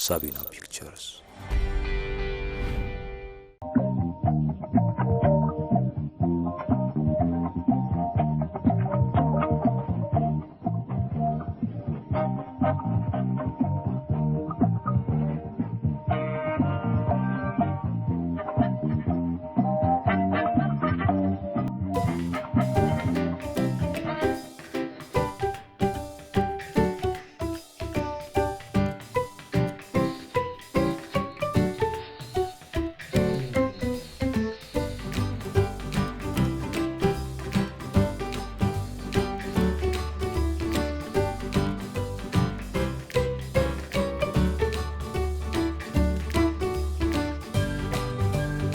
ጋቢና ፒክቸርስ።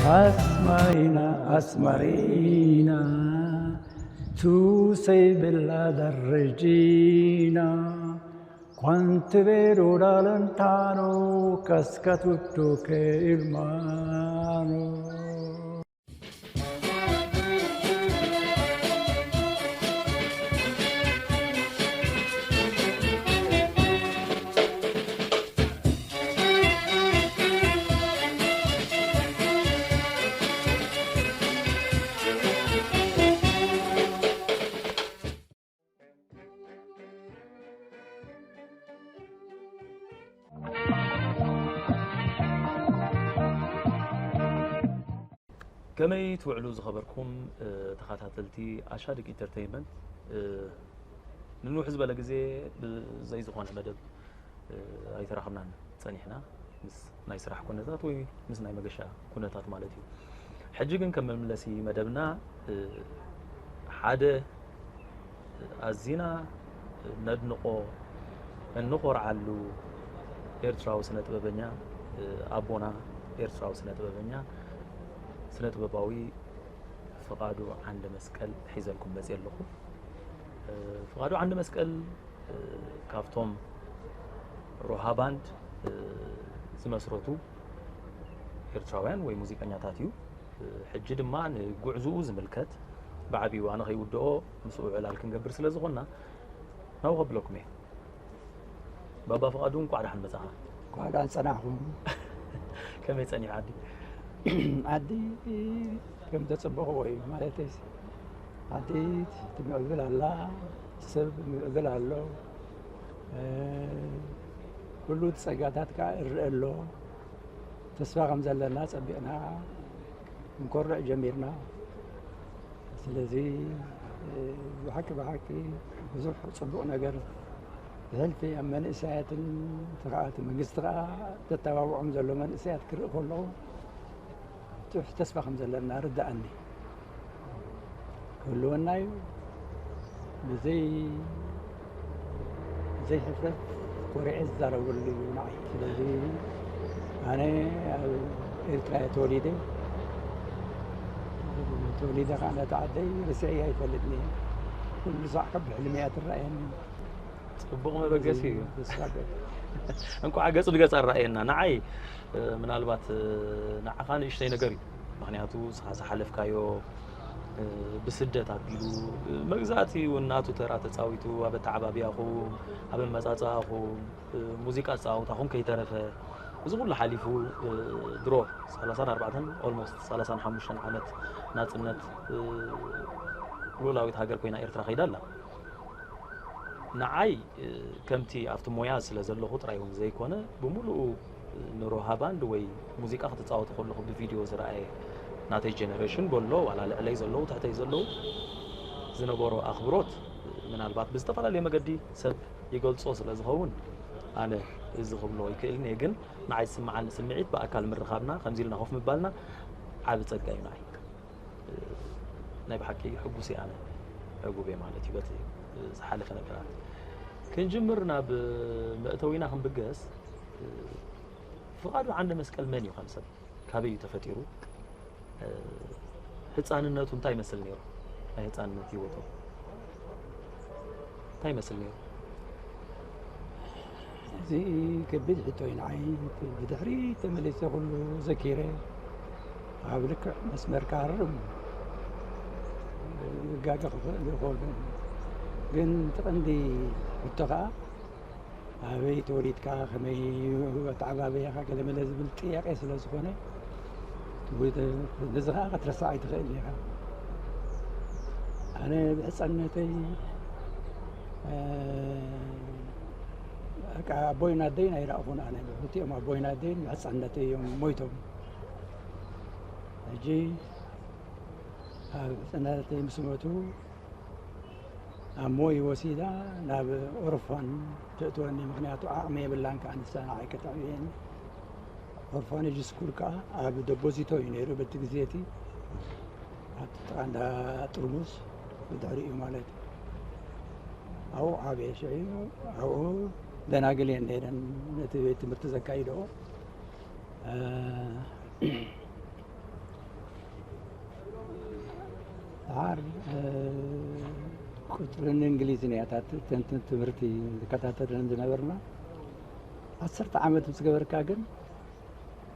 Asmarina, Asmarina, tu sei bella da regina, quanto è vero da lontano casca tutto che è umano. ከመይ ትውዕሉ ዝኸበርኩም፣ እ፣ ተኸታተልቲ ኣሻድግ ኢንተርተይንመንት? እ፣ ንንውሕ ዝበለ ግዜ ብዘይ ዝኾነ መደብ፣ እ፣ ኣይተራኸብናን ጸኒሕና፣ ምስ ናይ ስራሕ ኩነታት ወይ ምስ ናይ መገሻ ኩነታት ማለት እዩ። ሕጂ ግን ከም መምለሲ መደብና፣ እ፣ ሓደ ኣዚና ነድንቖ፣ እንኾርዓሉ ኤርትራዊ ስነ ጥበበኛ፣ ኣቦና ኤርትራዊ ስነ ጥበበኛ፣ ስነ ጥበባዊ ፍቓዱ ዓንደ መስቀል ሒዘልኩም መፅየ ኣለኹ። ፍቓዱ ዓንደ መስቀል ካብቶም ሮሃ ባንድ ዝመስረቱ ኤርትራውያን ወይ ሙዚቀኛታት እዩ። ሕጂ ድማ ንጉዕዝኡ ዝምልከት ብዓብዩ ኣነ ከይውድኦ ምስኡ ዕላል ክንገብር ስለ ዝኾንና ናብኡ ከብለኩም እየ። ባባ ፍቓዱ፣ እንቋዕ ደሓን መጻኻ። እንቋዕ ደሓን ጸናሕኩም። ከመይ ጸኒሑ ዓዲ? ዓዲ ከም ዘጸበቕዎ እዩ፣ ማለተይስ ዓዲ ትምዕብል ኣላ፣ ሰብ ይምዕብል ኣሎ፣ እ፣ ኩሉ እቲ ጸጋታት ከኣ ይረአ ኣሎ። ተስፋ ከም ዘለና ጸቢቕና ክንኮርዕ ጀሚርና። ስለዚ፣ እ፣ ብሓቂ፣ ብሓቂ ብዙሕ ጽቡቕ ነገር ብሕልፊ ኣብ መንእሰያትን፣ እቲ ከኣ እቲ መንግስቲ ከኣ ዘተባብዖም ዘሎ መንእሰያት ክርኢ ከለኹ፣ ብዙሕ ተስፋ ከም ዘለና ርድኣኒ። ክህልወና እዩ። ብዘይ፣ ብዘይ ሕፍረት ኮሪዐ ዝዛረበሉ እዩ ንዓይ። ስለዚ ኣነ ኣብ ኤርትራ እየ ተወሊደ። ተወሊደ ከዓ ነቲ ዓደይ ርስዐያ ኣይፈልጥን እየ። ኩሉ ሳዕ ከም ብሕልሚ እያ ትረኣየኒ። ጽቡቕ መበገሲ እዩ። ተስፋ ገ- እንኳዕ ገጽ ንገጽ ኣረኣየና። ንዓይ፣ እ፣ ምናልባት፣ እ፣ ንዓኻ ንእሽተይ ነገር እዩ። ምኽንያቱ ንስኻ ዝሓለፍካዮ፣ እ፣ ብስደት ኣቢሉ፣ እ፣ መግዛእቲ እውን ናቱ ተራ ተጻዊቱ፣ ኣብ ኣተዓባብያኹም፣ ኣብ ኣመጻጽኣኹም፣ እ፣ ሙዚቃ ኣጸዋውታኹም ከይተረፈ፣ እዚ ኩሉ ሓሊፉ፣ እ፣ ድሮ ሰላሳን ኣርባዕተን፣ ኦልሞስት ሰላሳን ሓሙሽተን ዓመት ናጽነት፣ እ፣ ሉላዊት ሃገር ኮይና ኤርትራ ከይዳ ኣላ። ንዓይ፣ እ፣ ከምቲ ኣብቲ ሞያ ስለ ዘለኹ ጥራይ እውን ዘይኮነ፣ ብምሉኡ፣ እ፣ ንሮሃ ባንድ ወይ ሙዚቃ ክትጻወቱ ከለኹ ብቪድዮ ዝረኣየ ናተይ ጀነሬሽን በሎ፣ ዋላ ልዕለይ ዘለዉ፣ ትሕተይ ዘለዉ ዝነበሮ ኣኽብሮት፣ እ፣ ምናልባት ብዝተፈላለየ መገዲ ሰብ ይገልጾ ስለ ዝኸውን፣ ኣነ እዚ ክብሎ ይክእልን እየ። ግን ንዓይ ዝስምዓኒ ስምዒት ብኣካል ምርኻብና፣ ከምዚ ኢልና ኮፍ ምባልና ዓቢ ጸጋ እዩ ንዓይ። ናይ ብሓቂ ሕጉስ እየ ኣነ፣ ዕጉብ እየ ማለት እዩ በቲ ዝሓለፈ ነገራት። ክንጅምር ናብ መእተዊና ክንብገስ፣ ፍቓዱ ዓንደ መስቀል መን እዩ ከም ሰብ? ካበይ እዩ ተፈጢሩ? ህፃንነቱ እንታይ ይመስል ነይሩ? ናይ ህፃንነት ህይወቱ እንታይ ይመስል ነይሩ? እዚ ከቢድ ሕቶ እዩ ንዓይ። ብድሕሪ ተመሊሰ ኩሉ ዘኪረ ኣብ ልክዕ መስመር ክኣርም ይጋገ ክኽእል ይኸውን። ግን እቲ ቀንዲ ሕቶ ኸዓ ኣበይ ተወሊድካ፣ ከመይ ኣተዓባበያኻ፣ ገለ መለ ዝብል ጥያቄ ስለ ዝኾነ፣ ነዚ ኸዓ ክትረስዕ ኣይትኽእል ኢኻ። ኣነ ብሕፃንነተይ፣ እ፣ በቃ ኣቦይን ኣደይን ኣይረኣኹን። ኣነ ብሕልቲኦም ኣቦይን ኣደይን ብሕፃንነተይ እዮም ሞይቶም። ሕጂ ኣብ ሕፃንነተይ ምስ ሞቱ፣ ኣሞይ ወሲዳ ናብ ኦርፋን ተእትወኒ። ምኽንያቱ ዓቕሚ የብላን ከዓ ንሳ ንዓይ ከተዕብየኒ። ኦርፋኔጅ ስኩል ከዓ ኣብ ደቦዚቶ እዩ ነይሩ በቲ ግዜ እቲ፣ ኣብቲ ጥቓ እንዳ ጥርሙዝ ብድሕሪኡ ማለት እዩ። ኣብኡ ዓብየ። ሽዑ ኣብኡ ደናግል እየን ነይረን ነቲ ቤት ትምህርቲ ዘካይድኦ። እ፣ ደሓር፣ እ፣ ቁፅርን እንግሊዝን እያ እታ ት-፣ ተንትን ትምህርቲ ዝከታተልን ዝነበርና። ዓሰርተ ዓመት ምስ ገበርካ ግን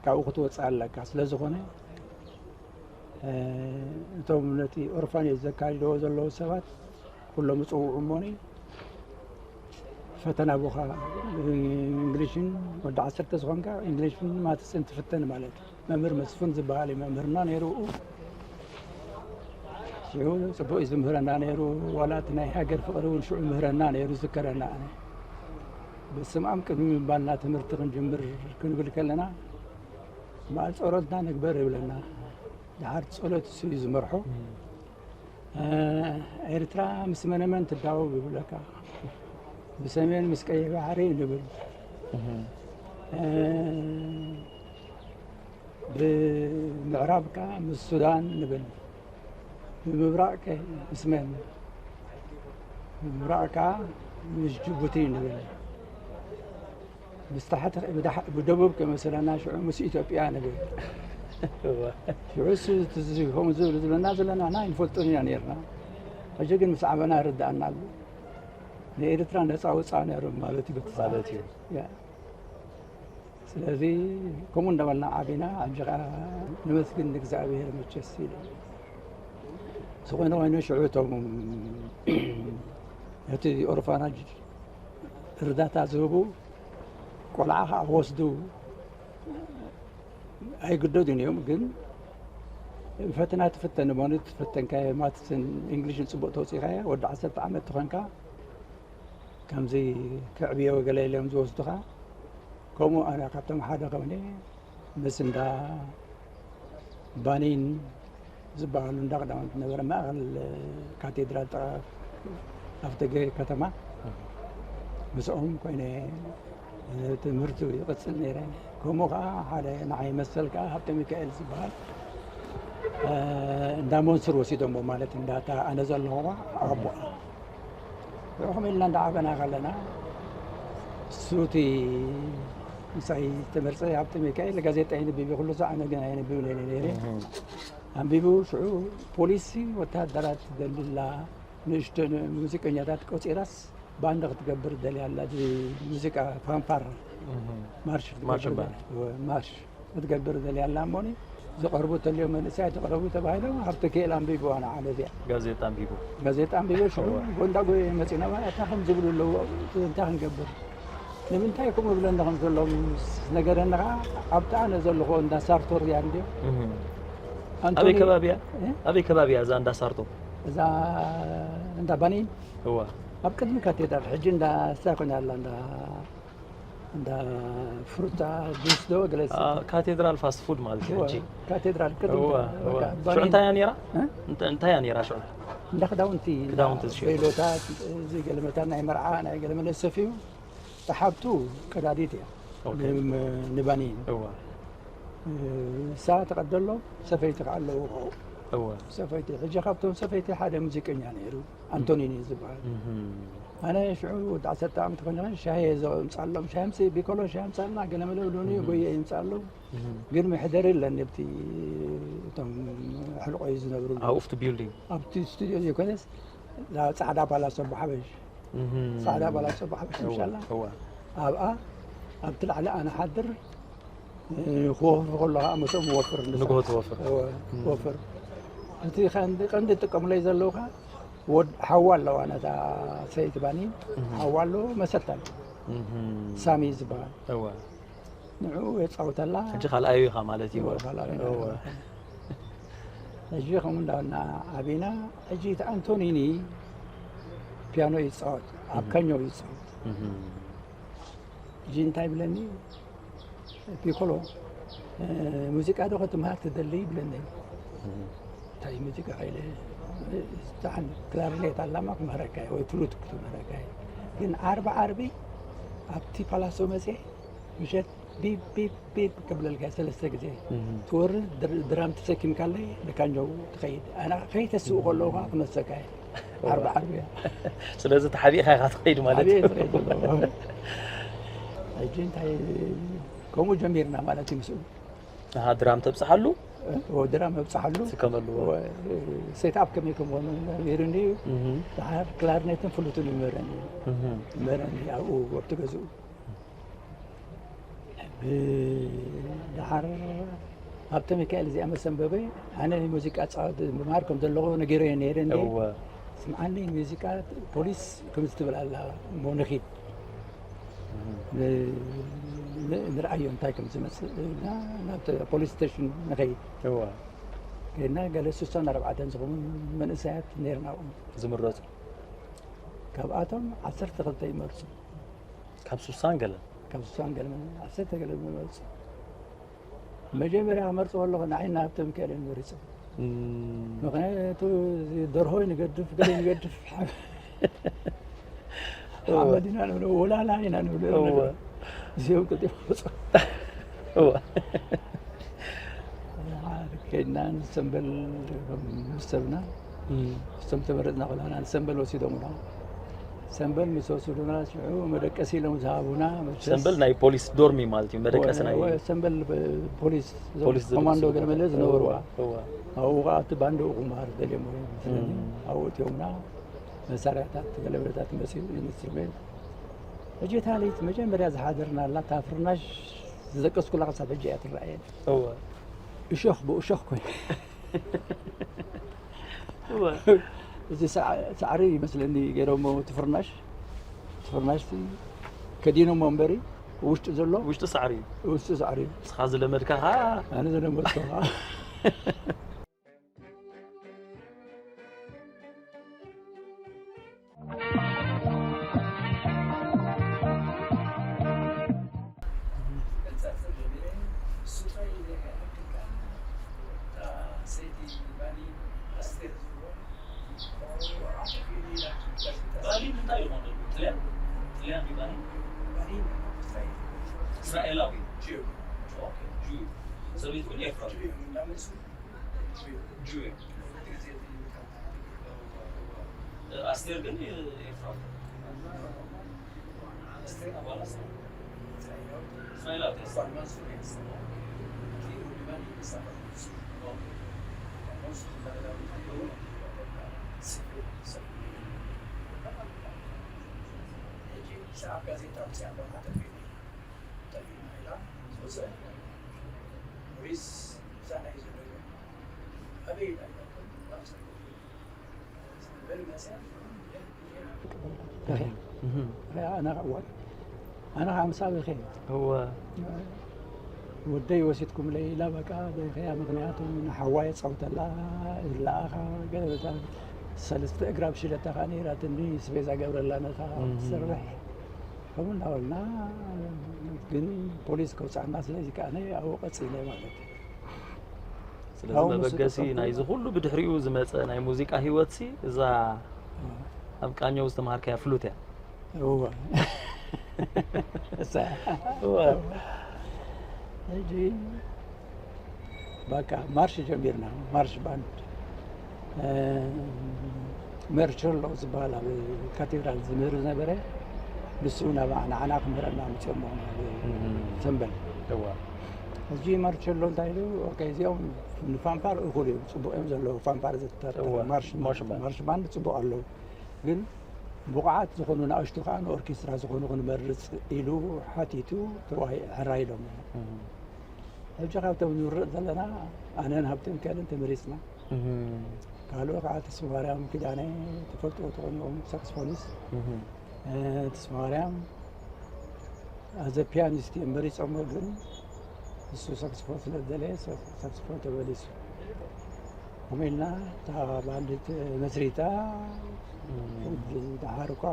ካብኡ ክትወፅእ ኣለካ። ስለ ዝኾነ፣ እ፣ እቶም ነቲ ኦርፋኔጅ ዘካይድዎ ዘለዉ ሰባት ኩሎም ይፅውዑ እሞኒ፣ ፈተና ቦኻ እንግሊሽን ወዲ ዓሰርተ ዝኾንካ እንግሊሽን ማትስን ትፍተን ማለት እዩ። መምህር መስፍን ዝበሃል እዩ መምህርና ነይሩ። ሽዑ ጽቡቕ እዩ ዝምህረና ነይሩ። ዋላ እቲ ናይ ሃገር ፍቕሪ እውን ሽዑ ምህረና ነይሩ፣ ዝከረና። ኣነ ብስም ኣም ቅድሚ ምባልና ትምህርቲ ክንጅምር ክንብል ከለና፣ በዓል ጸሎትና ንግበር ይብለና። ደሓር ጸሎት እሱ እዩ ዝመርሖ። እ፣ ኤርትራ ምስ መነመን ትዳወብ ይብለካ። ብሰሜን ምስ ቀይሕ ባሕሪ ንብል። እ፣ ብምዕራብ ከኣ ምስ ሱዳን ንብል። ብምብራቕ ከ ምስ መን? ብምብራቕ ከኣ ምስ ጅቡቲ ንብል። ምስ ታሕቲ፣ ብዳሕ-፣ ብደቡብ ከመሰለና ሽዑ ምስ ኢትዮጵያ ንብል። እወ። ሽዑ እሱ እቲ እዚ ከምኡ ዝብል ዝብለና ዘለና ንሕና ኣይንፈልጦን ኢና ነይርና። ሕጂ ግን ምስ ዓበና ይርድኣና ኣሎ። ንኤርትራ ነጻ ወጻ ነይሩ ማለት እዩ በቲ ሰዓት። ማለት እዩ። ያ። ስለዚ ከምኡ እንዳበልና ዓቢና፣ ሕጂ ኸዓ ንመስግን ንእግዚኣብሔር መቸስ ኢሉ። ዝኾነ ኮይኑ ሽዑ እቶም ነቲ ኦርፋናጅ እርዳታ ዝህቡ ቆልዓ ኸዓ ክወስዱ ኣይግደዱን እዮም። ግን ፈተና ትፍተን እሞ፣ ትፈተንካዮ ማትስን እንግሊሽን ጽቡቕ ተውጺእካዮ፣ ወዲ ዓሰርተ ዓመት ተኾንካ፣ ከምዚ ከዕብዮ ገለ ኢሎም ዝወስዱኻ። ከምኡ ኣነ ካብቶም ሓደ ኮይነ ምስ እንዳ ባኒን ዝበሃሉ እንዳ ቀዳማት ነበረ ማእኸል ካቴድራል ጥቓ ኣፍደገ ከተማ ምስኦም ኮይነ ትምህርቲ ይቕጽል ነይረ። ከምኡ ከዓ ሓደ ንዓይ መሰል ከዓ ሃብተ ሚካኤል ዝበሃል፣ እ፣ እንዳ ሞንስር ወሲዶሞ ማለት እንዳታ ኣነ ዘለኹዋ ኣቦኣ። ከምኡ ኢልና እንዳዓበና ከለና እሱ እቲ ምሳይ ዝተመርጸ ሃብተ ሚካኤል ጋዜጣ የንብብ እዩ፣ ኩሉ ሰዓት ግን ኣየንብብን እየ ነይረ። እህ። ኣንቢቡ ሽዑ ፖሊሲ ወታደራት ደልላ ንእሽቶ ሙዚቀኛታት ቆጺራስ ባንድ ክትገብር ደልያ ኣላ፣ እዚ ሙዚቃ ፋንፋር እህ። ማርሽ ክትገብር ማርሽ ባንድ። ደልያ፣ ማርሽ ክትገብር ደልያ ኣላ እሞኒ ዝቐርቡ ተልዮም መንእሰያት ይቕረቡ ተባሂሎም ሃብተ ክኤል ኣንቢብዋ ንዓለ እዚኣ። ጋዜጣ ኣንቢቡ። ጋዜጣ ኣንቢቡ ሽዑ እወ። ጎንዳ ጎየ መጺና፣ "እታ ከም ዝብሉ ኣለዉ፣ እንታይ ክንገብር? ንምንታይ ከምኡ ይብለና ከም ዘሎ?" ምስ ነገረኒ ኸዓ ኣብቲ ኣነ ዘለኹ እንዳ ሳርቶር እያ እንድዮ። እህ። ኣንቶኒ ኣበይ ከባቢ እያ? እ? ኣበይ ከባቢ እያ እዛ እንዳ ሳርቶ? እዛ እንዳ ባኒን? እወ። ኣብ ቅድሚ ካቴድራል፣ ሕጂ እንዳ ስታይ ኮይና ኣላ፣ እንዳ፣ እንዳ ፍሩታ ጁስ ዶ ገለ አ፣ ካቴድራል ፋስት ፉድ ማለት እዩ እወ፣ ሕጂ። ካቴድራል ቅድሚ እወ፣ እወ። በቃ ሽዑ ባኒን። እንታይ እያ ነይራ? እ? እንተ-፣ እንታይ እያ ነይራ ሽዑ? እንዳ ክዳውንቲ፣ እንዳ ክዳውንቲ ዝሸጡ። ቬሎታት፣ እዚ ገለመለታት ናይ መርዓ፣ ናይ ገለመለ ሰፍዩ፣ ተሓብቱ ቀዳዲት እያ። ኦኬ። ንም-፣ ንባኒን። እወ። እሳ ትቐደሎም፣ ሰፈይቲ ከኣ ኣለዉ ኸው። እወ። ሰፈይቲ፣ ሕጂ ካብቶም ሰፈይቲ ሓደ ሙዚቀኛ ነይሩ፣ ኣንቶኒን እዩ ዝበሃል። እህ። ኣነ ሽዑ ወዲ ዓሰርተ ዓመት ኮይነ ሻሂ እየ ዘምጻሎም። ሻሂ ምጽ-፣ ቢኮሎ ሻሂ ምጻልና፣ ገለ መለ ብሉኒ፣ እህ። ጎየ ይምጻሎም። እህ። ግን መሕደሪ የለን፣ ኣብቲ እቶም ሕልቆይ ዝነብሩ። ኣብ ኡፍቲ ቢልዲንግ። ኣብቲ ስቱድዮ ዘይኮነስ፣ እዛ ጻዕዳ ባላሶ ኣቦ ሓበሽ። እህ። ጻዕዳ ባላሶ ኣቦ ሓበሽ እወ፣ ምሻላ። እወ። ኣብኣ፣ ኣብቲ ላዕሊ ኣነ ሓድር፣ እ፣ ክወፍር ከሎ ኸኣ ምስኦም ወፍር ንሳ። ንግሆ ትወፍር። እወ፣ እም። ወፍር። እቲ ቀንዲ፣ ቀንዲ ትጥቀምለይ ዘለዉ ኸኣ ወድ-፣ ሓዋ ኣለዋ ነታ ሰይቲ ባኒ፣ እም። ሓዋ ኣለዎ፣ መሰታ ኣለዎ። ሳሚ ዝበሃል። ንዕኡ የጻውተላ። ሕጂ ካልኣዩ ኢኻ ማለት እዩ። እወ፣ ካልኣዩ ኢና። እወ። ሕጂ ከምኡ እንዳበልና ዓቢና፣ ሕጂ እቲ ኣንቶኒኒ ፒያኖ ይጻወት፣ ኣብ እህ። ካኞ ይጻወት። እህ። ሕጂ እንታይ ይብለኒ፣ "ፒኮሎ፣ እ፣ ሙዚቃ ዶ ክትምሃር ትደሊ?" ይብለኒ። እህ። እንታይ ሙዚቃ ኢለ፣ "እዛን ክላርኔት ኣላማ ክምህረካ እየ፣ ወይ ፍሉት ክትምህረካ እየ። ግን ዓርቢ ዓርቢ ኣብቲ ፓላሶ መጽየ፣ ምሸት ቢፕ፣ ቢፕ፣ ቢፕ ክብለልካ ሰለስተ ግዜ። እህ። ትወርድ ድር-፣ ድራም ተሰኪምካለይ ንካንጆ ትኸይድ። ኣነ ከይተስኡ ከለዉ ከዓ ክመሰካ እየ። እዋ። ዓርቢ ዓርቢ እያ። ስለዚ ተሓቢእካ ኢኻ ትኸይድ ማለት እዩ። ሓቢኤ ትኸይድ ኣለዎ። ሕጂ እንታይ ከምኡ ጀሚርና ማለት እዩ ምስኡ። ኣሃ፣ ድራም ተብጽሓሉ? እዎ፣ ድራም መብጽሓሉ። ትከመሉ። እዎ፣ ሴት ኣፕ ከመይ ከም ዝኾነ ነይሩኒ እዩ። እህ። ድሓር ክላርኔትን ፍሉትን ይምህረኒ እዩ። እህ። ይምህረኒ ኣብኡ ኣብቲ ገዝኡ። ብ-፣ ድሓር ሃብተ ሚካኤል እዚኣ መሰንበበ፣ ኣነ ሙዚቃ ጻወት ምምሃር ከም ዘለኹ ነጊረዮ ነይረ እንዴ። እወ። ስምዓኒ፣ ሙዚቃ ፖሊስ ከምዚ ትብል ኣላ፣ እሞ ንኺድ። እህ። ን-፣ ን-፣ ንርኣዮ እንታይ ከም ዝመጽእ ኢልና ናብ ተ-፣ ፖሊስ ስቴሽን ንኸይድ። እወ። ከይድና ገለ ስሳን ኣርባዕተን ዝኾኑ መንእሰያት ነይርና ኣብኡ። ዝምረጹ? ካብኣቶም ዓሰርተ ክልተ ይመርጹ። ካብ ስሳን ገለን? ካብ ስሳን ገለን ዓሰርተ ገለ ይመርጹ። መጀመርያ ክመርጽ ከለኹ ንዓይ እና ሃብተ ሚካኤል እዮም መሪጾም። እም። ምኽንያቱ እዚ ደርሆ ይንገድፍ፣ ገለ ይንገድፍ። እወ። ሓመድ ኢና ንብሎ፣ ወላላ ኢና ንብሎ እዮም እወ። ነይሮም። እዚኦም ቀልጢፎም መጹ። እወ። ከይድና ንሰምበል ምስ ሰብና፣ እም። እቶም ተመረጽና ከለና ንሰምበል ወሲዶምና። ሰምበል ምስ ወስዱና ሽዑ መደቀሲ ኢሎም ዝሃቡና መቸስ። ሰምበል ናይ ፖሊስ ዶርሚ ማለት እዩ፣ መደቀሲ ናይ ወ-፣ ሰምበል ብ-፣ ፖሊስ፣ እዞም ፖሊስ ዝደቅሱ ኮማንዶ ገለ መለ ዝነበርዋ። እወ፣ እወ። ኣብኡ ከዓ እቲ ባንድኡ ክመሃር ደልዮም እዮም መስለኒ። እም። ኣብኡ እትዮምና መሳርያታት ገለመለታት መሲሉ ኢንስትሩሜንት። ሕጂ እታ ለይቲ መጀመርያ ዝሓደርናላ እታ ፍርናሽ ዝደቀስኩላ ክሳብ ሕጂ እያ ትረኣየኒ። እወ። እሾኽ ብእሾኽ ኮይኑ። እወ። እዚ ሳዕ-፣ ሳዕሪ ይመስለኒ ገይሮሞ እቲ ፍርናሽ። እቲ ፍርናሽ ከዲኖሞ እምበሪ ውሽጡ ዘሎ ውሽጡ ሳዕሪ እዩ። ውሽጡ ሳዕሪ እዩ። ንስኻ ዝለመድካ ኸዓ ኣነ ዝለመድኩ ኸዓ። ባሊ እንታይ እዩ ማለት? ጥልያን? ጥልያን ድዩ ባሊ? እስራኤላዊ። ኦኬ፣ ጁ። ሰበይቱ ግን ኤፍራም። ጁ። ኣስቴር ግን ኤፍራም። እስራኤላዊት እያ። እህ። ኣነ ከዓ፣ እዋይ፣ ኣነ ከዓ ምሳኺ ይኸይድ። እወ። ወደይ ወሲድኩምለይ ኢላ፣ በቃ፣ በይኸያ፣ ምኽንያቱ ንሓዋ የጻውተላ፣ ይለኣኻ፣ ገለ በታ ሰለስተ እግራ ብሽለታ ከዓ ነይራትኒ፣ ስቤዛ ገብረላ ነታ እህ። ትሰርሕ። ከምኡ እንዳበልና፣ ግን ፖሊስ ከውፅኣና፣ ስለዚ ከዓ ኣነ ኣብኡ ቀፂለ ማለት እዩ። ስለዚ ኣብኡ ምስ መበገሲ ተጠቅሙ ናይዚ ኩሉ ብድሕሪኡ ዝመጸ ናይ ሙዚቃ ህይወትሲ እዛ እወ። ኣብ ቃኘው ዝተምሃርካያ ፍሉት እያ። እወ። እሳ እወ። ሕጂ በቃ ማርሽ ጀሚርና፣ ማርሽ ባንድ። እ፣ ሜርቸሎ ዝበሃል ኣብ ካቴድራል ዝምህር ዝነበረ፣ ንሱ ናብኣ፣ ንዓና ክምህረና ኣምጺኦሞ ናብ እም። ሰምበል። እወ። ሕጂ ማርቸሎ እንታይ ኢሉ፣ ኦኬ፣ እዚኦም ንፋንፋር እኹል እዮም፣ ጽቡቕ እዮም ዘለዉ፣ ፋንፋር ዘተታተሉ እወ፣ ማርሽ፣ ማርሽ ባንድ። ማርሽ ባንድ ጽቡቕ ኣለዉ፣ ግን ብቑዓት ዝኾኑ ንኣሽቱ ከኣ ንኦርኬስትራ ዝኾኑ ክንመርጽ ኢሉ ሓቲቱ፣ ተዋሂ-፣ ሕራይ ኢሎሞ። እም። ሕጂ ካብቶም ንምረጽ ዘለና ኣነን ሃብተሚካኤልን ተመሪጽና። እም። ካልኦ ከዓ ተስፋማርያም ኪዳነ ትፈልጥዎ ትኾኑ ኢኹም፣ ሳክስፎኒስት። እም። እ፣ ተስፋማርያም፣ ኣዘ ፒያኒስት እዮም መሪጾሞ፣ ግን እሱ ሳክስፎን ስለ ዝደለየ ሳ- ሳክስፎን ተመሊሱ። ከምኡ ኢልና እታ ባንድ መስሪታ ደሓር እኳ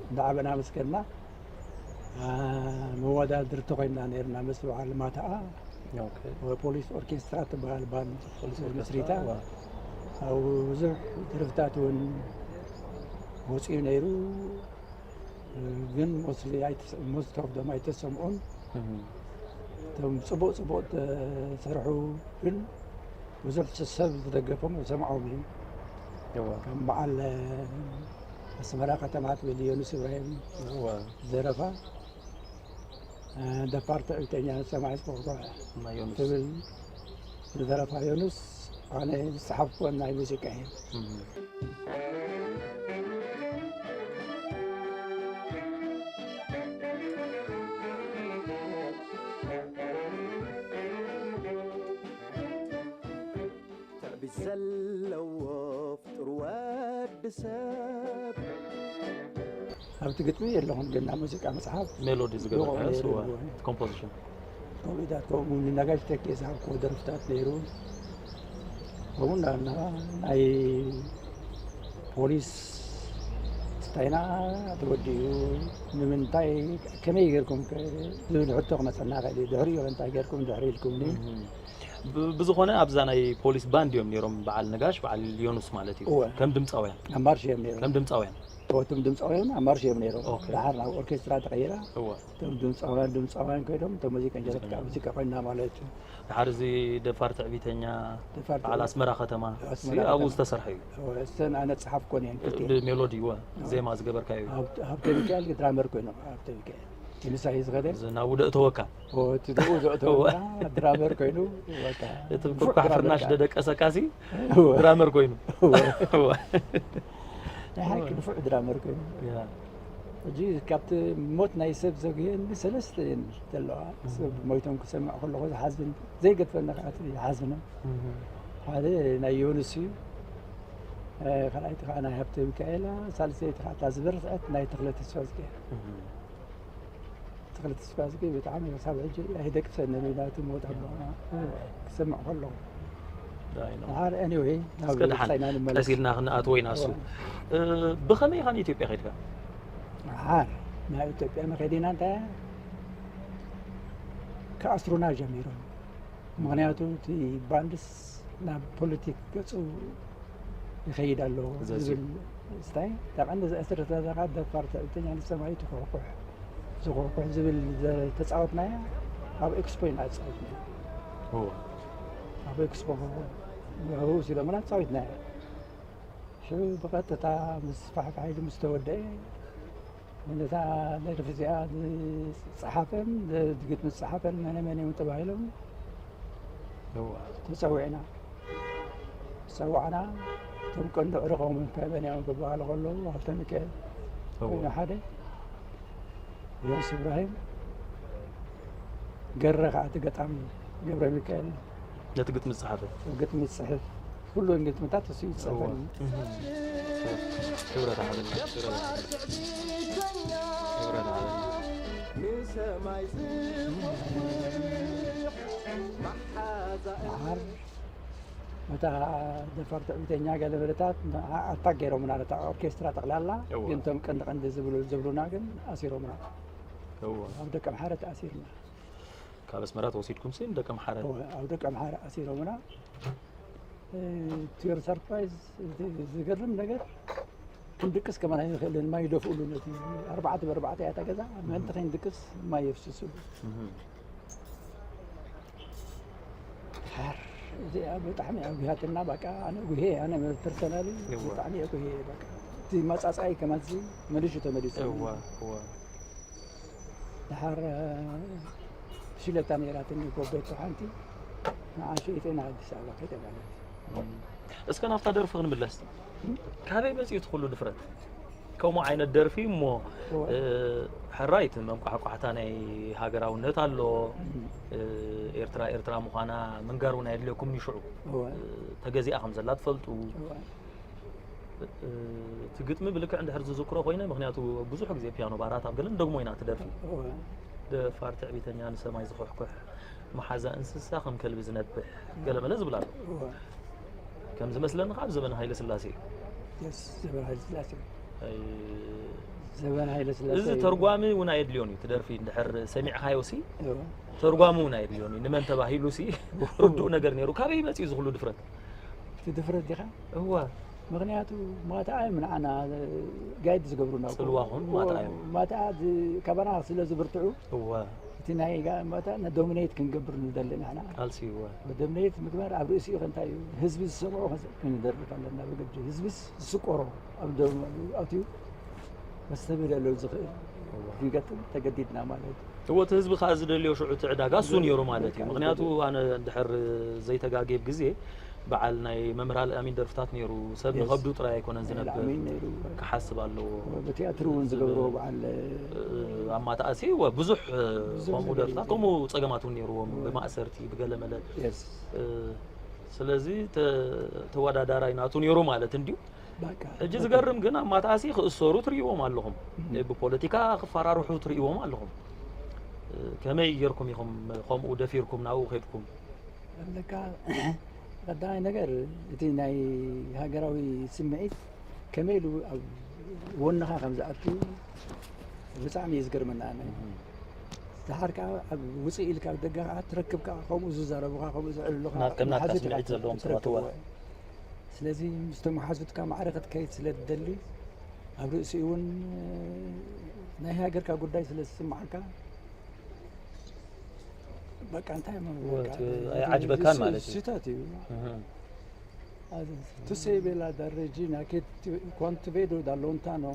እንዳዓበና መስገና መወዳድርቲ ኮይና ነርና ምስ በዓል ማታኣ። ፖሊስ ኦርኬስትራ ትበሃል ባንድ መስሪታ። ኣብኡ ብዙሕ ደርፍታት እውን ወፂኡ ነይሩ። ግን ሞስት ኦፍ ደም ኣይተሰምዑን። እቶም ፅቡቅ ፅቡቅ ተሰርሑ ግን ብዙሕ ሰብ ዝደገፎም ዝሰምዖም እዩ። ከም በዓል ኣስመራ ከተማ ትብል ዮኑስ እብራሂም ዘረፋ ደፋር ትዕቢተኛ ሰማይ ዝኮርኮ ትብል ዝደረፋ ዮኑስ ኣነ ዝፀሓፍኩወን ናይ ሙዚቃ እየ። ትዕቢት ዘለዎ ፍጡር ወዲ ሰብ። ኣብቲ ግጥሚ የለኹም ግን ኣብ ሙዚቃ መፅሓፍ ሜሎዲ ዝገበርካዮ ብቑዕ ስዋ ነይሩ። ኮምፖዚሽን ኮሚታት ከምኡ ንነጋሽ ተኬ ዝሃብክዎ ደርፍታት ነይሩ። ከምኡ እንዳና ናይ ፖሊስ ስታይና ተወዲኡ ንምንታይ ከመይ ጌርኩም ከ ዝብል ሕቶ ክመፀና ክእል እዩ። ድሕሪኡ እንታይ ጌርኩም ድሕሪ ኢልኩምኒ ብዝኾነ ኣብዛ ናይ ፖሊስ ባንድ እዮም ነይሮም በዓል ነጋሽ በዓል ዮኑስ ማለት እዩ እወ። ከም ድምፃውያን ኣብ ማርሽ እዮም ነይሮም። ከም ድምፃውያን እቶም ድምፃውያን ኣብ ማርሽ እዮም ነይሮም። ኦኬ። ድሓር ናብ ኦርኬስትራ ተቐይራ እወ እቶም ድምፃውያን ድምፃውያን ኮይኖም እቶም ሙዚቀኛታት ከዓ ሙዚቃ ኮይና ማለት እዩ። ድሓር እዚ ደፋር ትዕቢተኛ ደፋር በዓል ኣስመራ ከተማ ኣስመራ እዚ ኣብኡ ከተማ። ዝተሰርሐ እዩ እወ፣ እስተን ኣነ ጸሓፍኮን እየን ክልቲኤን። ብሜሎዲ እወ ዜማ ዝገበርካዮ እዩ ሃብተ ሚካኤል ድራመር ኮይኖም። ሃብተ ሚካኤል ምሳይ ዝኸደ እዚ ናብ ውደእ ተወካ እቲ ብኡ ዘእተወና ድራመር ኮይኑ በቃ እቲ ንፉዕ ኩርኳሕ ድራመር ፍርናሽ ከዓ። ደደቀሰካሲ እወ፣ ድራመር ኮይኑ እወ። እወ። ናይ ሓቂ ንፉዕ ድራመር ኮይኑ ያ። ሕጂ ካብቲ ሞት ናይ ሰብ ዘግየኒ ሰለስተ እየን ዘለዋ። ሰብ ሞይቶም ክሰምዕ ከለኹ ዝሓዝን ዘይገድፈኒ ከዓ እቲ ይሓዝኖ። ሓደ ናይ ዮኑስ እዩ። ካልኣይቲ ከዓ ናይ ሃብተ ሚካኤላ፣ ሳልሰይቲ ከዓ እታ ዝበርትዐት ናይ ተኽለ ተስፋዝጊ እያ። ተኽለ ተስፋዝጊ ብጣዕሚ ክሳብ ሕጂ ኣይደቅሰንን እዩ ናቱ ሞት ኣቦ ክሰምዕ ከለኹ። ዳይ ነው። ድሓር anyway ናብ እስከ ደሓን ሳይና ንመለስ። ቀስ ኢልና ክንኣትዎ ኢና እሱ። እ፣ ብኸመይ ኢኻ ንኢትዮጵያ ከይድካ? ድሓር ናብ ኢትዮጵያ መኸዲና እንታይ ክኣስሩና ጀሚሮም። ምኽንያቱ እቲ ባንድስ ናብ ፖለቲክ ገፁ ይኸይድ ኣሎ ዘዝዩ። ዝብል ስታይ እታ ቀንዲ ዘእስር ዘለካ ደፋር ትዕቢተኛ ንሰማይ ትኩሕኩሕ ዝኩሕኩሕ ዝብል ዝተፃወትናያ ኣብ ኤክስፖ ኢና ዝፃወትና። እወ። ኣብ ኤክስፖ ኣብኡ ሲሎምና ተፃዊትናያ። ሽዑ ብቐጥታ ምስ ፋሕፋሕ ኢሉ ምስ ተወደአ ነታ ደርፊ እዚኣ ዝፀሓፈን ዝግጥሚ ዝፀሓፈን መነ መን እዮም ተባሂሎም እወ። ተፀዊዕና። ዝፀዋዕና እቶም ቀንዲ ዕርቆም እንታይ መን እዮም ክበሃሉ ከለዉ ሃብተ ሚካኤል እወ። ኮይኑ ሓደ ዮስ እብራሂም ገረ ከዓ እቲ ገጣሚ ገብረ ሚካኤል ነቲ ግጥሚ ዝፀሓፈ ግጥሚ ዝፅሕፍ ኩሉ ግጥምታት እሱ ይፅሕፈን ክብረት ሓበልና ክብረት ሓበልና ክብረት ሓበልና ንሰማይ ዝወርሕ መሓዛ ድሓር እታ ደፋር ትዕቢተኛ ገለ በለታት ኣታክ ገይሮምና ነታ ኦርኬስትራ ጠቕላላ እወ። ግን እቶም ቀንዲ ቀንዲ ዝብሉ ዝብሉና ግን ኣሲሮምና እወ። ኣብ ደቀ ምሓረ ተኣሲርና ካብ ኣስመራ ተወሲድኩም ሲ ደቀ ምሓረ እወ፣ ኣብ ደቀ ምሓረ ኣሲሮምና ቲዮር ሰርፕራይዝ ዝገርም ነገር ክንድቅስ ከማን ኣይንኽእልን ማይ ይደፍኡሉ ነቲ ኣርባዕተ ብኣርባዕተ እያ እታ ገዛ ምእንቲ ከይንድቅስ ማይ የፍስስሉ ሓር እዚኣ ብጣዕሚ ኣጉሃትና በቃ ኣነ ጉሄ ኣነ ፐርሰናሊ እወ። ብጣዕሚ ኣጉሄ በቃ እቲ መጻጻይ ከማን እዚ መሊሹ ተመሊሱ እወ እወ ድሓር ሽለታ ነይራትኒ ጎበቶ ሓንቲ ንዓ ሸይጠ ናብ ኣዲስ ኣበባ ከይደ ማለት እዩ እስከ ናብታ ደርፊ ክንምለስ ካበይ መፅኡ እቲ ኩሉ ድፍረት ከምኡ ዓይነት ደርፊ እሞ እወ። እ፣ ሕራይ እቲ መንቋሕቋሕታ ናይ ሃገራውነት ኣሎ እ፣ ኤርትራ ኤርትራ ምዃና ምንጋር እውን ኣየድልየኩም ንሽዑ እወ። እ፣ ተገዚኣ ከም ዘላ ትፈልጡ እወ። እ፣ እቲ ግጥሚ ብልክዕ እንድሕር ዝዝክሮ ኮይነ ምክንያቱ ብዙሕ ግዜ ፒያኖ ባራት ኣብ ገለን ደግሞ ኢና ትደርፊ እወ። ደፋር ትዕቢተኛ ንሰማይ ዝኹሕኩሕ መሓዛ እንስሳ ከም ከልቢ ዝነብሕ ገለመለ ዝብል ኣሎ። ከም ዝመስለኒ ካብ ዘበን ሃይለ ስላሴ እዩ። የስ ዘበን ሃይለ ስላሴ ኣይ፣ ዘበን ሃይለ ስላሴ እዚ እዩ። ተርጓሚ እውን ኣየድልዮን እዩ። እቲ ደርፊ እንድሕር ሰሚዕካዮ ሲ እዎ። ተርጓሚ እውን ኣየድልዮን እዩ። ንመን ተባሂሉ ሲ ርዱእ ነገር ነይሩ። ካበይ መፂኡ እዚ ኩሉ ድፍረት? እቲ ድፍረት ዲኻ? እወ ምክንያቱ ማታ እዮም ንዓና ጋይድ ዝገብሩና እኮ። ፅልዋ ኹን ማታ እዮም። ማታ ዝ- ካባና ስለ ዝብርትዑ እወ እቲ ናይ ጋ- ማታ ዶሚኔት ክንገብር ንደሊ ንሕና። ቃልሲ እወ ዶሚኔት ምግባር ኣብ ርእሲኡ ከ እንታይ እዩ? ህዝቢ ዝሰምዖ ክንደርፍ ኣለና ብግዲ። ህዝብስ ዝስቆሮ ኣብ ደም ኣትዩ መስተብህል ኣሎ ዝኽእል እወ ክንገጥም ተገዲድና ማለት እዩ። እወ እቲ ህዝቢ ከዓ ዝደልዮ ሽዑ እቲ ዕዳጋ እሱ ነይሩ ማለት እዩ። ምክንያቱ ኣነ እንድሕር ዘይተጋጌብ ግዜ በዓል ናይ መምህር ኣልኣሚን ደርፍታት ነይሩ። ሰብ የስ። ንኸብዱ ጥራይ ኣይኮነን ዝነብር ኣልኣሚን ነይሩ። ክሓስብ ኣለዎ። በቲ ኣትሪ እውን ዝገብርዎ በዓል ኣማተኣሲ እወ ብዙሕ ብዙሕ ከምኡ ነገር ደርፍታት እዩ። ከምኡ ፀገማት እውን ነይርዎም እወ። ብማእሰርቲ ብገለመለ የስ እ፣ ስለዚ ተ- ተወዳዳራይ ናቱ ነይሩ ማለት እንድዩ። በቃ ሕጂ ዝገርም ግን ኣማተኣሲ ክእሰሩ ትርእይዎም ኣለኹም፣ እህ። ብፖለቲካ ክፈራርሑ ትርእይዎም ኣለኹም። እ፣ ከመይ ጌርኩም ኢኹም ከምኡ ደፊርኩም ናብኡ ከድኩም? ኣለካ ቀዳማይ ነገር እቲ ናይ ሃገራዊ ስምዒት ከመይ ኢሉ ኣብ ወንኻ ከም ዝኣቱ ብጣዕሚ እዩ ዝገርመና። ኣነ ዝሓርካ ኣብ ውፅእ ኢልካ ኣብ ደገ ከዓ ትረክብ ከዓ ከምኡ ዝዛረቡኻ ከምኡ ዝዕልሉኻ ናትካ መሓዙት ስምዒት ኢኻ ዘለዎም ሰባት ትረክብዎ። እዋ። ስለዚ ምስቶም መሓዙትካ ማዕረ ክትከይድ ስለ ትደሊ ኣብ ርእሲኡ እውን ናይ ሃገርካ ጉዳይ ስለ ዝስምዓካ በቃ እንታይ እሞ ወ- በቃ ት- ኣይዓጅበካን ማለት እዩ። ስህተት እዩ። እህ። Tu sei bella da regina che ti- quanto vedo da lontano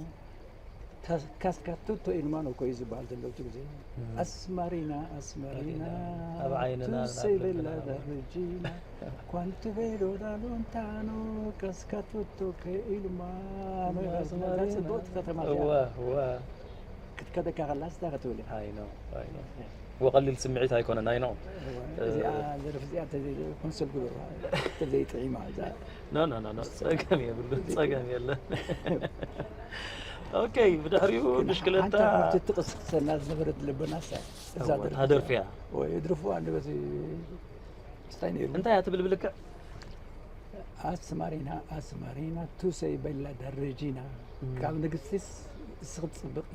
ta- casca tutto in mano እኮ እዩ ዝበሃል ዘሎ እቲ ግዜ። እህ። ኣስማሪና ኣስማሪና ኣብ ዓይንና tu sei ኣብ bella ልብና da regina quanto vedo da lontano casca tutto che il mano ኣስማሪና። ጽቡቕቲ ከተማ እወ እዚኣ እወ ክትከደካ ከላ ስታ ክትብል እያ። I know I know ወቐሊል ስምዒት ኣይኮነን። I know እዚኣ ደርፊ እዚኣ ኮንሰል ግበራ ዘይጥዒማ እዛ no no no no ጸገም የብሉ ጸገም የለን። ኦኬ ብድሕሪኡ ብሽክለታ ትቅስቅሰና ዝነበረት ልብና እዛ እዛ እወ፣ ደርፊ እታ ደርፊ እያ። ወይ ድርፉ ኣንደበት ስታይ ነይሩ እንታይ እያ ትብል ብልክዕ? ኣስማሪና ኣስማሪና tu sei bella da regina ካብ ንግስቲስ እስኺ ትፅብቕ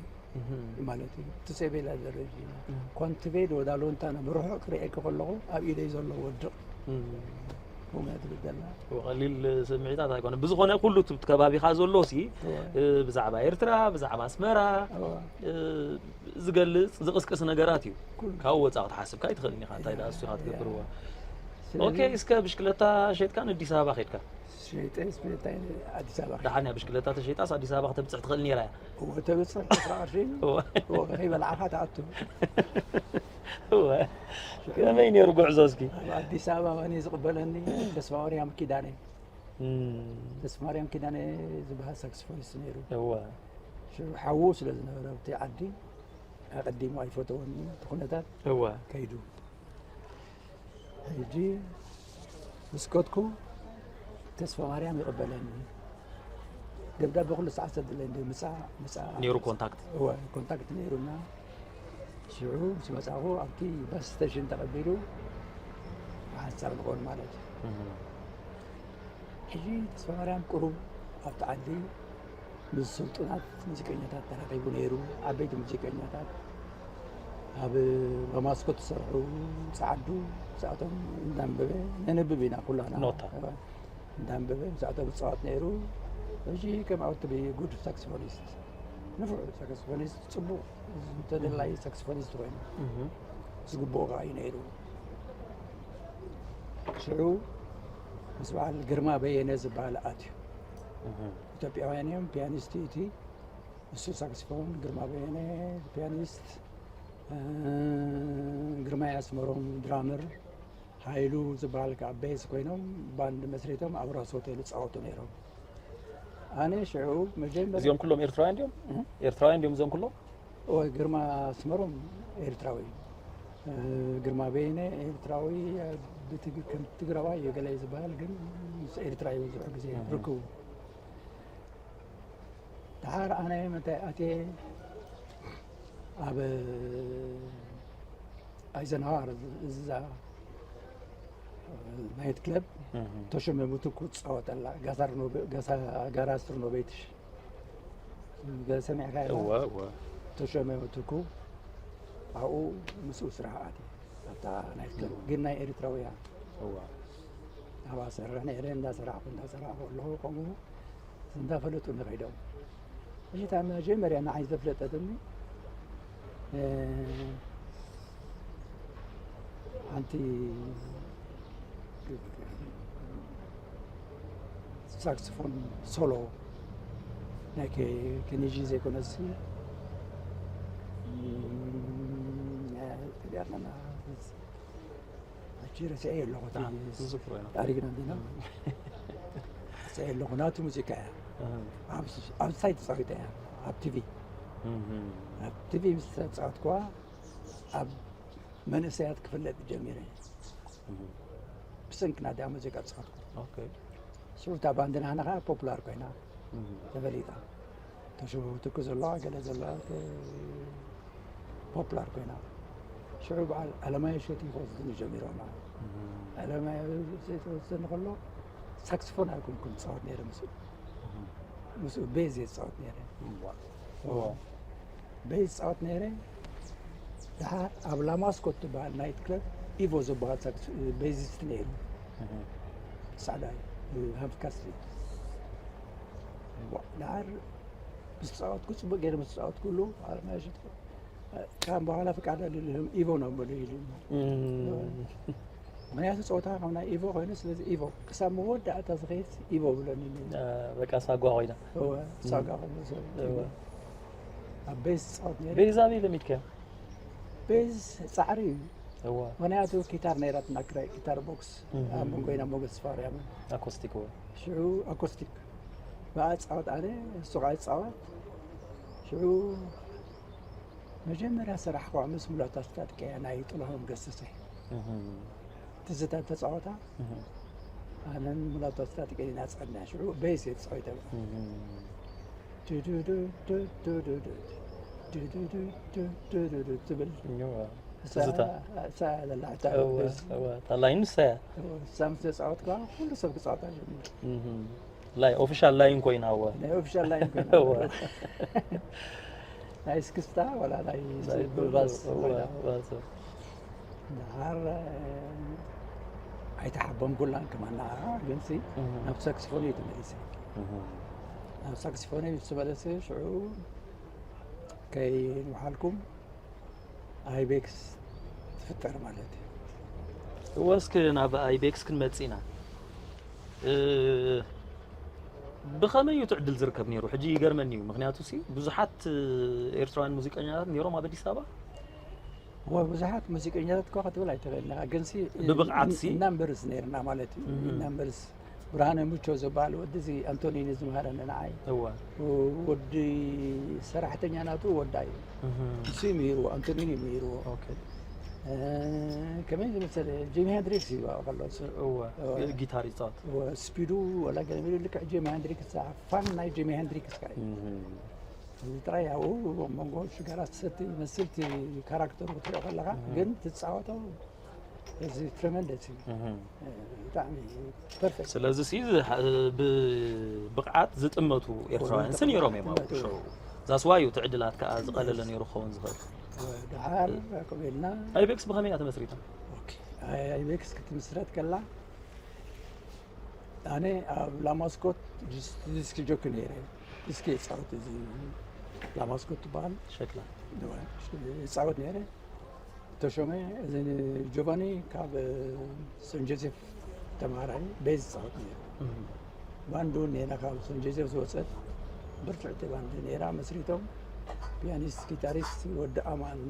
ማለት እዩ። Tu sei bella da regina quanto vedo da lontano ብርሑቕ ክርእየኪ ከለኹ ኣብ ኢደይ ዘሎ ወድቕ ከምኡ እያ ትብል ዘላ። ቀሊል ስምዒታት ኣይኮነ። ብዝኾነ ኩሉ እቲ ከባቢኻ ዘሎ ሲ ብዛዕባ ኤርትራ ብዛዕባ ኣስመራ ዝገልጽ ዝቕስቅስ ነገራት እዩ። ካብኡ ወፃእ ክትሓስብካ ኣይትኽእልን ኢኻ። እንታይ ደኣ እሱ ኢኻ ትገብርዎ። ኦኬ እስከ ብሽክለታ ሸይጥካ ንኣዲስ ኣበባ ኸድካ? ሸይጠ ስሜታይ ኣዲስ ኣበባ ደሓን እያ ብሽክለታ ተሸይጣስ ኣዲስ ኣበባ ከተብፅሕ ትኽእል ነይራ እያ። ተብፅሕ ተስራ ቅርሺ ከይበላዕኻ ትኣቱ። ከመይ ነይሩ ጉዕዞ እስኪ? ኣብ ኣዲስ ኣበባ መን እዩ ዝቕበለኒ? ተስፋ ማርያም ኪዳነ። ተስፋ ማርያም ኪዳነ ዝበሃል ሳክስፎኒስት ነይሩ። እወ ሽዑ ሓዉ ስለ ዝነበረ ኣብቲ ዓዲ ኣቐዲሙ ኣይፈተወኒ እቲ ኩነታት እወ ከይዱ። ሕጂ ምስ ከድኩ ተስፋ ማርያም ይቕበለኒ። ደብዳቤ ኩሉ ሰዓት ሰድለኒ ምፃ ምፃ ነይሩ ኮንታክት እወ ኮንታክት ነይሩና። ሽዑ ምስ መፃኹ ኣብቲ ባስ ስቴሽን ተቐቢሉ ብሓንሳብ ንኾን ማለት እዩ። ሕጂ ተስፋ ማርያም ቁሩብ ኣብቲ ዓዲ ምስ ስልጡናት ሙዚቀኛታት ተራኺቡ ነይሩ። ዓበይቲ ሙዚቀኛታት ኣብ በማስኮት ዝሰርሑ ጸዓዱ ምስኣቶም እንዳንበበ ነንብብ ኢና ኩላና ኖታ። እንዳንበበ ምስኣቶም ዝጻወት ነይሩ። ሕጂ ከም ኣውት ጉድ ሳክስፎኒስት ንፉዕ ሳክስፎኒስት ጽቡቕ ተደላይ ሳክስፎኒስት ኮይኑ ዝግብኦ ከዓ እዩ ነይሩ። ሽዑ ምስ በዓል ግርማ በየነ ዝበሃል ኣትዩ። ኢትዮጵያውያን እዮም። ፒያኒስት እቲ እሱ ሳክስፎን፣ ግርማ በየነ ፒያኒስት፣ ግርማይ ኣስመሮም ድራመር፣ ሃይሉ ዝበሃል ከዓ ቤዝ ኮይኖም ባንድ መስሪቶም ኣብ ራስ ሆቴል ይፃወቱ ነይሮም። ኣነ ሽዑ መጀመርያ እዚኦም ኩሎም ኤርትራውያን ድዮም? ኤርትራውያን ድዮም እዚኦም ኩሎም? ወይ ግርማ ኣስመሮም ኤርትራዊ እዩ። ግርማ በየነ ኤርትራዊ ብትግ- ከም ትግራዋይ እዩ ገለ ዝበሃል ግን ምስ ኤርትራ እዩ ብዙሕ ግዜ ርክቡ። ደሓር ኣነ መታይ ኣትየ ኣብ ኣይዘንሃወር፣ እዛ ናይት ክለብ ተሾመ ምትኩ ትፃወተላ፣ ጋሳር ኖቤ-፣ ጋሳ-፣ ጋራስትር ኖቤትሽ ገለ ሰሚዕካ ኢኻ? እወ እወ ተሾመ ምትኩ ኣብኡ ምስኡ ስራሕ ኣትየ ኣብታ ናይት ክለብ፣ ግን ናይ ኤርትራውያን እወ ኣብኣ ሰርሕ ነይረ። እንዳሰራሕኩ እንዳሰራሕኩ ኣለኹ ከምኡ እንዳፈለጡ ንኸይዶም። እታ መጀመርያ ንዓይ ዘፍለጠትኒ፣ እ፣ ሓንቲ ሳክስፎን ሶሎ ናይ ከ-፣ ኬኒጂ ዘይኮነሲ፣ እ፣ ተጋርና ሕጂ ረሲዐዮ ኣለኹ። እቲ ብዙሕ ኮይኑ ታሪክና እንዲና ረሲዐዮ ኣለኹ። ናቱ ሙዚቃ እያ። ኣብ ሳይት ተፃዊታ እያ፣ ኣብ ቲቪ። ኣብ ቲቪ ምስ ተፃወትኩዋ ኣብ መንእሰያት ክፍለጥ ጀሚረ። ብሰንኪ ናዳ ሙዚቃ ተፃወትኩ። ሽዑ እታ ባንድና ኸዓ ፖፑላር ኮይና ተፈሊጣ። ተሽውትኩ ዘለዋ ገለ ዘለዋ ፖፑላር ኮይና። ሽዑ በዓል ኣለማየ ሸቲ ክወስድኒ ጀሚሮም። ኣለማየ ሸቲ ክወስድኒ ከሎ ሳክስፎን ኣይኮንኩን ዝፃወት ነይረ ምስኡ። ምስኡ ቤዝ እየ ዝፃወት ነይረ። ቤዝ ዝፃወት ነይረ። ድሓር ኣብ ላማስኮት ትበሃል ናይት ክለብ ኢቮ ዝበሃል ሳክስ-፣ ቤዚስት ነይሩ። ሳዕዳይ ሃፍ ካስትል። ድሓር ምስ ተፃወትኩ፣ ፅቡቅ ገይረ ምስ ተፃወትኩሉ፣ ኣለማየ ሸቲ ካብ በኋላ ፍቃድ ኣልልህም ኢቮ ነው ብሎ ኢሉ። ምክንያቱ ፀወታ ከም ናይ ኢቮ ኮይኑ፣ ስለዚ ኢቮ ክሳብ መወዳእታ ዝኸይድ ኢቮ ብለኒ። በቃ ሳጓ ኮይና እወ፣ ሳጋ ኮይኑ ሰብ እወ። ኣብ ቤዝ ፃወት ነይረ። ቤዝ ኣበይ ለሚድካዮ? ቤዝ ፃዕሪ እዩ። እወ ምክንያቱ ኪታር ነይራትና ክራይ ኪታር ቦክስ እህ። ኣብ መንጎይና ሞገስ ተስፋማርያምን ኣኮስቲክ እወ ሽዑ ኣኮስቲክ ብኣ ፃወት ኣነ እሱ ከዓ ይፃወት። ሽዑ መጀመርያ ሰራሕኳ ምስ ሙላቱ ኣስታጥቅያ ናይ ጥላሁን ገሰሰ እህ። ትዝታ ተፃወታ። እህ። ኣነን ሙላቱ ኣስታጥቅያ ኢና ፀና። ሽዑ ቤዝ እየ ተፃዊተ። እህ። ዱዱዱዱዱዱዱ፣ ዱዱዱዱዱዱ ትብል። እወ እሳ ትዝታ እሳ ዘላ እታ እወ ቤዝ። እወ እታ ላይን ንሳ እያ እወ፣ እሳ ምስ ተፃወትካ ኩሉ ሰብ ክፃወታ ጀሚሩ። እህ። ላይን ኦፊሻል ላይን ኮይና እወ ናይ ኦፊሻል ላይን ኮይና እወ ናይ እስክስታ ወላ ናይ ናይ ዝብል ባስ እወ ኮይና። ባስ ድሓር ኣይተሓበምኩላን ከማና ግንሲ እህ። ናብ ሳክስፎን እዩ ተመሊሰ። እህ። ናብ ሳክስፎን እዩ ዝተመለሰ። ሽዑ ከይንውሓልኩም ኣይቤክስ ትፍጠር ማለት እዩ። እወ እስኪ ናብ ኣይቤክስ ክንመጽእ ኢና። እ፣ ብኸመይ እዩ እቲ ዕድል ዝርከብ ነይሩ? ሕጂ ይገርመኒ እዩ። ምክንያቱ ሲ ብዙሓት ኤርትራውያን ሙዚቀኛታት ነይሮም ኣብ ኣዲስ ኣበባ። እወ፣ ብዙሓት ሙዚቀኛታት እኳ ክትብል ኣይትኽእልን ኢኻ፣ ግን ሲ ብብቕዓት ሲ? እናምበርስ ነይርና ማለት እዩ። እም። እናምበርስ ብርሃነ ሙቾ ዝበሃል ወዲ እዚ ኣንቶኒኒ ዝምሃረኒ ንዓይ እወ ወዲ ሰራሕተኛ ናቱ ወዳ እዩ። እህ። እሱ እዩ ምሂርዎ፣ ኣንቶኒኒ እዩ ምሂርዎ። ኦኬ እ፣ ከመይ ዝመሰለ ጂሚ ሄንድሪክስ እዩ ኣብኡ ከሎ እሱ። እወ እወ። ጊታር ይጻወት። እወ፣ ስፒዱ ወላ ገለ ሚሉ ልክዕ ጂሚ ሄንድሪክስ፣ ፋን ናይ ጂሚ ሄንድሪክስ ከኣ እዩ። እህ። እዚ ጥራይ ኣብኡ መንጎ ሽጋራ ትሰቲ ይመስል እቲ ካራክተሩ ክትሪኦ ከለኻ፣ እህ። ግን ትፃወቶ እዚ ትረመንደስ እዩ። እህ። ብጣዕሚ ፐርፌክት። ስለዚ ሲ ብብቕዓት ዝጥመቱ ኤርትራውያን ሲ ነይሮም እዮም ኣብኡ ሾው። ዛስዋይ እዩ እቲ ዕድላት ከዓ ዝቐለለ ነይሩ ክኸውን ዝኽእል። ድሓር ከምኡ ኢልና ኣይቤክስ ብኸመይ እያ ተመስሪታ? ኦኬ፣ ኣይቤክስ ክትምስረት ከላ ኣነ ኣብ ላማስኮት ዲስ-፣ ዲስክ ጆኪ ነይረ። ዲስክ የፃወት፣ እዚ ላማስኮት ትበሃል ሸክላ ይፃወት ነይረ። ተሾመ፣ እዚ ጆቫኒ ካብ ሰን ጆሴፍ ተምሃራይ ቤዝ ይፃወት ነይሩ። ባንድ እውን ነይራ ካብ ሰን ጆሴፍ ዝወፀት ብርትዕቲ ባንድ ነይራ መስሪቶም። ፒያኒስት ጊታሪስት ወዲ ኣማን፣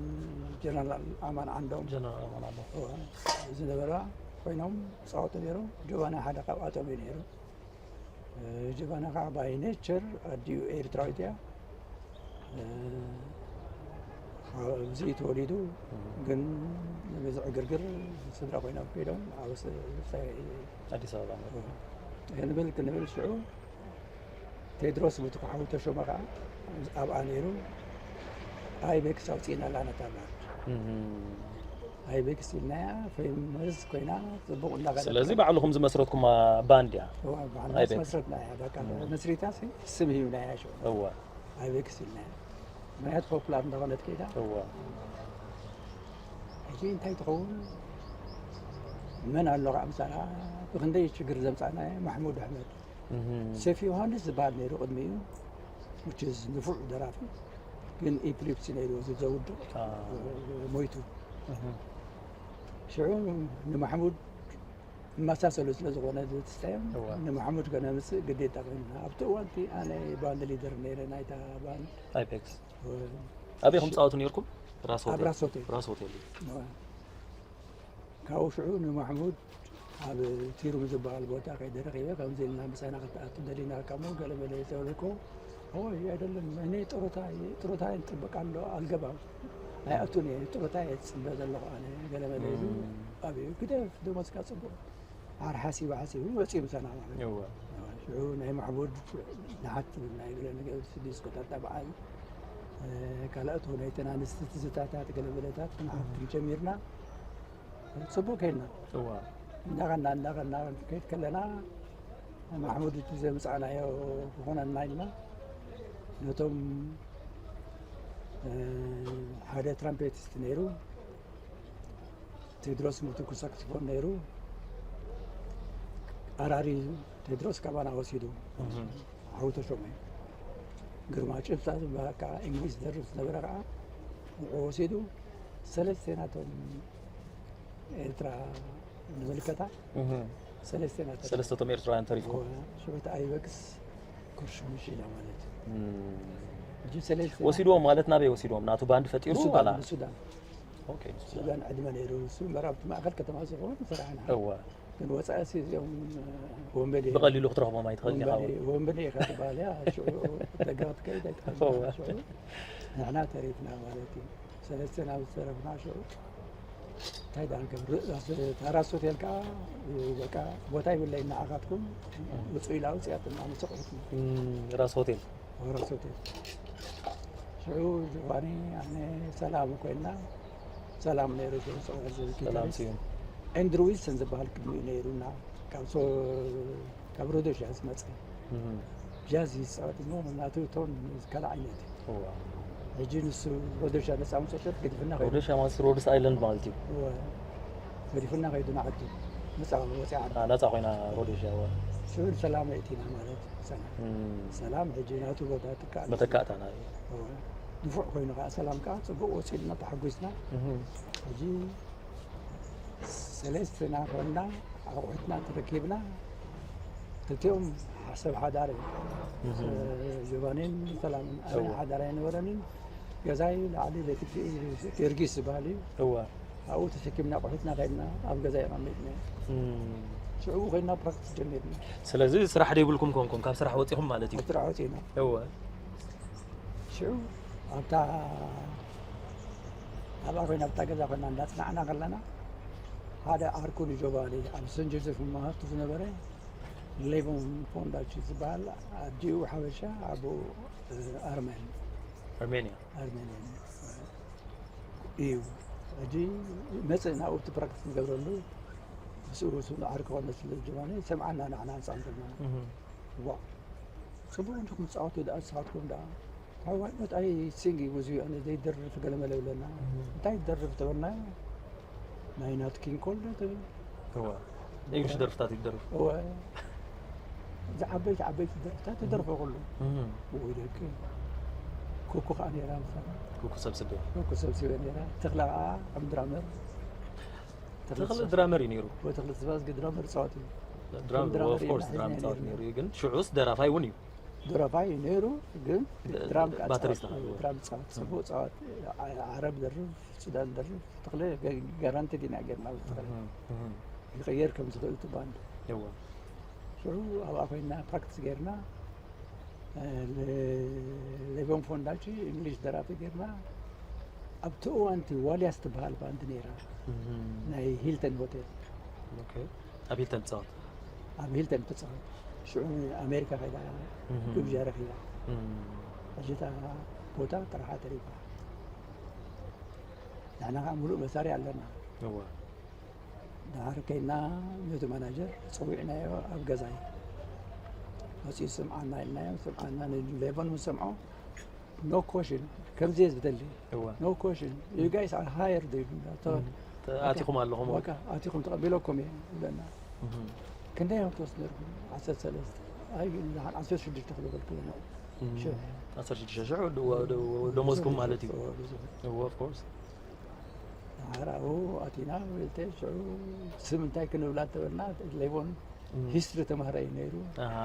ጀነራል ኣማን ዓንዶም ጀነራል ኣማን ኣሎ። ዝነበራ ኮይኖም ይፃወቱ ነይሮም። ጆቫኒ ሓደ ካብኣቶም እዩ ነይሩ። እ፣ ጀበና ከዓ ባይ ኔቸር ኣዲኡ ኤርትራዊት እያ። እ፣ ኣብዚ እዩ ተወሊዱ፣ ግን ንብዙሕ ግርግር ስድራ ኮይኖም ከይዶም ኣብ ስ-፣ ስ-፣ ኣዲስ ኣበባ ማለት እዩ። ክንብል ክንብል ሽዑ ቴድሮስ ምትኩ ሓው ተሾመ ከዓ ኣብኣ ነይሩ። ኣይቤክስ ኣውፂእና ኣላ ነታ ባንድ። እህ። ኣይቤክስ ኢልናያ፣ ፌመስ ኮይና ጽቡቕ እንዳኸደት። ስለዚ ባዕልኹም ዝመስረትኩማ ባንድ እያ። እዋ፣ ባዕልና ኣይቤክስ። መስረትና እያ። በቃ መስሪታ ሲ ስም ሂብናያ ሽዑ። እዋ። ኣይቤክስ ኢልናያ። ምክንያቱ ፖፑላር እንዳኾነት ከይዳ። እዋ። ሕጂ እንታይ ትኸውን? መን ኣሎ ከዓ ምሳና? ብክንደይ ሽግር ዘምፃና? ማሕሙድ ኣሕመድ። እህ። ሴፍ ዮሃንስ ዝበሃል ነይሩ ቅድሚኡ፣ which is ንፉዕ ደራፊ፣ ግን ኢፕሊፕሲ ነይሩ እዚ ዘውድቕ አ። ሞይቱ። እህ። ሽዑ ንማሕሙድ መሳሰሉ ስለ ዝኾነ ዝተስተዮም እዋ። ንማሕሙድ ከነምፅእ ግዴታ ኮይንና። ኣብቲ እዋንቲ ኣነ ባንድ ሊደር ነይረ ናይታ ባንድ። ኣይቤክስ። ኣበይ ኢኹም ትጻወቱ ነይርኩም? ራስ ኣብ ሆቴል። ራስ ሆቴል። ራስ ሆቴል እዩ። እዋ። ካብኡ ሽዑ ንማሕሙድ ኣብ ቲሩም ዝበሃል ቦታ ከይደ ረኺበ፣ ከምዚ ኢልና ምሳና ክትኣቱ ደሊና እሞ ገለ መለ ተበልኮ። ኦይ ኣይደለም፣ እኔ ጡረታ ጡረታ ይጠብቃለሁ፣ አልገባም፣ ኣይኣቱን እየ፣ ጡረታ እየ ዝፅበ ዘለኹ ኣነ፣ ገለ መለ ኢሉ። ኣብዩ ግደፍ፣ ደሞዝካ ፅቡቕ። ኣር ሓሲቡ ሓሲቡ መፂኡ ምሳና ማለት እዩ። እወ። ሽዑ ናይ ማሕሙድ ንሓት ናይ ገለ ነገር ዲስኮ ጠጣ በዓል፣ ካልኦት እውን ኣይተን ኣንስቲ ትዝታታት ገለ መለታት ክንሓትም ጀሚርና። ፅቡቅ ከይድና እዋ። እንዳኸና እንዳኸና ክንከይድ ከለና ማሕሙድ እቲ ዘምፃእናዮ ክኾነና ኢልና ነቶም ሓደ ትራምፔቲስት ነይሩ፣ ቴድሮስ ምትኩ ሳክስፎን ነይሩ። ኣራሪ ቴድሮስ ካባና ወሲዱ ሓው ተሾመ ግርማ ጭብሳ ዝበሃል ከዓ እንግሊዝ ደርፍ ዝነበረ ከዓ ንዑ ወሲዱ ሰለስተ ናቶም ኤርትራ ንምልከታ ሰለስተ ናቶም ሰለስተቶም ኤርትራውያን ተሪፍኩም። ሽዑት ኣይበክስ ኩርሽሙሽ ኢላ ማለት እዩ። እም። እጂ ሰለስተ ወሲድዎም ማለት ናበይ ወሲድዎም? ናቱ ባንድ ፈጢሩ ንሱዳን ዋላ? ንሱዳን ኦኬ። ሱዳን ዕድመ ነይሩ። እሱ እምበር ኣብቲ ማእከል ከተማ ዝኾነ ሰራሕና እዋ። ግን ወፃኢ ሲ እዚኦም ወንበዴ ብቐሊሉ ክትረኽቦም ኣይትኽእል ኢኻ። ወንበዴ ወንበዴ ኢኻ ትበሃል እያ። ሽዑ ደጋ ክትከይድ ኣይትኽእል እዋ። ኢኻ። ሽዑ ንሕና ተሪፍና ማለት እዩ። ሰለስተ ናብ ዝተረፍና ሽዑ እንታይ ደኣ ንገብር? እታ ራስ ሆቴል ከዓ በቃ ቦታ ይብለይ ንዓኻትኩም ውፁ ኢላ ውፅያትና ንስቑት እም፣ ራስ ሆቴል። ራስ ሆቴል ሽዑ ጆባኒ ኣነ ሰላም ኮይና ሰላም ነይሩ። ሰላም ስዩም። ኤንድሩ ዊልሰን ዝበሃል ቅድሚኡ ነይሩና ካብ ሶ- ካብ ሮዶሽያ ዝመፀ እም። ጃዝ ይፃወት እሞ ናቱ ቶን ካልኣይ ነቲ እዋ። ሕጂ ንሱ ሮዶሽያ ነፃ ምስ ወፀት ገዲፍና ከይዱ። ሮዶሽያ ማለት ሮድስ ኣይላንድ ማለት እዩ። እወ። ገዲፍና ከይዱ ንዓዱ ነፃ ወፂኣ ዓዲ። አ፣ ነፃ ኮይና ሮዶሽያ። እዋ። ሽዑ ሰላም የእቲና ማለት ሰላም እም። ሰላም ሕጂ ናቱ ቦታ ትካል መተካእታና እዩ። እወ። ንፉዕ ኮይኑ ከዓ ሰላም ከዓ ፅቡቅ ወፂልና ተሓጒስና። እም። ሕጂ ሰለስትና ኮይና ኣቑሑትና ተረኪብና ክልቲኦም ሰብ ሓዳር እዮም። ጆባኔን ሰላምን ኣነ እዋ። ሓዳር ኣይነበረንን። ገዛይ ላዕሊ ቤት ጊዮርጊስ ዝበሃል እዩ። እዋ። ኣብኡ ተሰኪምና ኣቑሑትና ከይድና ኣብ ገዛ የቐሚጥና። እም። ሽዑ ኮይና ፕራክቲስ ጀሚርና። ስለዚ ስራሕ ደይብልኩም ኮንኩም ካብ ስራሕ ወፂኹም ማለት እዩ። ኣብ ስራሕ ወፂና እወ። ሽዑ ኣብታ ኣብኣ ኮይና ኣብታ ገዛ ኮይና እንዳፅናዕና ከለና ሓደ ኣርኩን ጆባሊ ኣብ ሰን ጆሴፍ መሃቱ ዝነበረ ሌቦን ፎንዳች ዝበሃል ኣዲኡ ሓበሻ ኣብኡ ኣርመን ኣርሜንያ። ኣርሜንያ እዩ። ሕጂ መፅእ ናብኡ እቲ ፕራክቲስ ንገብረሉ ምስኡ ስም ዓርኪ ኮነ ስለ ዝጀመረ ሰምዓና ንዓና ህፃን ዘለና እህ። ዋ ፅቡቅ እንዲኹም ትፃወቱ ደኣ ንስኻትኩም ደኣ ታዋይ መጣይ ሲንግ ውዚ ኣነ ዘይደርፍ ገለመለ ብለና እንታይ ትደርፍ ተበልና ናይ ናት ኪንግ ኮል ዶ ትብል እዋ። እንግሊሽ ደርፍታት ይደርፍ። እወ እዚ ዓበይቲ ዓበይቲ ደርፍታት ትደርፎ ኩሉ እህ። ወይ ደቂ ኩኩ ከዓ ነይራ ምሳና ኩኩ ሰብስቤ። ኩኩ ሰብስበ ነይራ ተኽለ ከዓ ከም ድራመር ተኽለ ድራመር እዩ ነይሩ። ወተኽለ ተስፋዝጊ ድራመር ፃወት እዩ ድራም ድራመር ኦፍ ኮርስ ኢና ድራም ሒዝና ጻወት ነይርና። ነይሩ እዩ፣ ግን ሽዑስ ደራፋይ እውን እዩ። ደራፋይ እዩ ነይሩ ግን ድራም ከዓ ባተሪስታ ፃወት እዩ። ድራም ፃወት ፅቡቅ ፃወት ዓረብ ደርፍ ሱዳን ደርፍ ተኽለ ጋራንቲ ዲና ጌርና ተኽለ እህ፣ እህ። ይቀየር ከም ዝኽእል ትባል እዋ። ሽዑ ኣብኣ ኮይና ፕራክቲስ ጌርና ሌቦን ፎንዳቺ እንግሊሽ ደራፊ ጌርና ኣብቲ እዋንቲ ዋልያስ ትበሃል ባንድ ነይራ እህ። ናይ ሂልተን ሆቴል ኦኬ። ኣብ ሂልተን ትጻወት። ኣብ ሂልተን ትጻወት ሽዑ ኣሜሪካ ከይዳ እህ። ግብዣ ረኺባ እህ። ሕጂ እታ ቦታ ጥራሓ ተሪፋ ንሕና ከዓ ሙሉእ መሳርያ ኣለና እዋ ድሓር ከይና ነቲ ማናጀር ፀዊዕናዮ ኣብ ገዛይ መፅኡ ስምዓና ኢልናዮ። ስምዓና ንሌቦን ምስ ሰምዖ no question ከምዚ እየ ዝደሊ እዋ no question you guys are hired ኢሉ ኣቲኹም ኣለኹም በቃ ኣቲኹም ተቐቢለኩም እየ ይብለና። ክንደይ እዮም ትወስድ ነርኩም? ዓሰርተ ሰለስተ ኣይ ንሓን ዓሰርተ ሽዱሽተ ክበልኩ ዓሰርተ ሽዱሽተ ሽዑ ደሞዝኩም ማለት እዩ። ብዙሕ እዎ of course ሓራኡ ኣቲና ብልተ ሽዑ ስም እንታይ ክንብላ ተበልና ሌቦን ሂስትሪ ተማሃራይ ነይሩ። ኣሃ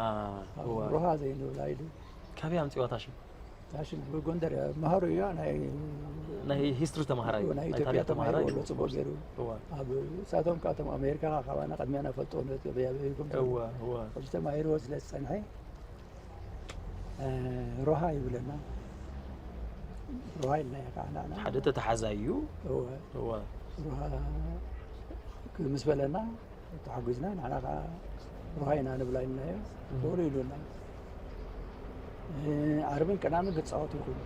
እዋ ሮሃ ዘይንብላ ኢሉ ካበይ ኣምፂዋ ታሽም ታሽም ጎንደር እያ መሃሩ እያ ናይ ናይ ሂስትሪ ተማሃራይ ናይ ናይ ኢትዮጵያ ታሪክ ተማሃራይ ተማሂሩ ጽቡቅ ገይሩ እዋ ኣብ ሳቶም ካብቶም ኣሜሪካ ካባና ቅድሚያና ፈልጦ ነትገበያበይኩም እዋ እዋ ሕጂ ተማሂርዎ ስለ ዝጸንሐ እ፣ ሮሃ ይብለና። ሮሃ ኢልና ኢና ከዓ ንዓና ሓደ ተተሓዛይ እዩ። እወ እዋ ሮሃ ምስ በለና ተሓጒዝና ንዓና ከዓ ሮሃ ኢና ንብላ ኢልናዮ። በሉ ኢሉና። እ፣ ዓርብን ቀዳምን ክትፃወቱ ኢኹም።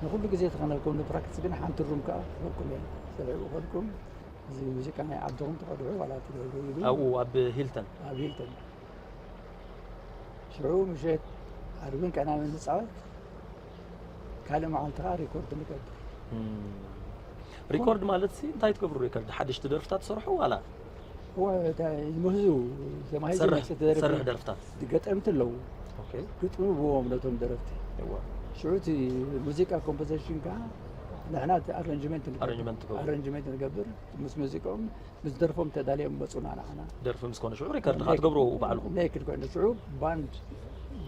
ንኩሉ ግዜ ተኸነልኩም ንፕራክቲስ ግን ሓንቲ ሩም ከዓ ክህበኩም እየ። ሰብዒ ብኸልኩም እዚ ሙዚቃ ናይ ዓድኹም ተቐድሑ ዋላ ትገብሩ ኢሉ ኣብኡ ኣብ ሂልተን ኣብ ሂልተን ሽዑ ምሸት ዓርብን ቀዳምን ንፃወት ካልእ መዓልቲ ከዓ ሪኮርድ ንገብር። ሪኮርድ ማለት ሲ እንታይ ትገብሩ? ሪኮርድ ሓደሽቲ ደርፍታት ትሰርሑ ዋላ ምህዙ ዘማሂዙ ሰርሕ መሰ ተደርፊ ሰርሕ ደርፍታት ገጠምቲ ኣለዉ ኦኬ ግጥሚ ብዎም ነቶም ደረፍቲ እዋ ሽዑ እቲ ሙዚቃ ኮምፖዚሽን ከዓ ንሕና ኣረንጅመንት ኣረንጅመንት ትገብሩ። ኣረንጅመንት ንገብር ምስ ሙዚቃኦም ምስ ደርፎም ተዳልዮም መፁና ንዓና ደርፊ ምስ ኮነ ሽዑ ሪከርድ ከዓ ትገብርዎ ባዕልኹም ኔክድ ኮይኑ ሽዑ ባንድ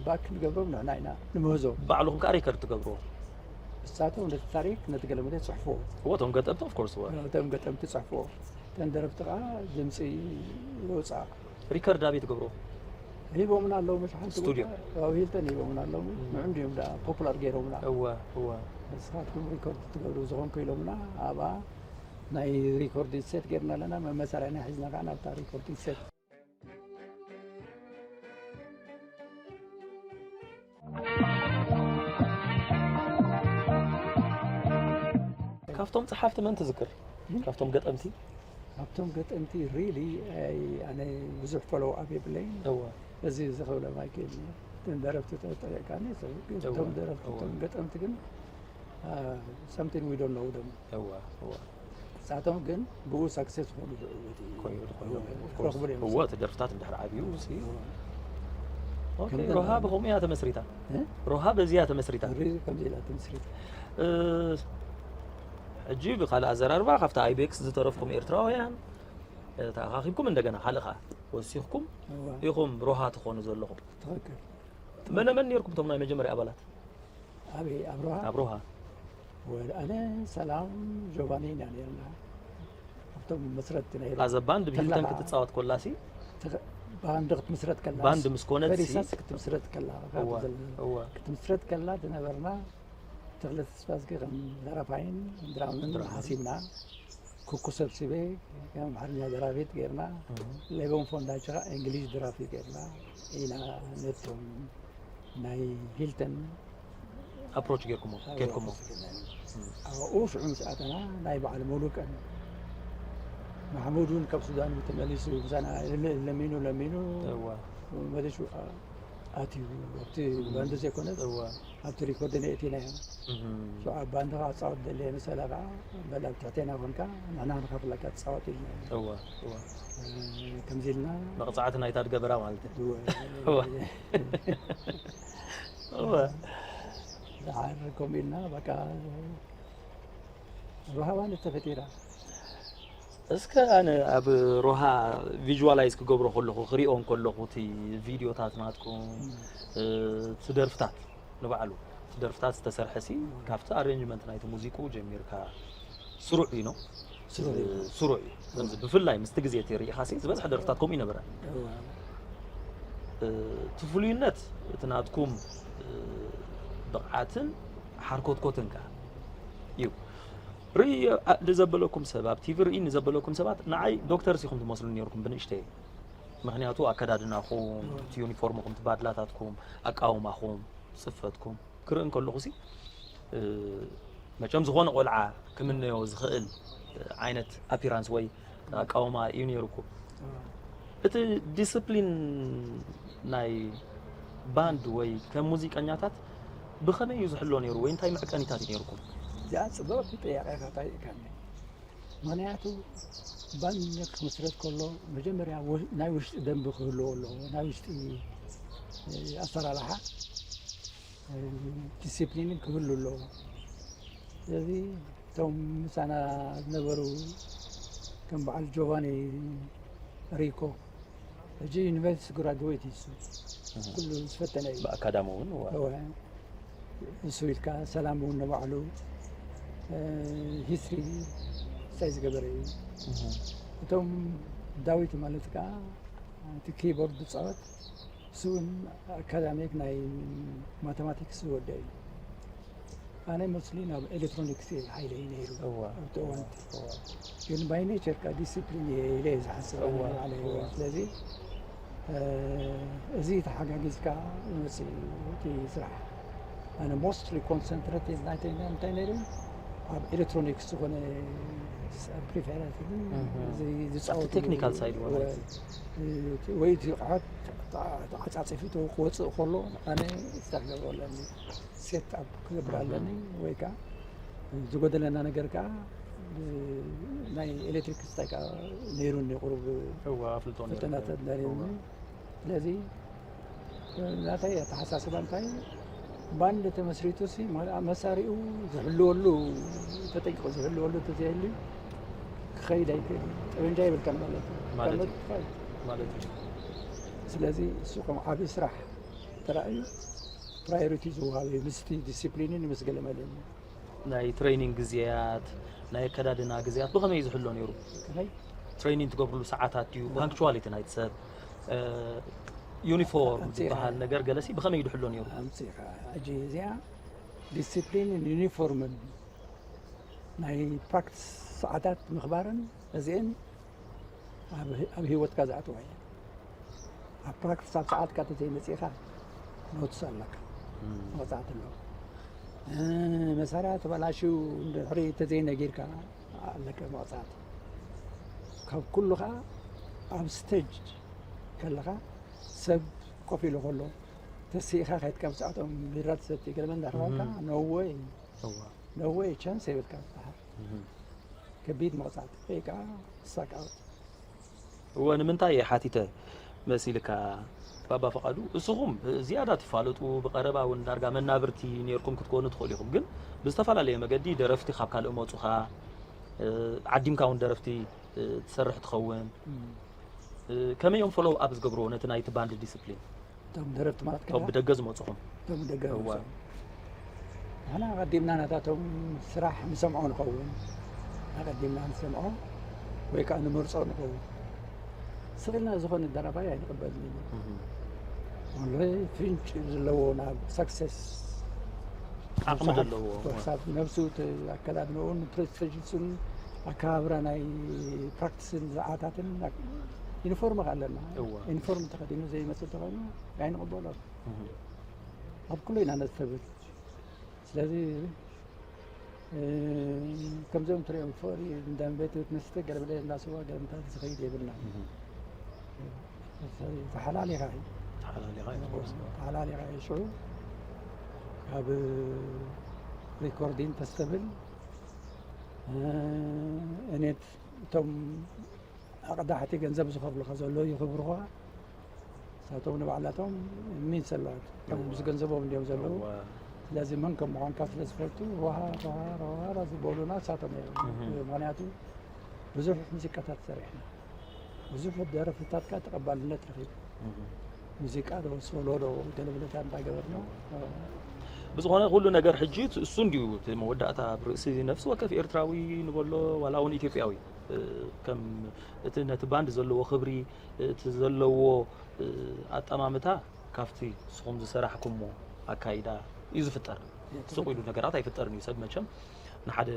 ባክ ንገብሮም ንሕና ኢና ንምህዞ ባዕልኹም ከዓ ሪከርድ ትገብርዎ እሳቶም ነቲ ታሪክ ነቲ ገለመለ ይፅሕፍዎ እዎ እቶም ገጠምቲ ኦፍኮርስ እዎ እቶም ገጠምቲ ይፅሕፍዎ እተን ደረፍቲ ከዓ ድምፂ ይወፅኣ ሪከርድ ኣበይ ትገብርዎ ሂቦምና ኣለዉ መሽ ሓንቲ ስቱድዮ። ቦታ ኣብ ሂልተን ሂቦምና ኣለዉ ንዑም ድዮም ደኣ ፖፑላር ገይሮምና እወ እወ ንስኻትኩም ሪኮርድ ትገብሩ ዝኾንኩ ኢሎምና ኣብኣ ናይ ሪኮርዲንግ ሴት ገይርና ኣለና መመሳርያና ሒዝና ከዓ ናብታ ሪኮርዲንግ ሴት ካብቶም ጸሓፍቲ መን ትዝክር ካብቶም ገጠምቲ ካብቶም ገጠምቲ ሪሊ ኣነ ብዙሕ ፎሎው ኣፕ የብለይን እወ እዚ እዚ ክብለ ማይክል እተን ደረፍቲ ተጠሪዕካኒ ሰብ ግን እወ፣ እቶም ደረፍቲ እወ። እቶም ገጠምቲ ግን something we don't know them እወ እወ ንሳቶም ግን ብኡ ሳክሴስ ዝኾኑ ዝዕወት እዩ ኮይኑ ዝኾኑ ክረኽቡ እዮም እወ እቲ ደርፍታት እንድሕር ዓብዩ ሲ ኦኬ ከምዚ ሮሃ ኣሎ። ብኸምኡ እያ ተመስሪታ እ? ሮሃ በዚ እያ ተመስሪታ ሪ ከምዚ ኢላ ትምስሪት እ፣ ሕጂ ብካልእ ኣዘራርባ ካብቲ ኣይቤክስ ዝተረፍኩም ኤርትራውያን እ፣ ተኣኻኺብኩም እንደገና ካልእ ኸዓ ወሲኽኩም እዋ ኢኹም ሮሃ ትኾኑ ዘለኹም ትኽክል መነ መን ነርኩም እቶም ናይ መጀመርያ ኣባላት ኣበይ ኣብ ሮሃ ኣብ ሮሃ ወደ ኣነ ሰላም ጆቫኒ ኢና ነርና ኣብቶም መስረትቲ ናይ ኣዘ ባንድ ብሂልተን ተላ- ክትፃወት ኮላሲ ትኽ- ባንድ ክትምስረት ከላ ባንድ ምስ ኮነት ሲ ፈሪሳስ ክትምስረት ከላ ካብ እወ ዘለ- እወ ክትምስረት ከላ ዝነበርና ተኽለ ተስፋዝጊ ከም ደራፋይን ድራምን ድራምን። ሓሲብና ኩኩ ሰብሲበ ከም ኣምሓርኛ ደራፊት ገይርና ሌቦን ፎንዳቸ ከዓ እንግሊዝ ደራፊ ገይርና ኢና ነቶም ናይ ሂልተን ኣፕሮች ጌርኩሞ ኬድኩሞ ኣብኡ ሽዑ ምስ ኣተና ናይ በዓል ሙሉቀን ማሕሙድ እውን ካብ ሱዳን ተመሊሱ ምሳና ለሚኑ ለሚኑ እወ መሊሱ ኣትዩ ኣብቲ ባንዲ ዘይኮነስ እወ ኣብቲ ሪኮርድ ነእቲናዮ እህም። ሽዑ ኣብ ባንዲ ከዓ ፃወት ደለየ መሰለ ከዓ በል ኣብ ትሕቴና ኮንካ ንሕና ንኸፍለካ ትፃወት ኢልና እወ እወ ከምዚ ኢልና መቕፃዕቲ ናይታ ድገበራ ማለት እዩ እወ። እወ እወ ዝሓር ከምኡ ኢልና በቃ ሮሃ ማለት ተፈጢራ እስከ ኣነ ኣብ ሮሃ ቪዥዋላይዝ ክገብሮ ከለኹ ክሪኦ ከለኹ እቲ ቪድዮታት ናትኩም እ፣ እቲ ደርፍታት ንባዕሉ እቲ ደርፍታት ዝተሰርሐ ሲ ካብቲ ኣሬንጅመንት ናይቲ ሙዚቁ ጀሚርካ ስሩዕ እዩ ነው ስሩዕ እዩ። ስሩዕ እዩ ከምዚ ብፍላይ ምስቲ ግዜ እቲ ርኢኻ ሲ ዝበዝሐ ደርፍታት ከምኡ ይነበረ እወ። እ፣ እቲ ፍሉይነት እቲ ናትኩም እ፣ ብቕዓትን ሓርኮትኮትን ከ እዩ ርኢ ኣ- ንዘበለኩም ሰብ ኣብ ቲቪ ርኢ ንዘበለኩም ሰባት ንዓይ ዶክተርስ ኢኹም ትመስሉ ነርኩም ብንእሽተይ ምክንያቱ ኣከዳድናኹም እቲ ዩኒፎርምኹም እቲ ባድላታትኩም ኣቃውማኹም ፅፈትኩም ክርኢ እንከለኹ ሲ እ፣ መቸም ዝኾነ ቆልዓ ክምነዮ ዝኽእል ዓይነት ኣፒራንስ ወይ ኣቃውማ እዩ ነይሩኩም። እቲ ዲስፕሊን ናይ ባንድ ወይ ከም ሙዚቀኛታት ብኸመይ እዩ ዝሕሎ ነይሩ ወይ እንታይ መዕቀኒታት እዩ ነይሩኩም? እዚኣ ፅብቕቲ ጥያቄ ካታ ይእካኒ። ምክንያቱ ባንድ ክምስረት ከሎ መጀመርያ ናይ ውሽጢ ደንቢ ክህልዎ ኣለዎ። ናይ ውሽጢ ኣሰራርሓ ዲሲፕሊንን ክህሉ ኣለዎ። ስለዚ እቶም ምሳና ዝነበሩ ከም በዓል ጆቫኒ ሪኮ ሕጂ ዩኒቨርሲቲ ግራድዌት እዩ እሱ። ኩሉ ዝፈተነ እዩ። ብኣካዳሚ እውን እዋ። እወ። እሱ ኢልካ ሰላም እውን ንባዕሉ ሂስትሪ ሳይ ዝገበረ እዩ። እቶም ዳዊት ማለት ከዓ እቲ ኪቦርድ ዝፃወት እሱ እውን ኣካዳሚክ ናይ ማቴማቲክስ ዝወደ እዩ። ኣነ ሞስሊ ናብ ኤሌክትሮኒክስ ሓይለ እዩ ነይሩ። እዋ። ኣብቲ እዋንቲ እዋ። ግን ባይ ኔቸር ካ ዲሲፕሊን እየ ኢለ እየ ዝሓስብ ኣነ እዋ። ባዕለይ። እዋ። ስለዚ እ፣ እዚ ተሓጋጊዝካ መፅእ እቲ ስራሕ። ኣነ ሞስትሊ ኮንሰንትሬት ናይተይ እንታይ ነይሩ ኣብ ኤሌክትሮኒክስ ዝኾነ ፕሪፌራቲቭ እህ። ዝፃወት ቴክኒካል ሳይድ ወይ እቲ ወይ እቲ ኣቕሓ ተዓፃፂፊ ክወፅእ ከሎ ኣነ ስታክ ገብሮ ኣለኒ፣ ሴት ኣፕ ክገብር ኣለኒ ወይ ከዓ ዝጎደለና ነገር ከዓ ብ-፣ ናይ ኤሌክትሪክ ስታይ ከዓ ነይሩኒ ቁሩብ እዋ ኣፍልጦ ነይሩ። ፈተናታት ነይሩኒ። ስለዚ ናተይ ኣተሓሳስባ እንታይ ባንድ ተመስሪቱ ሲ መ-፣ መሳሪኡ ዝሕልወሉ ተጠንቂቑ ዝሕልወሉ ተዘይህልዩ ክኸይድ ኣይክእል። ጠበንጃ ይብልካን ማለት እዩ። ማለት ካልኦት እዩ። ክፋል። ማለት እዩ። ስለዚ እሱ ከም ዓብዪ ስራሕ ተራእዩ ፕራዮሪቲ ዝወሃብ እዩ ምስቲ ዲሲፕሊንን ምስ ገለ መለን። ናይ ትሬኒንግ ግዜያት፣ ናይ ኣከዳድና ግዜያት ብኸመይ እዩ ዝሕሎ ነይሩ? ከመይ ትሬኒንግ ትገብርሉ ሰዓታት ድዩ? ፓንክቹዋሊቲ ናይቲ ሰብ እ፣ ዩኒፎርም ኣምፂእኻ። ዝበሃል ነገር ገለሲ ብኸመይ እዩ ዝሕሎ ነይሩ? ኣምፂእኻ። ሕጂ እዚኣ ዲሲፕሊንን ዩኒፎርምን ናይ ፕራክቲስ ሰዓታት ምኽባርን እዚአን ኣብ ህ-፣ ኣብ ህይወትካ ዝኣትዋ እየን። ኣብ ፕራክቲስ ኣብ ሰዓትካ ተዘይመፂእኻ ኖትስ ኣለካ፣ መቕፃዕቲ ኣለዎ። እ፣ መሳርያ ተበላሽዩ እንድሕሪ ተዘይነጊርካ ኣለካ መቕፃዕቲ። ካብ ኩሉ ከዓ ኣብ ስቴጅ ከለኻ ሰብ ኮፍ ኢሉ ከሎ ተስኢኻ ከይትካ ብዛዕቶም ቢራ ትሰቲ ገለመ እንዳረባካ እህ። ነወይ እዋ። ነወይ ቻንስ የብልካ ዝበሃል እህ። ከቢድ መቕፃዕቲ ወይ ከዓ ሳክ ኣውት። እወ ንምንታይ እየ ሓቲተ መሲልካ ባባ ፍቓዱ? እስኹም ዝያዳ ትፋለጡ ብቐረባ እውን ዳርጋ መናብርቲ ነይርኩም ክትኮኑ ትኽእሉ ኢኹም፣ ግን ብዝተፈላለየ መገዲ ደረፍቲ ካብ ካልእ መፁኻ እ፣ ዓዲምካ እውን ደረፍቲ እ፣ ትሰርሕ ትኸውን። እ፣ ከመይ እዮም ፎሎው ኣፕ ዝገብርዎ ነቲ ናይቲ ባንድ ዲስፕሊን? እቶም ደረፍቲ ማለት እቶም ከ ብደገ ዝመፁኹም? እቶም ብደገ እዋ። ንሰምዖ። ንሕና ኣቐዲምና ናታቶም ስራሕ ንሰምዖ ንኸውን፣ ኣቐዲምና ንሰምዖ ወይ ከዓ ንመርፆ ንኸውን። ስቕ ኢልና ዝኾነ ደራፋይ ኣይንቕበልን ኢና። እህ። ወለ ፍንጭ ዘለዎ ናብ ሰክሰስ ዓቕሚ ዘለዎ። ክሳብ ነብሱ እቲ ኣከዳድንኡን ፕሬስቴጅሱን ኣከባብራ ናይ ፕራክቲስን ሰዓታትን ዩኒፎርም ከ ኣለና። እዋ። ዩኒፎርም ተኸዲኑ ዘይመፅእ ተኾይኑ ኣይንቕበሎን። እህ። ኣብ ኩሉ ኢና ነስተብል። ስለዚ እ፣ ከምዞም ትሪኦም ፍቕሪ እንዳ ቤት መስተ ገለመለ እንዳስዋ ገለመታት ዝኸይድ የብልና። እህ። ተሓላሊኻ እዩ። ተሓላሊኻ እዩ። ተሓላሊኻ እዩ። ሽዑ ካብ ሪኮርዲን ተስተብል እ፣ እኔት እቶም ኣቕዳሕቲ ገንዘብ ዝኸፍሉኻ ዘለዉ ይኽብሩኻ። ንሳቶም ንባዕላቶም ሚንስ ኣለዋት ከም ምስ ገንዘቦም እንዲዮም ዘለዉ። እዋ። ስለዚ መን ከም ምዃንካ ስለ ዝፈልጡ ሮሃ ሮሃ ሮሃ ሮሃ ዝበሉና ንሳቶም እዮም። እህ። ምክንያቱ ብዙሕ ሙዚቃታት ሰሪሕና፣ ብዙሕ ደረፍታትካ ተቐባልነት ረኺቡ። እህ። ሙዚቃ ዶ ሶሎ ዶ ገለመለታት እንዳገበርና ብዝኾነ ኩሉ ነገር ሕጂ እሱ እንድዩ እቲ መወዳእታ ኣብ ርእሲ ነፍሲ ወከፍ ኤርትራዊ ንበሎ ዋላ እውን ኢትዮጵያዊ እ፣ ከም እቲ ነቲ ባንድ ዘለዎ ክብሪ እቲ ዘለዎ እ፣ ኣጠማምታ ካብቲ ንስኹም ዝሰራሕኩሞ ኣካይዳ እዩ ዝፍጠር። ስቕ ኢሉ ነገራት ኣይፍጠርን እዩ። ሰብ መቸም ንሓደ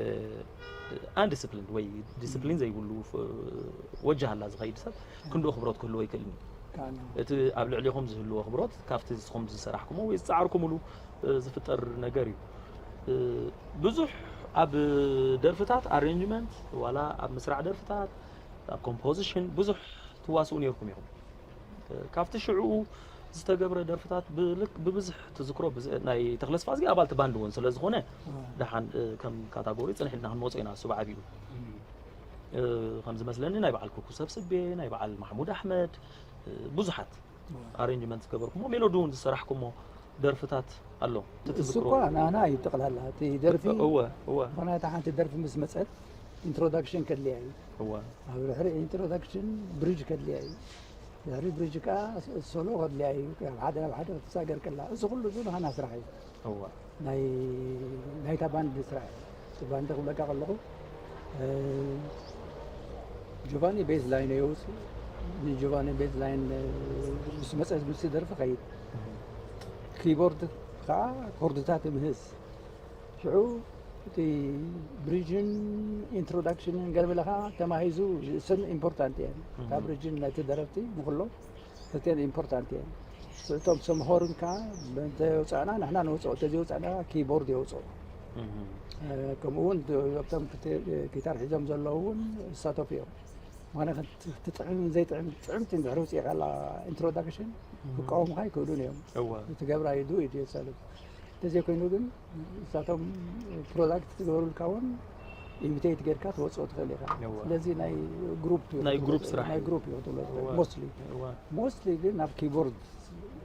ኣንዲስፕሊን ወይ ዲስፕሊን ዘይብሉ ፍ-፣ ወጃ ሃላ ዝኸይድ ሰብ ክንድኡ ክብረት ክህልዎ ኣይክእልን እዩ። ከኣና እቲ ኣብ ልዕሊኹም ዝህልዎ ኣኽብሮት ካብቲ ንስኹም ዝሰራሕኩሞ ወይ ዝፀዓርኩምሉ እ፣ ዝፍጠር ነገር እዩ። እ፣ ብዙሕ ኣብ ደርፍታት ኣሬንጅመንት ዋላ ኣብ ምስራዕ ደርፍታት ኣብ ኮምፖዚሽን ብዙሕ ትዋስኡ ነርኩም ኢኹም። ካብቲ ሽዕኡ ዝተገብረ ደርፍታት ብብዝሕ ትዝክሮ ናይ ተክለስፋዝጊ ኣባልቲ ባንድ እውን ስለ ዝኾነ ደሓን ከም ካታጎሪ ፅንሕ ኢልና ክንመፆ ኢና። እሱ ብዓቢኡ ከም ዝመስለኒ ናይ በዓል ኩኩ ሰብ ስቤ፣ ናይ በዓል ማሕሙድ ኣሕመድ ብዙሓት ኣሬንጅመንት ዝገበርኩሞ ሜሎዲ እውን ዝሰራሕኩሞ ደርፍታት ኣሎ። እሱ እኳ ናና እዩ ጠቕላላ እቲ ደርፊ። እወ እወ። ምኽንያቱ ሓንቲ ደርፊ ምስ መፀት ኢንትሮዳክሽን ከድልያ እዩ። እወ። ኣብ ድሕሪ ኢንትሮዳክሽን ብሪጅ ከድልያ እዩ። ድሕሪ ብሪጅ ከዓ ሶሎ ከድልያ እዩ። ካብ ሓደ ናብ ሓደ ክትሳገር ከላ እዚ ኩሉ እዚ ናና ስራሕ እዩ። እወ። ናይ ናይታ ባንድ ስራሕ እዩ። እቲ ባንድ ክብለካ ከለኹ እ፣ ጆቫኒ ቤዝ ላይን የውፅእ። ንጆቫኒ ቤዝ ላይን ምስ መፀ ምስ ደርፊ ኸይድ ኪቦርድ ከዓ ኮርድታት ምህዝ ሽዑ እቲ ብሪጅን ኢንትሮዳክሽንን ገለመለ ከዓ ተማሂዙ ዝእሰን ኢምፖርታንት እየን። ካብ ብሪጅን ነቲ ደረፍቲ ንኩሎ ክልቲአን ኢምፖርታንት እየን። እቶም ሰምሆርን ከዓ እንተየውፃእና ንሕና ነውፅኦ፣ እንተዘይወፃእና ኪቦርድ የውፅኦ። ከምኡ እውን እቶም ጊታር ሒዞም ዘለዉ እውን ይሳተፉ እዮም። ምክንያቱ ትጥዕም ዘይጥዕም ጥዕምቲ እንድሕር ውፅኢኻ ኢንትሮዳክሽን ክቃወሙኻ ኣይክእሉን እዮም። እወ። እቲ ገብራ ይዱ እዩ የሳልፍ። እንተዘይኮይኑ ግን ንሳቶም ፕሮዳክት ትገብሩልካ እውን ኢሚቴት ጌርካ ትወፅኦ ትኽእል ኢኻ። እወ። ስለዚ ናይ ግሩፕ እዩ ናይ ክትብሎ ግሩፕ ትኽእል፣ ስራሕ ናይ እዩ። ግሩፕ እዩ ክትብሎ ትኽእል። እወ። ሞስትሊ እወ። ሞስትሊ ግን ናብ ኪቦርድ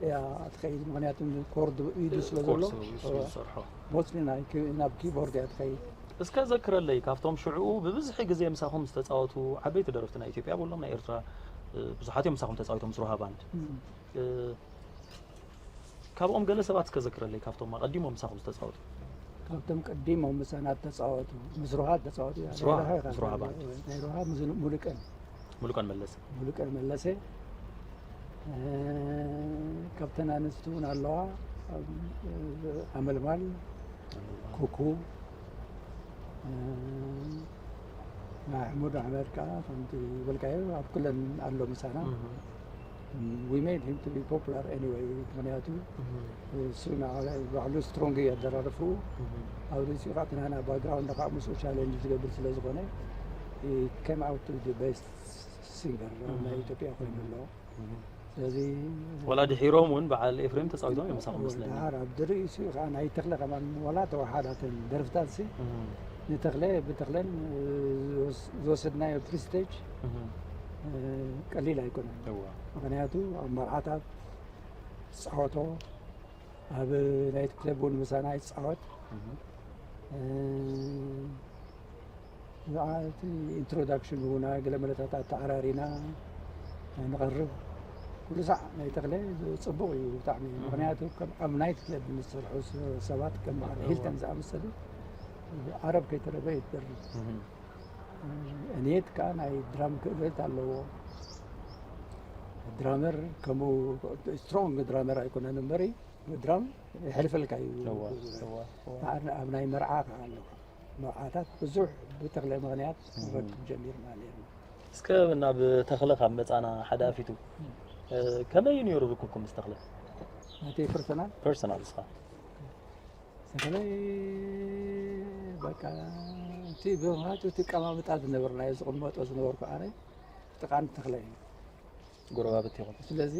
እያ ትኸይድ፣ ምኽንያቱ ኮርድ ኢዱ ስለ ዘሎ። ኮርስ እዩ እሱ ዝሰርሖ። ሞስትሊ ናይ ኪ- ናብ ኪቦርድ እያ ትኸይድ። እስከ ዘክረለይ ካብቶም ሽዕኡ ብብዝሒ ግዜ ምሳኹም ዝተፃወቱ ዓበይቲ ደረፍቲ ናይ ኢትዮጵያ በሎም ናይ ኤርትራ እ፣ ብዙሓት እዮም ምሳኹም ተፃዊቶም ምስ ሮሃ ባንድ። እም። እ፣ ካብኦም ገለ ሰባት እስከ ዘክረለይ ካብቶም ኣቐዲሞም ምሳኹም ዝተፃወቱ። ካብቶም ቀዲሞም ምሳና ተፃወቱ፣ ምስ ሮሃ ተፃወቱ እያ። ምስ ሮሃ፣ ናይ ሮሃ ምስ ሮሃ ባንድ። ናይ ሮሃ ምስ ሙሉቀን። ሙሉቀን መለሰ። ሙሉቀን መለሰ። እ፣ ካብተን ኣንስቲ እውን ኣለዋ። ኣብ፣ እ፣ ኣመልማል፣ ኣመልማል። ኩኩ፣ እ፣ ማሕሙድ ኣሕመድ ከዓ ከምቲ ዝበልካዮ ኣብ ኩለን ኣሎ ምሳና። እህ። We made him to be popular anyway፣ ምኽንያቱ እህ። እሱ ንዓ-፣ ባዕሉ ስትሮንግ እዩ ኣደራርፍኡ። እህ። ኣብ ርእሲኡ ከዓ እቲ ናና ባክግራውንድ ከዓ ምስኡ ቻሌንጅ ዝገብር ስለ ዝኾነ he came out to the best singer እህ። ናይ ኢትዮጵያ ኮይኑ ኣሎ። እህ። ስለዚ ወላ ድሒሮም እውን በዓል ኤፍሬም ተፃዊቶም እዮም ምሳኹም መስለኒ። ደሓር ኣብ ድርእሲ ከዓ ናይ ተኽለ ከማን ዋላ ተወሓዳትን ደርፍታት ሲ እህ። ንተኽለ ብተኽለን ዝወስ- ዝወሰድናዮ ፕሪስቴጅ እህ። እ፣ ቀሊል ኣይኮነን። እዋ። ምኽንያቱ ኣብ መርዓታት ይፃወቶ፣ ኣብ ናይት ክለብ እውን ምሳና ይፃወት። እህ። እ፣ ብዛዕባ እቲ ኢንትሮዳክሽን እውን ገለ መለታት ኣተዓራሪና ንቐርብ። ኩሉ ሳዕ ናይ ተኽለ ፅቡቕ እዩ ብጣዕሚ። እህ። ምኽንያቱ ከም ኣብ ናይት ክለብ ንዝሰርሑ ስ- ሰባት ከም በዓል እዋ። ሂልተን ዝኣመሰሉ ዓረብ ከይተረፈ እዩ ትደርፍ። እህ። እኔት ከዓ ናይ ድራም ክእለት ኣለዎ። ድራመር ከምኡ ስትሮንግ ድራመር ኣይኮነን እምበሪ ድራም የሕልፈልካ እዩ። እዋ፣ እዋ፣ እዋ። ኣብ ናይ መርዓ ከዓ ኣለዎ። መርዓታት ብዙሕ ብተኽለ ምኽንያት እም። ክንረክብ ጀሚርና ነርና። እስከ ናብ ተኽለ ካብ መጻና ሓዳፊቱ፣ እም። እ፣ ከመይ እዩ ነይሩ ርክብኩም ምስ ተኽለ? ናተይ ፐርሰናል? ፐርሰናል እስኻ? ተኽለ በቃ እቲ ብምኽንያቱ እቲ ኣቀማምጣ ዝነበርናዮ ዝቕመጦ ዝነበርኩ ኣነ ጥቓን ተኽለ እዩ። ጎረባብቲ ኢኹም? ስለዚ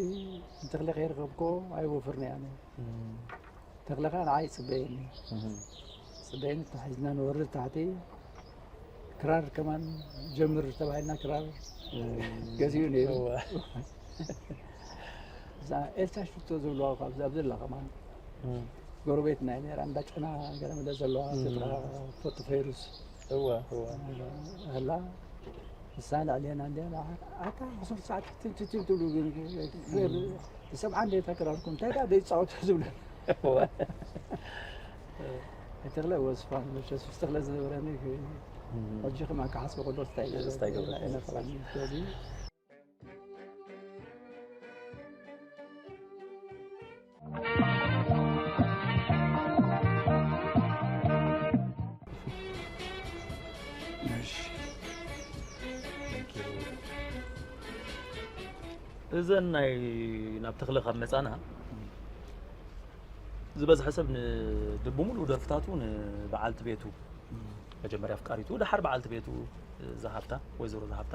ንተኽለ ከይረኸብኮ ኣይወፍርኒ ኣነ። እም። ተኽለ ኸዓ ንዓይ ይፅበየኒ። እህ። ፅበየኒ ተታሒዝና ንወርድ ታሕቲ። ክራር ከማን ጀምር ተባሂልና ክራር እም። ገዚኡ ነይሩ። እዋ። እዛ ኤልሳ ሽቶ ዝብልዋ እኳ ኣብዛ ኣብ ዘላ ከማን እም። ጎረቤትና እያ ነይራ። እንዳ ጨና ገለ መለ ዘለዋ እም። ትጥራ ፎቶ ፈይሩስ እዋ፣ እዋ። ኣላ። ንሳ ልዕሌና እንድያ፣ ኣታ ዕሱር ሰዓት ትም ትም ትም ትብሉ ግን፣ ክሬር፣ እም። ሰብዓ እንደ ተቅራርኩም፣ እንታይ ደኣ ዘይጻወቱ ዝብሉ። እዋ። ተኽለ ወስፋን መቸስ ምስ ተኽለ ዝነበረኒ፣ እም። ሕጂ ከማን ክሓስቦ ከሎ እንታይ እንታይ ገብረ? ኢና፣ ኢና፣ ስለዚ እሺ። እዘን ናይ ናብ ተኽለ ካብ መጻና፣ ዝበዝሐ ሰብ ን-፣ ድ-፣ ብምሉእ ደርፍታቱ ንበዓልቲ ቤቱ መጀመርያ ኣፍቃሪቱ፣ ደሓር በዓልቲ ቤቱ፣ እ፣ ዝሃብታ፣ ወይዘሮ ዝሃብታ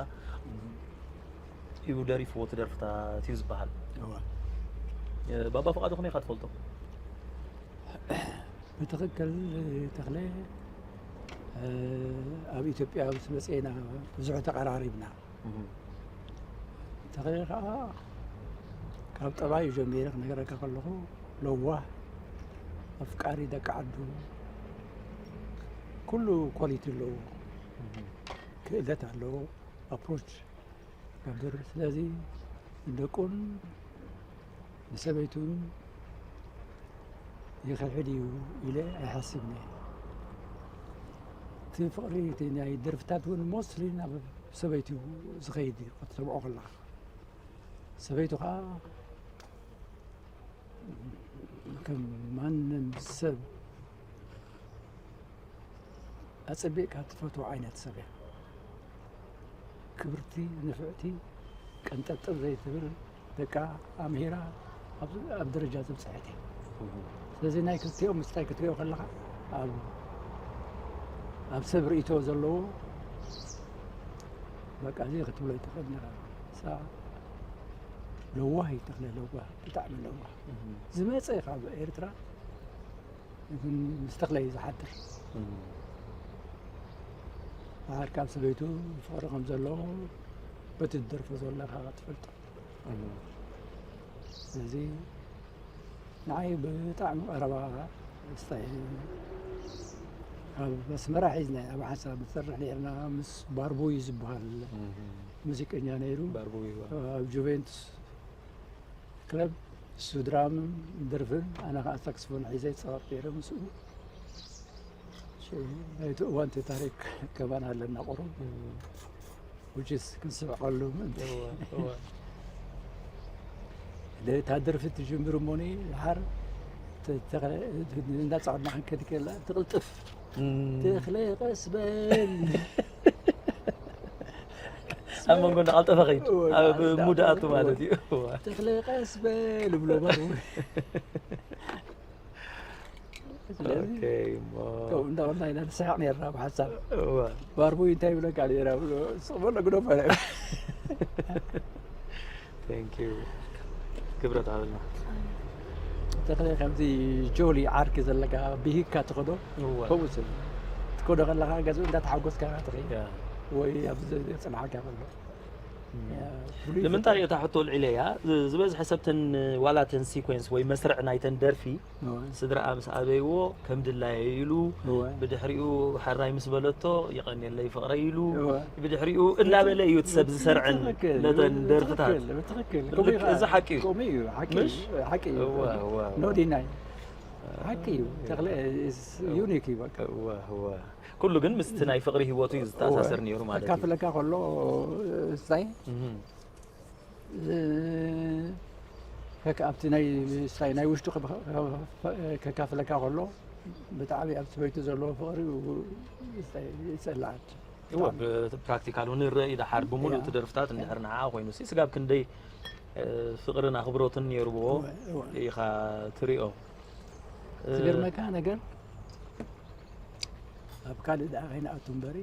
እዩ ደሪፍዎ እቲ ደርፍታት እዩ ዝበሃል። እወ። እ፣ ባባ ፍቓዱ ከመይ ኢኻ ትፈልጦ? ብትኽክል ተኽለ፣ እ፣ ኣብ ኢትዮጵያ ምስ መፅኤና ብዙሕ ተቐራሪብና። ተኽለ ከዓ ካብ ጠባዩ ጀሚረ ክነገረካ ከለኹ ለዋህ፣ ኣፍቃሪ ደቂ ዓዱ፣ ኩሉ ኳሊቲ ኣለዎ፣ ክእለት ኣለዎ፣ ኣፕሮች ገብር። ስለዚ ንደቁን ንሰበይቱን ይኽሕድ እዩ ኢለ ኣይሓስብን እየ። እቲ ፍቕሪ፣ እቲ ናይ ደርፍታት እውን ሞስትሊ ናብ ሰበይቱ ዝኸይድ እዩ ክትሰምዖ ከለኻ። ሰበይቱ ከዓ ከም ማንም ሰብ ኣጸቢቕካ ትፈትዎ ዓይነት ሰብ እያ። ክብርቲ፣ ንፍዕቲ፣ ቀንጠብጠብ ዘይትብል፣ ደቃ ኣምሂራ ኣብ፣ ኣብ ደረጃ ዘብፅሐት እያ። ስለዚ ናይ ክልቲኦም ምስታይ ክትሪኦ ከለኻ ኣብ፣ ኣብ ሰብ ርእይቶ ዘለዎ በቃ እዚ ክትብሎ ይትኽእል ነራ። እሳ ለዋህ ይትኽለ ለዋህ፣ ብጣዕሚ ለዋህ። ዝመፀ ካብ ኤርትራ ግን ምስ ተኽለ እዩ ዝሓድር። በሓር ካብ ሰበይቱ ፍቕሪ ከም ዘለዎ በቲ ዝደርፎ ዘሎ ኢኻ ትፈልጦ። ስለዚ ንዓይ ብጣዕሚ ቀረባ ስታይ፣ ካብ ኣስመራ ሒዝና ኣብ ሓንሳብ ንሰርሕ ነርና። ምስ ባርቡይ ዝበሃል ሙዚቀኛ ነይሩ። ባርቡይ፣ እወ። ኣብ ጁቬንቱስ ክለብ እሱ ድራምን ደርፍን፣ ኣነ ከዓ ሳክስፎን ሒዘ ይፃወት ነይረ ምስኡ። ናይቲ እዋን እቲ ታሪክ ከማን ኣለና ቁሩብ፣ ውጭስ ክንስዕቐሉ ምእንቲ። እወ፣ እወ። እታ ደርፊ ትጅምር እሞኒ ድሓር ተ-፣ ተ-፣ እንዳፃወትና ክንከድ ከላ ትቕልጥፍ። እም። ተኽለ ቀስ በል። ኣብ መንጎ እንዳቐልጠፈ ኸይድ፣ እወ፣ ኣብ እንዳቐልጠፈ፣ ሙድ ኣቱ እወ። ማለት እዩ። እወ። ተኽለ ቀስ በል ብሎ ባሩ። ስለዚ ኦኬ፣ እሞ። ከምኡ እንዳበልና ኢና ንስሕቕ ነርና ብሓሳብ። እወ። ባርቡይ እንታይ ይብለካ ነይራ ብሎ፣ ስቕ በሎ ግደፎ። Thank you። ክብረት ሃበልና። ተኽለ ከምዚ ጆሊ ዓርኪ ዘለካ ብሂግካ ትኸዶ፣ እወ። ከምኡ ስል ትከዶ ከለኻ ገዝኡ እንዳተሓጎስካ ትኸይድ፣ ያ። ወይ ኣብዚ ዘጽንሓካ ከሎ። ያ፣ ፍሉይ ንምንታይ እታ ሕቶ ኣልዒለያ? ዝ-፣ ዝበዝሐ ሰብተን ዋላ ተን ሲኮንስ ወይ መስርዕ ናይተን ደርፊ እወ። ስድራኣ ምስ ኣበይዎ ከም ድላየ ኢሉ እወ። ብድሕሪኡ ሕራይ ምስ በለቶ ይቐንየለይ ፍቕረይ ኢሉ እወ። ብድሕሪኡ እናበለ እዩ እቲ ሰብ ዝሰርዐን ብትኽክል፣ ነተን ደርፍታት። ብትኽክል፣ ብትኽክል። ልክ ከምኡ ኢኻ። እዚ ሓቂ እዩ። ከምኡ እዩ፣ ሓቂ ምሽ? እዩ፣ ሓቂ እዩ። እወ፣ እወ፣ እወ። No deny። ሓቂ እዩ። ተኽለ is unique እዩ በቃ። እወ፣ እወ። ኩሉ ግን ምስቲ ናይ ፍቕሪ ህይወቱ እዩ ዝተኣሳሰር ነይሩ ማለት እዩ። ከካፍለካ ከሎ ስታይ፣ እህም። እ፣ ከካ-፣ ኣብቲ ናይ ስታይ ናይ ውሽጡ ከ-፣ ከ-፣ ከካፍለካ ከሎ ብጣዕሚ ኣብ ሰበይቱ ዘለዎ ፍቕሪ ስታይ ይጸልኣት። እወ፣ ብፕራክቲካል እውን ንርኢ ደሓር ብምሉእ ያ። እቲ ደርፍታት እንድሕር ንዓ ኮይኑ ሲ ስጋብ ክንደይ፣ እ፣ ፍቕርን ኣኽብሮትን ነይርዎ እወ፣ እወ። ኢኻ ትሪኦ። እ፣ ዝገርመካ ነገር ኣብ ካልእ ደኣ ከይንኣቱ እምበሪ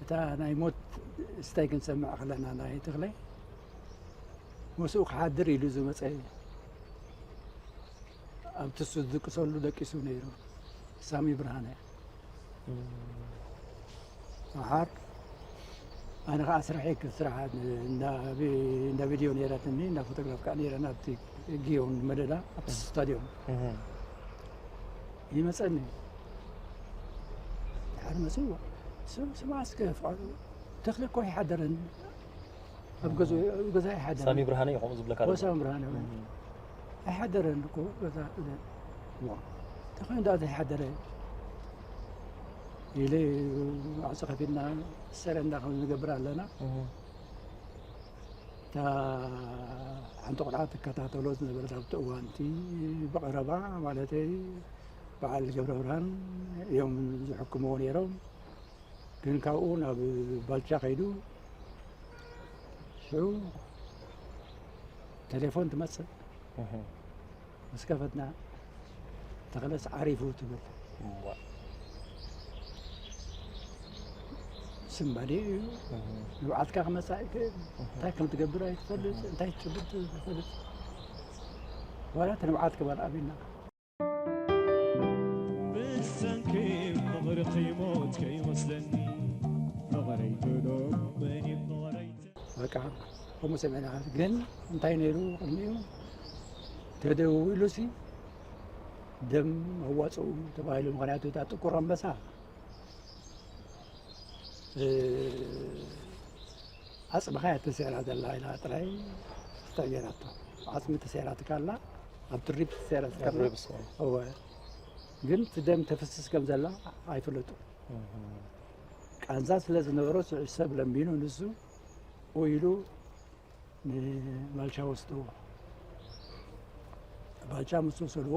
እታ ናይ ሞት ስታይ ክንሰምዕ ከለና ናይ ተኽለ ምስኡ ክሓድር ኢሉ ዝመጸ ኣብቲ እሱ ዝድቅሰሉ ደቂሱ ነይሩ ሳሚ ብርሃነ። ኣሓር ኣነ ከዓ ስርሐይ ክስራሕ እንዳ ቪ-፣ እንዳ ቪድዮ ነይራትኒ፣ እንዳ ፎቶግራፍ ከዓ ነይረና ኣብቲ ጊዮን መደዳ ኣብቲ ስታዲዮም። እህ። ይመፀኒ። ድሓር መፅዎ። ስ-፣ ስማ እስከ ፍቓዱ፣ ተኽለ እኮ ኣይሓደረን። ኣብ ገዛ፣ ኣብ ገዛ ኣይሓደረን። ሳሚ ብርሃነ እዩ ከምኡ ዝብለካ ዘሎ። ወሳም ብርሃነ። ኣይሓደረን እኮ ገዛ። ዋ፣ ተኾይኑ ዳ ዘይሓደረ ኢለ፣ ማዕጾ ከፊትና ሰረንዳ ከም ንገብር ኣለና። እህ። እታ ሓንቲ ቆልዓ ትከታተሎ ዝነበረት ኣብቲ እዋንቲ ብቐረባ ማለተይ በዓል ገብረብርሃን እዮም ዝሕክምዎ ነይሮም። ግን ካብኡ ናብ ባልቻ ከይዱ ሽዑ ቴሌፎን ትመጽእ። እህ። ምስ ከፈትና፣ እታ ተኽለስ ዓሪፉ ትብል። ስምባዴ እዩ። ንብዓትካ ክመጽእ ኣይክእል። እንታይ ከም ትገብር ኣይትፈልጥ፣ እንታይ ትጭብጥ ትፈልጥ። ዋላ እቲ ንብዓት ክበል ኣቢና። ብሰንኪ ፍቕሪ ከይሞት ከይመስለኒ ፍቕረይ ትብሎ በይኒ ፍቕረይ በቃ ከምኡ ሰሚዕና። ግን እንታይ ነይሩ ቅድሚኡ ተደውሉሲ ደም ኣዋፅኡ ተባሂሉ። ምክንያቱ እታ ጥቁር ኣንበሳ ዓፅምኻ እያ ተሰይራ ዘላ ኢላ ጥራይ ስታይ ገይራቶ። ዓፅሚ ተሰይራ ትካላ ኣብ ትሪፕ ተሰይራ ትካላ እወ። ግን እቲ ደም ተፍስስ ከም ዘላ ኣይፍለጡ። ቃንዛ ስለ ዝነበሮ ሰብ ለሚኑ ንሱ ኢሉ ንባልቻ ወስድዎ። ባልቻ ምስ ወሰድዎ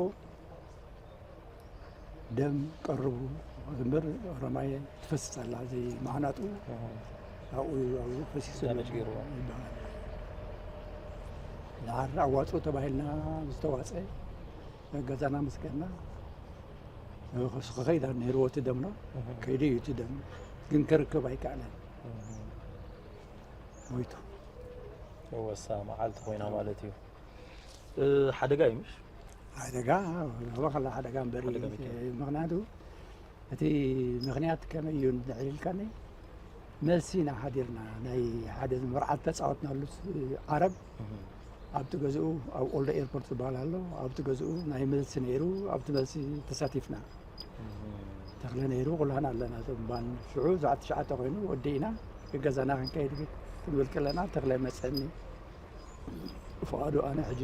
ደም ቀርቡ እምበር ኦሮማይ ትፈስስ ኣላ። እዚ ማህናጡ ኣብኡ ኣብኡ ፈሲሱ ኣሎ ይበሃል። ድሓር ኣዋፅኡ ተባሂልና ዝተዋፀ ገዛና ምስ ከድና ክኸይድ ነይርዎ እቲ ደምና ከይዱ እዩ እቲ ደም ግን ክርከብ ኣይከኣለን። ሞይቱ። ወሳ መዓልቲ ኮይና ማለት እዩ። ሓደጋ እዩ ምሽ? ሓደጋ ኣባኸላ ሓደጋ እምበር እዩ። ምክንያቱ እቲ ምክንያት ከመይ እዩ ንድሕር ኢልካኒ መልሲ ኢና ሓዲርና ናይ ሓደ መርዓት ተፃወትናሉ ዓረብ ኣብቲ ገዝኡ ኣብ ኦልዶ ኤርፖርት ዝበሃል ኣሎ ኣብቲ ገዝኡ ናይ መልሲ ነይሩ ኣብቲ መልሲ ተሳቲፍና ተኽለ ነይሩ ኩላና ኣለና እቶም ባን ሽዑ ሰዓት ትሽዓተ ኮይኑ ወዲእና ገዛና ክንከይድ ክንብል ከለና ተኽለ መፀኒ ፍቓዱ ኣነ ሕጂ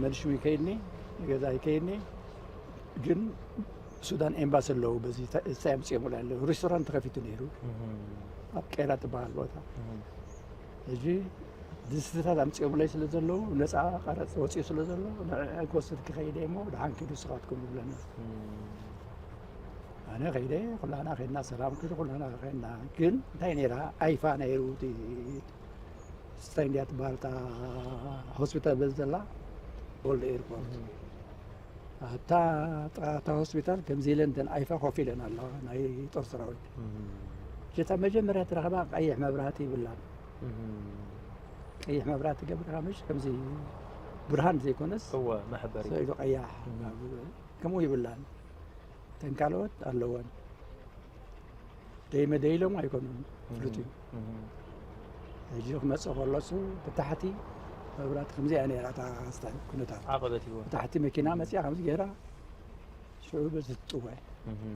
መልሽሙ ይከይድኒ ንገዛ ይከይድኒ ግን ሱዳን ኤምባሲ ኣለዉ በዚ እንታይ ኣምፅኦምላ ኣለዉ ሬስቶራንት ተኸፊቱ ነይሩ ኣብ ቄራ ትበሃል ቦታ ሕጂ ድስትታት ኣምፅኦምለይ ስለ ዘለዉ ነፃ ቀረፅ ወፂኡ ስለ ዘሎ ንዕዐ ክወስድ ክኸይደ እሞ ድሓን ኪዱ ስኻትኩም ይብለና ኣነ ከይደ ኩላና ከድና ሰላም ክዱ ኩላና ከድና ግን እንታይ ነይራ ኣይፋ ነይሩ ስታይ እንዲያ ትበሃል እታ ሆስፒታል በዚ ዘላ ወልደ ኤርፖርት ኣብታ ጥቓ እታ ሆስፒታል ከምዚ ኢለን እተን ኣይፋ ኮፍ ኢለን ኣለዋ ናይ ጦር ሰራዊት እታ መጀመርያ ትረኽባ ቀይሕ መብራህቲ ይብላን ቀይሕ መብራህቲ ገብርካ ምሽ ከምዚ ብርሃን ዘይኮነስ እወ መሕበሪ ስእሉ ቀያሕ ከምኡ ይብላን እተን ካልኦት ኣለወን ደይመ ደይሎም ኣይኮኑን ፍሉጥ እዩ ሕጂ ክመፅእ ከሎሱ ብታሕቲ መብራት ከምዚኣ ነራ እታ ስታይል ኩነታት ዓቐበት ይወ ብታሕቲ መኪና መፅያ ከምዚ ገይራ ሽዑ በዚ ትጥወ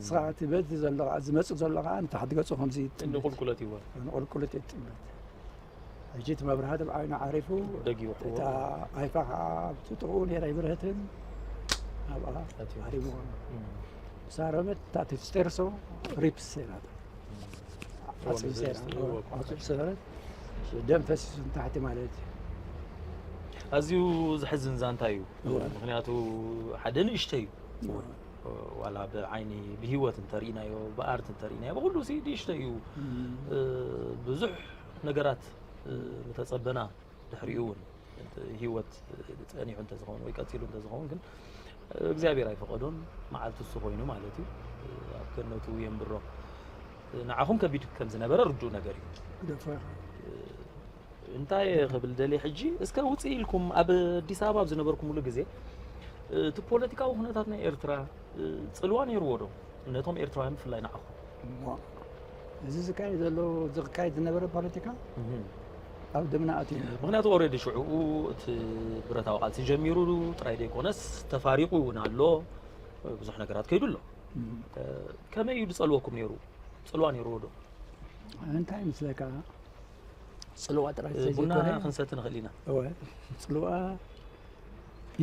ስኻ እቲ በዚ ዘሎ ከዓ ዝመፅእ ዘሎ ከዓ ንታሕቲ ገፁ ከምዚ እንደ ይጥምት ቁልቁለት ይወ ንቁልቁለት ይጥምት ሕጂ እቲ መብራህቲ ብዓይኑ ዓሪፉ ደጊኡ እታ ኣይፋ ከዓ ኣብቲ ጥቕኡ ነራ ይብርህትን ኣብኣ ኣትዩ። ዓሪሙ ምሳረመት እታ ተስተርሶ ሪፕስ ሴራታ ዓፅም ሴራ ዓፅም ሴራ ደም ፈሲሱ ንታሕቲ ማለት እዩ ኣዝዩ ዘሕዝን ዛንታ እዩ እወ። ምክንያቱ ሓደ ንእሽተይ እዩ እወ። ዋላ ብዓይኒ ብሂወት እንተርኢናዮ ብኣርት እንተርኢናዮ ብኩሉ ሲ ንእሽተይ እዩ እም፣ እ፣ ብዙሕ ነገራት እ፣ ምተጸበና ድሕሪኡ እውን ህይወት ጸኒሑ እንተዝኸውን ወይ ቀጺሉ እንተዝኸውን ግን እግዚኣብሔር ኣይፈቐዶን መዓልቲ እሱ ኮይኑ ማለት እዩ ኣብ ገነቱ የንብሮ ንዓኹም ከቢድ ከም ዝነበረ ርዱእ ነገር እዩ ግደፎ ኢኻ እንታይ ክብል ደልየ ሕጂ እስከ ውፅእ ኢልኩም ኣብ ኣዲስ ኣበባ ኣብ ዝነበርኩምሉ ግዜ እቲ ፖለቲካዊ ኩነታት ናይ ኤርትራ ፅልዋ ነይርዎ ዶ ነቶም ኤርትራውያን ብፍላይ ንዓኹም እሞ እዚ ዝካየድ ዘሎ ዝካየድ ዝነበረ ፖለቲካ ኣብ ደምና ኣትዩ ነይሩ። ምክንያቱ ኦሬዲ ሽዑኡ እቲ ብረታዊ ቃልሲ ጀሚሩ ጥራይ ዘይኮነስ ተፋሪቑ እውን ኣሎ ብዙሕ ነገራት ከይዱ ኣሎ። ከመይ እዩ ዝፀልወኩም ነይሩ? ፅልዋ ነይርዎ ዶ? እንታይ ምስለካ ፅልዋ ጥራይ ቡና ዘይኮነ ክንሰቲ ንኽእል ኢና። እወ ፅልዋ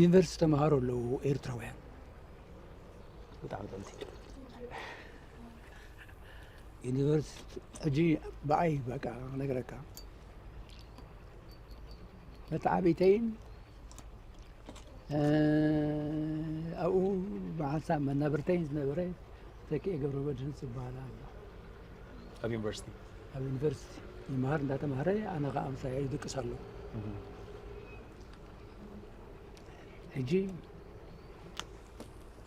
ዩኒቨርሲቲ ተምሃሮ ኣለዉ ኤርትራውያን ብጣዕሚ ጥዕምቲ ዩኒቨርሲቲ ሕጂ ብኣይ በቃ ክነግረካ መተዓብይተይን ኣብኡ ብሓንሳብ መናብርተይን ዝነበረ ተኪኤ ገብረመድህን ዝበሃል ኣሎ ኣብ ዩኒቨርሲቲ ኣብ ዩኒቨርሲቲ ይመሃር እንዳተማሃረ ኣነ ከዓ ምሳይ ይድቅስ ኣሎ ሕጂ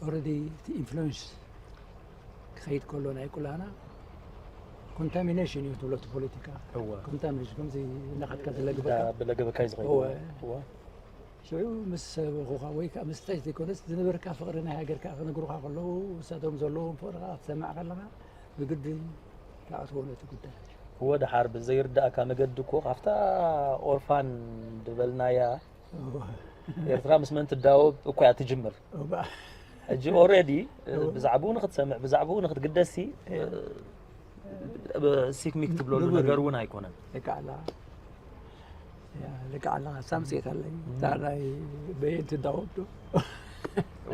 ኦረዲ እቲ ኢንፍሉንስ ክኸይድ ከሎ ናይ ኩላና ኮንታሚኔሽን እዩ ትብሎ እቲ ፖለቲካ። እወ ኮንታሚኔሽን ከምዚ እናኸድካ እንዳ ዝለግበካ ብለገበካ እዩ ዝኸይድ እወ። እወ ሽዑ ምስ ሰብ ኹኻ ወይ ከዓ ምስ ታይ ዘይኮነስ ዝነበርካ ፍቕሪ ናይ ሃገርካ ክነግሩኻ ከለዉ ንሳቶም ዘለዎም ፍቕሪ ከዓ ክትሰምዕ ከለኻ ብግዲ ትኣትዎ ነቲ ጉዳይ። እወ ደሓር ብዘይርዳእካ መገዲ እኮ ካብታ ኦርፋን ዝበልናያ ኤርትራ ምስ መን ትዳወብ እኮ እያ ትጅምር። እባ ሕጂ ኦልሬዲ ብዛዕባኡ ንክትሰምዕ ብዛዕባኡ ንክትግደሲ ሲክሚክ ትብለሉ ንቡር። ነገር እውን ኣይኮነን። ልክዕ ኣላ ልክዕ ኣላ ሳምሴት ኣለይ እታ ናይ በየን ትዳወብ ዶ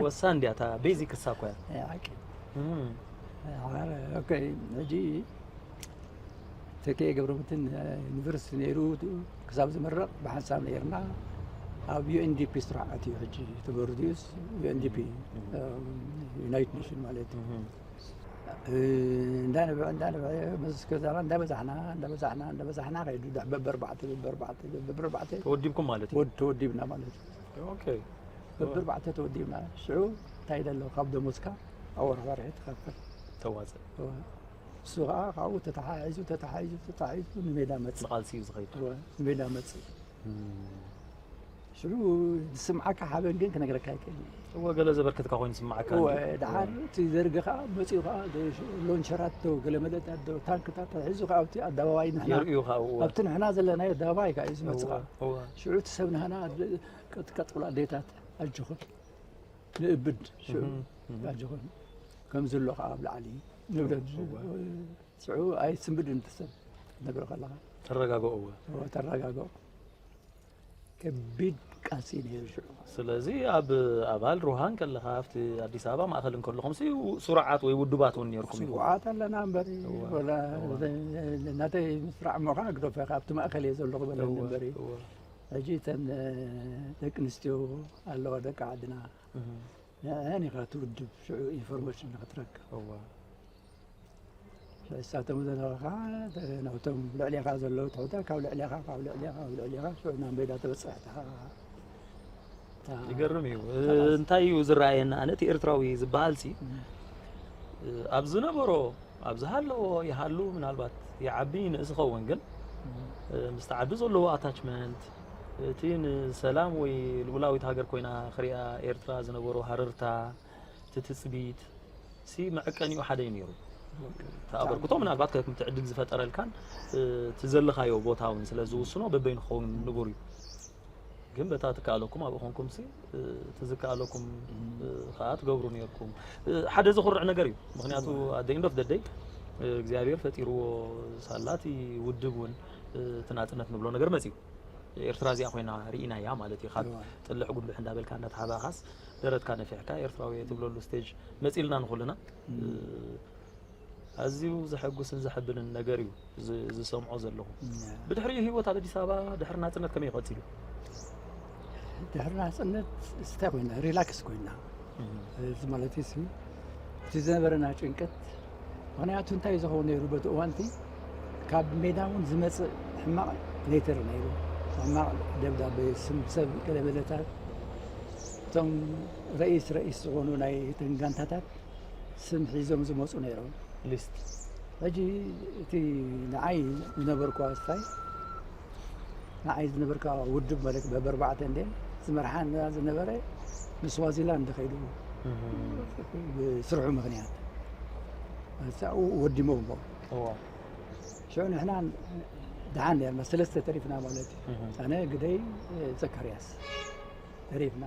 ወሳን እንዲያ እታ ቤዚክ እሳ እኮ እያ። ሓቂ እም። ኦኬ ሕጂ ተኬ ገብረመድህን ዩኒቨርሲቲ ነይሩ ክሳብ ዝምረቕ ብሓንሳብ ነይርና ኣብ ዩኤንዲፒ ስራሕ ኣትዩ ሕጂ ተመርዲኡስ ዩኤንዲፒ ዩናይትድ ኔሽን ማለት እዩ እም። እንዳንብዐ እንዳንብዐ ምስ ገዛና እንዳበዛሕና እንዳበዛሕና እንዳበዛሕና ከይዱ ዳ- በበርባዕተ በበርባዕተ በበርባዕተ ተወዲብኩም ማለት እዩ። ወድ ተወዲብና ማለት እዩ ኦኬ በበርባዕተ ተወዲብና ሽዑ እንታይ ደሎ ካብ ደሞዝካ ኣወርሕ ወርሒ ትኸፍል ተዋፅእ እሱ ከዓ ካብኡ ተተሓሒዙ ተተሓሒዙ ተተሓሒዙ ንሜዳ መፅእ ንቃልሲ እዩ ዝኸይድ። እወ፣ ንሜዳ መፅእ ሽዑ ዝስምዓካ ሓበን ግን ክነግረካ ይክእል እወ ገለ ዘበርክትካ ኮይኑ ዝስምዓካ እወ እንድዩ። ድሓር እቲ ዘርጊ ከዓ መፂኡ ከዓ ሎንቸራት ዶ ገለመለታት ዶ ታንክታት ሒዙ ከዓ ኣብቲ ኣደባባይ ንሕና የርእዩ ከዓ እወ ኣብቲ ንሕና ዘለናዮ ኣደባባይ ከዓ እዩ ዝመፅእ ከዓ እወ ሽዑ እቲ ሰብ ንህና ቀጥቀጥ ብላ ኣዴታት ኣጆኹን ንእብድ ሽዑ ኣጆኹን ከምዚ ኣሎ ከዓ ኣብ ላዕሊ ንብረት እወ። ሽዑ ኣይስንብድ እንተሰብ ነብረ ከለኻ ተረጋግኦ እወ እወ፣ ተረጋግኦ ከቢድ ቃልሲ ነይሩ ሽዑ ስለዚ ኣብ ኣባል ሩሃን ከለኻ ኣብቲ ኣዲስ ኣበባ ማእኸል እንከለኹም ሲ ስሩዓት ወይ ውዱባት እውን ነርኩም ኢኹም ስሩዓት ኣለና እምበር እወ፣ ወላ እወ። ናተይ ምስራዕ እሞ ከዓ ግደፈ ካብቲ ማእከል እየ ዘለኹ በለኒ እወ፣ እምበር እዩ እወ። ሕጂ እተን ደቂ ኣንስትዮ ኣለዋ ደቂ ዓድና እህ፣ ንዕን ኢኻ ትውድብ ሽዑ ኢንፎርሜሽን ንክትረክብ እወ። ንሳቶም ዘለኻ ናብቶም ልዕሌኻ ዘለዉ ትሑታ ካብ ልዕሌኻ ካብ ልዕሌኻ ካብ ልዕሌኻ ሽዑ ናብ ሜዳ ተበፅሕታ ይገርም እዩ። እንታይ እዩ ዝረኣየና? ኣነ እቲ ኤርትራዊ ዝበሃል ሲ ኣብ ዝነበሮ ኣብ ዝሃለዎ ይሃሉ ምናልባት ይዓቢ ንእስ ኸውን ግን ምስቲ ዓዱ ዘለዎ ኣታችመንት እቲ ንሰላም ወይ ልኡላዊት ሃገር ኮይና ክሪኣ ኤርትራ ዝነበሮ ሃረርታ እቲ ትፅቢት ሲ መዐቀኒኡ ሓደ እዩ ነይሩ። ተኣበርክቶ ምናልባት ከምቲ ዕድል ዝፈጠረልካን እቲ ዘለኻዮ ቦታ እውን ስለ ዝውስኖ በበይኑ ክኸውን ንቡር እዩ። ግን በታ ትከኣለኩም ኣብኡ ኮንኩም ሲ እቲ ዝከኣለኩም ከዓ ትገብሩ ነርኩም። ሓደ ዘኹርዕ ነገር እዩ። ምክንያቱ ኣደ ኢንድ ኦፍ ደደይ እግዚኣብሔር ፈጢርዎ ሳላ እቲ ውድብ እውን እቲ ናፅነት ንብሎ ነገር መፅዩ። ኤርትራ እዚኣ ኮይና ርኢናያ ማለት እዩ። ካብ ጥልሕ ጉልሕ እንዳበልካ እንዳተሓባኻስ ደረትካ ነፊሕካ ኤርትራዊ ትብለሉ ስቴጅ መፂልና ንኩልና። ኣዝዩ ዘሐጉስን ዘሐብንን ነገር እዩ ዝሰምዖ ዘለኹ። ብድሕሪኡ ህይወት ኣብ ኣዲስ ኣበባ ድሕሪ ናፅነት ከመይ ቀፂሉ? ድሕሪ ናፅነት እንታይ ኮይና ሪላክስ ኮይና እዚ ማለት ሲ እቲ ዝነበረና ጭንቀት ምክንያቱ እንታይ ዝኸውን ነይሩ በቲ እዋንቲ ካብ ሜዳ እውን ዝመፅእ ሕማቕ ሌተር ነይሩ ሕማቕ ደብዳቤ ስም ሰብ ገለበለታት እቶም ረኢስ ረኢስ ዝኾኑ ናይ ተንጋንታታት ስም ሒዞም ዝመፁ ነይሮም ሊስት ሕጂ እቲ ንዓይ ዝነበርኩ ኣስታይ ንዓይ ዝነበርካ ውድብ ማለት በበርባዕተ እንደ ዝመርሓና ዝነበረ ንስዋዚላንድ ከይዱ ብስርሑ ምክንያት ወዲሞ እሞ ሽዑ ንሕና ደሓን ነርና ሰለስተ ተሪፍና ማለት እዩ ኣነ ግደይ ዘካርያስ ተሪፍና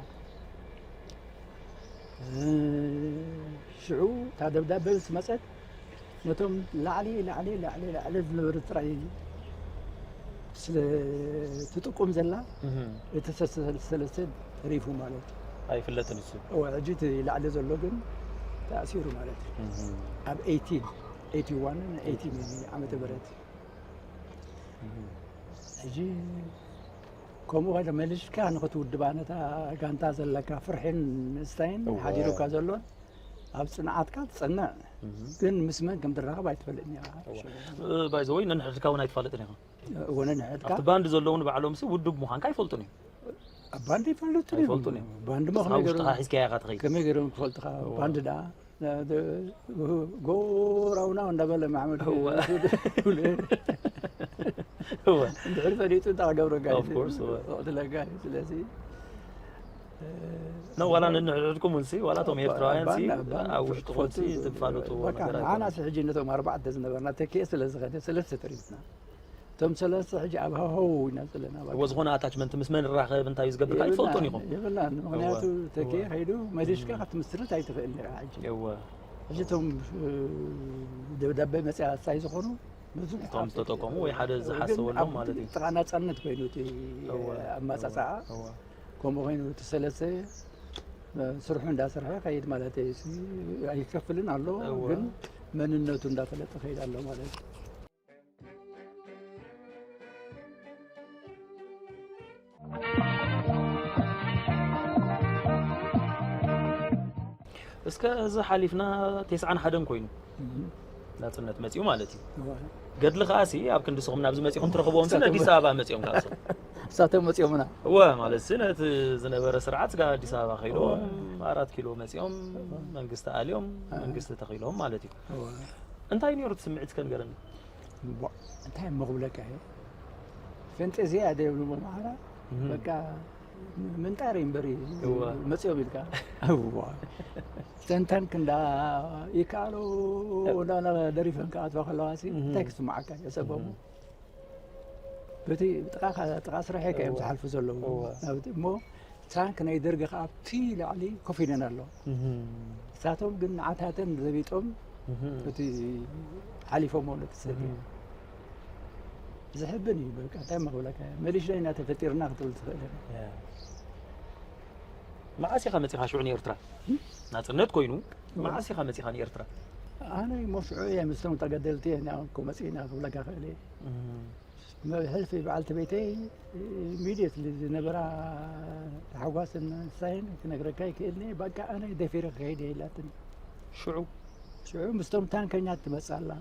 ሽዑ እታ ደብዳበ ምስ መፀት ነቶም ላዕሊ ላዕሊ ላዕሊ ላዕሊ ዝነበሩ ጥራይ ስለ ትጥቁም ዘላ እቲ ሰለስተ ተሪፉ ማለት እዩ ኣይፍለጥን እሱ እወ ሕጂ እቲ ላዕሊ ዘሎ ግን ተኣሲሩ ማለት እዩ ኣብ ኤይቲን ኤይቲ ዋን ኤይቲን ዓመተ ምህረት ሕጂ ከምኡ ከደ መሊስካ ንክትውድባ ነታ ጋንታ ዘለካ ፍርሒን ስታይን ሓዲሩካ ዘሎን ኣብ ፅንዓትካ ትፀንዕ ግን ምስ መን ከም ትራኸብ ኣይትፈልጥን ኢኻ ባይዘወይ ነንሕድካ እውን ኣይትፋለጥን ኢኻ እወ ነንሕድካ ኣብቲ ባንድ ዘለውን ባዕሎም ሲ ውድብ ምዃንካ ኣይፈልጡን እዮም ባንድ ይፈልጡ ኣይፈልጡን እዮም። ባንድ ሞ ንስኻ ውሽጥኻ ሒዝካያ ኢኻ ትኸይድ። ከመይ ገይሮም ክፈልጥኻ ባንድ ደኣ ጎራውና እንዳበለ ማሕመድ እወ። እወ። እንድሕር ፈሊጡ እንታይ ክገብረካ እዩ? Of course፣ እወ። ክቕትለካ እዩ። ስለዚ ነው ዋላ ንንሕድሕድኩም እውን ሲ ዋላ እቶም ኤርትራውያን ሲ ባንድ ባንድ ኣብ ውሽጥኹም ሲ ትፈልጡ ትፋለጥዎ በቃ ነገር ንዓና ኣይኮነን። ሲ ሕጂ ነቶም ኣርባዕተ ዝነበርና ተኪኤ ስለ ዝኸደ ሰለስተ ተሪፍና እቶም ሰለስተ ሕጂ ኣብ ሃዋው ኢና ዘለና በቃ። እወ ዝኾነ ኣታችመንት ምስ መን ራኸብ እንታይ እዩ ዝገብርካ ይፈልጦን ኢኹም። የብልናን ምክንያቱ እወ፣ ተኪኤ እወ። ከይዱ መሊሽካ ክትምስርት ኣይትኽእል ነራ ሕጂ እወ ሕጂ እቶም እ፣ ደብዳቤ መፅያ ኣሳይ ዝኾኑ ብዙሕ እቶም ዝተጠቀሙ ወይ ሓደ ግን ዝሓሰበሎም ኣብ ማለት እዩ። ጥቓ ናፃነት ኮይኑ እቲ እወ፣ ኣማፃፅኣ እወ። ከምኡ ኮይኑ እቲ ሰለስተ እ፣ ስርሑ እንዳሰርሐ ከይድ ማለት እዩ። ኣይከፍልን ኣሎ እወ። ግን መንነቱ እንዳፈለጠ ከይድ ኣሎ ማለት እዩ። እስከ እዚ ሓሊፍና ተስዓን ሓደን ኮይኑ ናፅነት መፅኡ ማለት እዩ። እወ። ገድሊ ከዓ ሲ ኣብ ክንዲ ስኹም ናብዚ መፂኹም ትረኽብዎም ሲ ኣዲስ ኣበባ መፂኦም ከዓ ሲ እሳቶም መፂኦምና እወ ማለት ሲ ነቲ ዝነበረ ስርዓት ስጋ ኣዲስ ኣበባ ከይዶም ኣራት ኪሎ መፂኦም መንግስቲ ኣልዮም መንግስቲ ተኺሎም ማለት እዩ። እወ። እንታይ ነይሩ እቲ ስምዒት እስከ ንገረኒ። እሞ እንታይ እሞ ክብለካ እየ ፈንጠዝያ ደብሉ መማዕላ እህ። በቃ ምንጣር እዩ እምበሪ እወ። መፅኦም ኢልካ እዋ ተንተን ክንዳ ይከኣሎ እንዳና ደሪፈን ክኣትዋ ከለዋ ሲ እህ። እንታይ ክስማዓካ የሰቦም በቲ ጥቓ ጥቓ ስራሕ እዮም ዝሓልፉ ዘለዉ እወ። ናብቲ እሞ ታንክ ናይ ደርጊ ከዓ ኣብቲ ላዕሊ ኮፍ ኢለን ኣሎ እሳቶም ግን ንዓታተን ዘቢጦም እቲ ሓሊፎም ኣሎ ትሰብ ዝሕብን እዩ በቃ እንታይ መክብለካ መሊሽና ኢና ተፈጢርና ክትብል ትኽእል ኢኻ። መዓስ ኢኻ መፂኻ ሽዑ ንኤርትራ ናፅነት ኮይኑ መዓስ ኢኻ መፂኻ ንኤርትራ? ኣነ እሞ ሽዑ እየ ምስቶም ተገደልቲ እየ እኮ መፂእና ክብለካ ክእል እየ ሕልፊ በዓልቲ ቤተይ ኢሚድየትሊ ዝነበራ ተሓጓስን ንሳይን ክነግረካ ይክእልኒ በቃ ኣነ ደፊረ ክኸይድ እየ ኢላትኒ ሽዑ ሽዑ ምስቶም ታንከኛት ትመፅእ ኣላ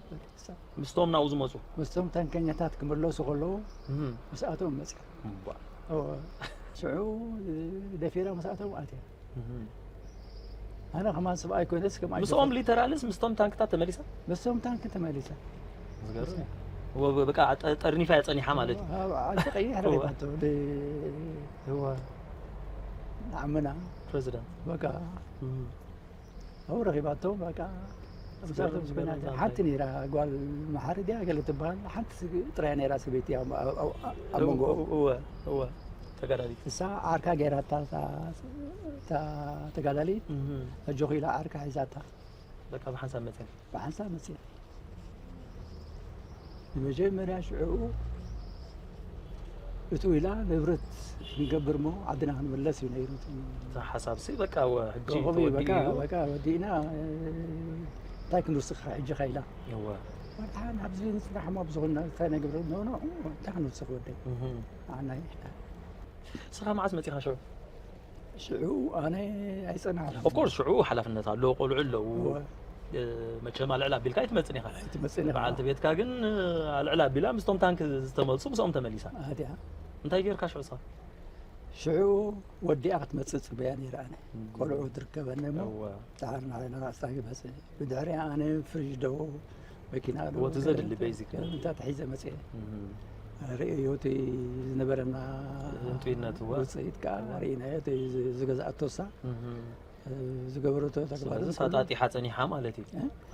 ምስቶም ናብኡ ዝመፁ ምስቶም ታንከኛታት ክምለሱ ከለዉ እህ። ምስኣቶም መፅያ እባ። እወ። ሽዑ ደፊረ ምስኣቶም ኣትያ እህ። ኣነ ከማን ሰብኣይ ኮይነስ ከም ምስኦም ሊተራልስ ምስቶም ታንክታት ተመሊሳ ምስቶም ታንክ ተመሊሳ ዝገርም እዩ። ወ- በቃ ጠ- ጠርኒፋ እያ ፀኒሓ ማለት እዩ። ዓዲ ቀይሕ ረኺባቶ እወ። ዓምና ፕሬዚደንት በቃ እህ። ኣብኡ ረኺባቶ በቃ ዝገርም፣ ኣብዛቶም ዝገርም ዝኾነ ዛንታ ሓንቲ ነይራ ጓል መሓሪ ድያ ገለ ትበሃል ሓንቲ ስግ- ጥራይ ነይራ ሰበይቲ ኣብ ኣብ- ኣብ- ኣብ መንጎ እወ እወ ተጋዳሊት እሳ ዓርካ ገይራታ እታ- እታ ተጋዳሊት እህ። ኣጆኺ ኢላ ዓርካ ሒዛታ በቃ ብሓንሳብ መፅያ ብሓንሳብ መፅያ ንመጀመርያ ሽዕኡ እቱ ኢላ ንብረት ክንገብር ሞ ዓድና ክንምለስ እዩ ነይሩ እቲ እዛ ሓሳብ ሲ በቃ ወ- ሕጂ ረኸቢ በቃ ተወዲኡ እዩ። በቃ ወዲእና እንታይ ክንውስኽ ሕጂ ካ ኢላ እወ ወድሓን ኣብዚ ንፅናሕ ሞ ብዝኾነ እንታይ ነግብር ኖኖ እንታይ ክንውስኽ ወደይ እህ። ኣናይ ስኻ መዓስ መፂኻ ሽዑ? ሽዑ ኣነ ኣይፀናሕኩ ኦፍኮርስ ሽዑ ሓላፍነት ኣሎ ቆልዑ ኣለዉ። እወ። እ፣ መቸም ኣልዕል ኣቢልካ ኣይትመፅን ኢኻ። ኣይትመፅን ኢኻ። በዓልቲ ቤትካ ግን እ፣ ኣልዕል ኣቢላ ምስቶም ታንክ ዝተመልሱ ምስኦም ተመሊሳ። ኣትያ እንታይ ጌርካ ሽዑ ስኻ? ሽዑ ወዲኣ ክትመፅእ ፅበያ ነይረ ኣነ ቆልዑ ትርከበኒ ሞ እወ። ዳሓር ንዓይ ንራስታ ይመፅእ ብድሕሪ ኣነ ፍሪጅ ዶ መኪና ዶ እወ፣ እቲ ዘድሊ ቤዚክ ምንታት ሒዘ መፅአ እህ። ርእዮ እቲ ዝነበረና ህንጡይነት እወ። ውፅኢት ከዓ ርኢናዮ እቲ ዝ- ዝገዝኣቶ እሳ እህ። ዝገበረቶ ተግባር ስለዚ ኣጣጢሓ ፀኒሓ ማለት እዩ።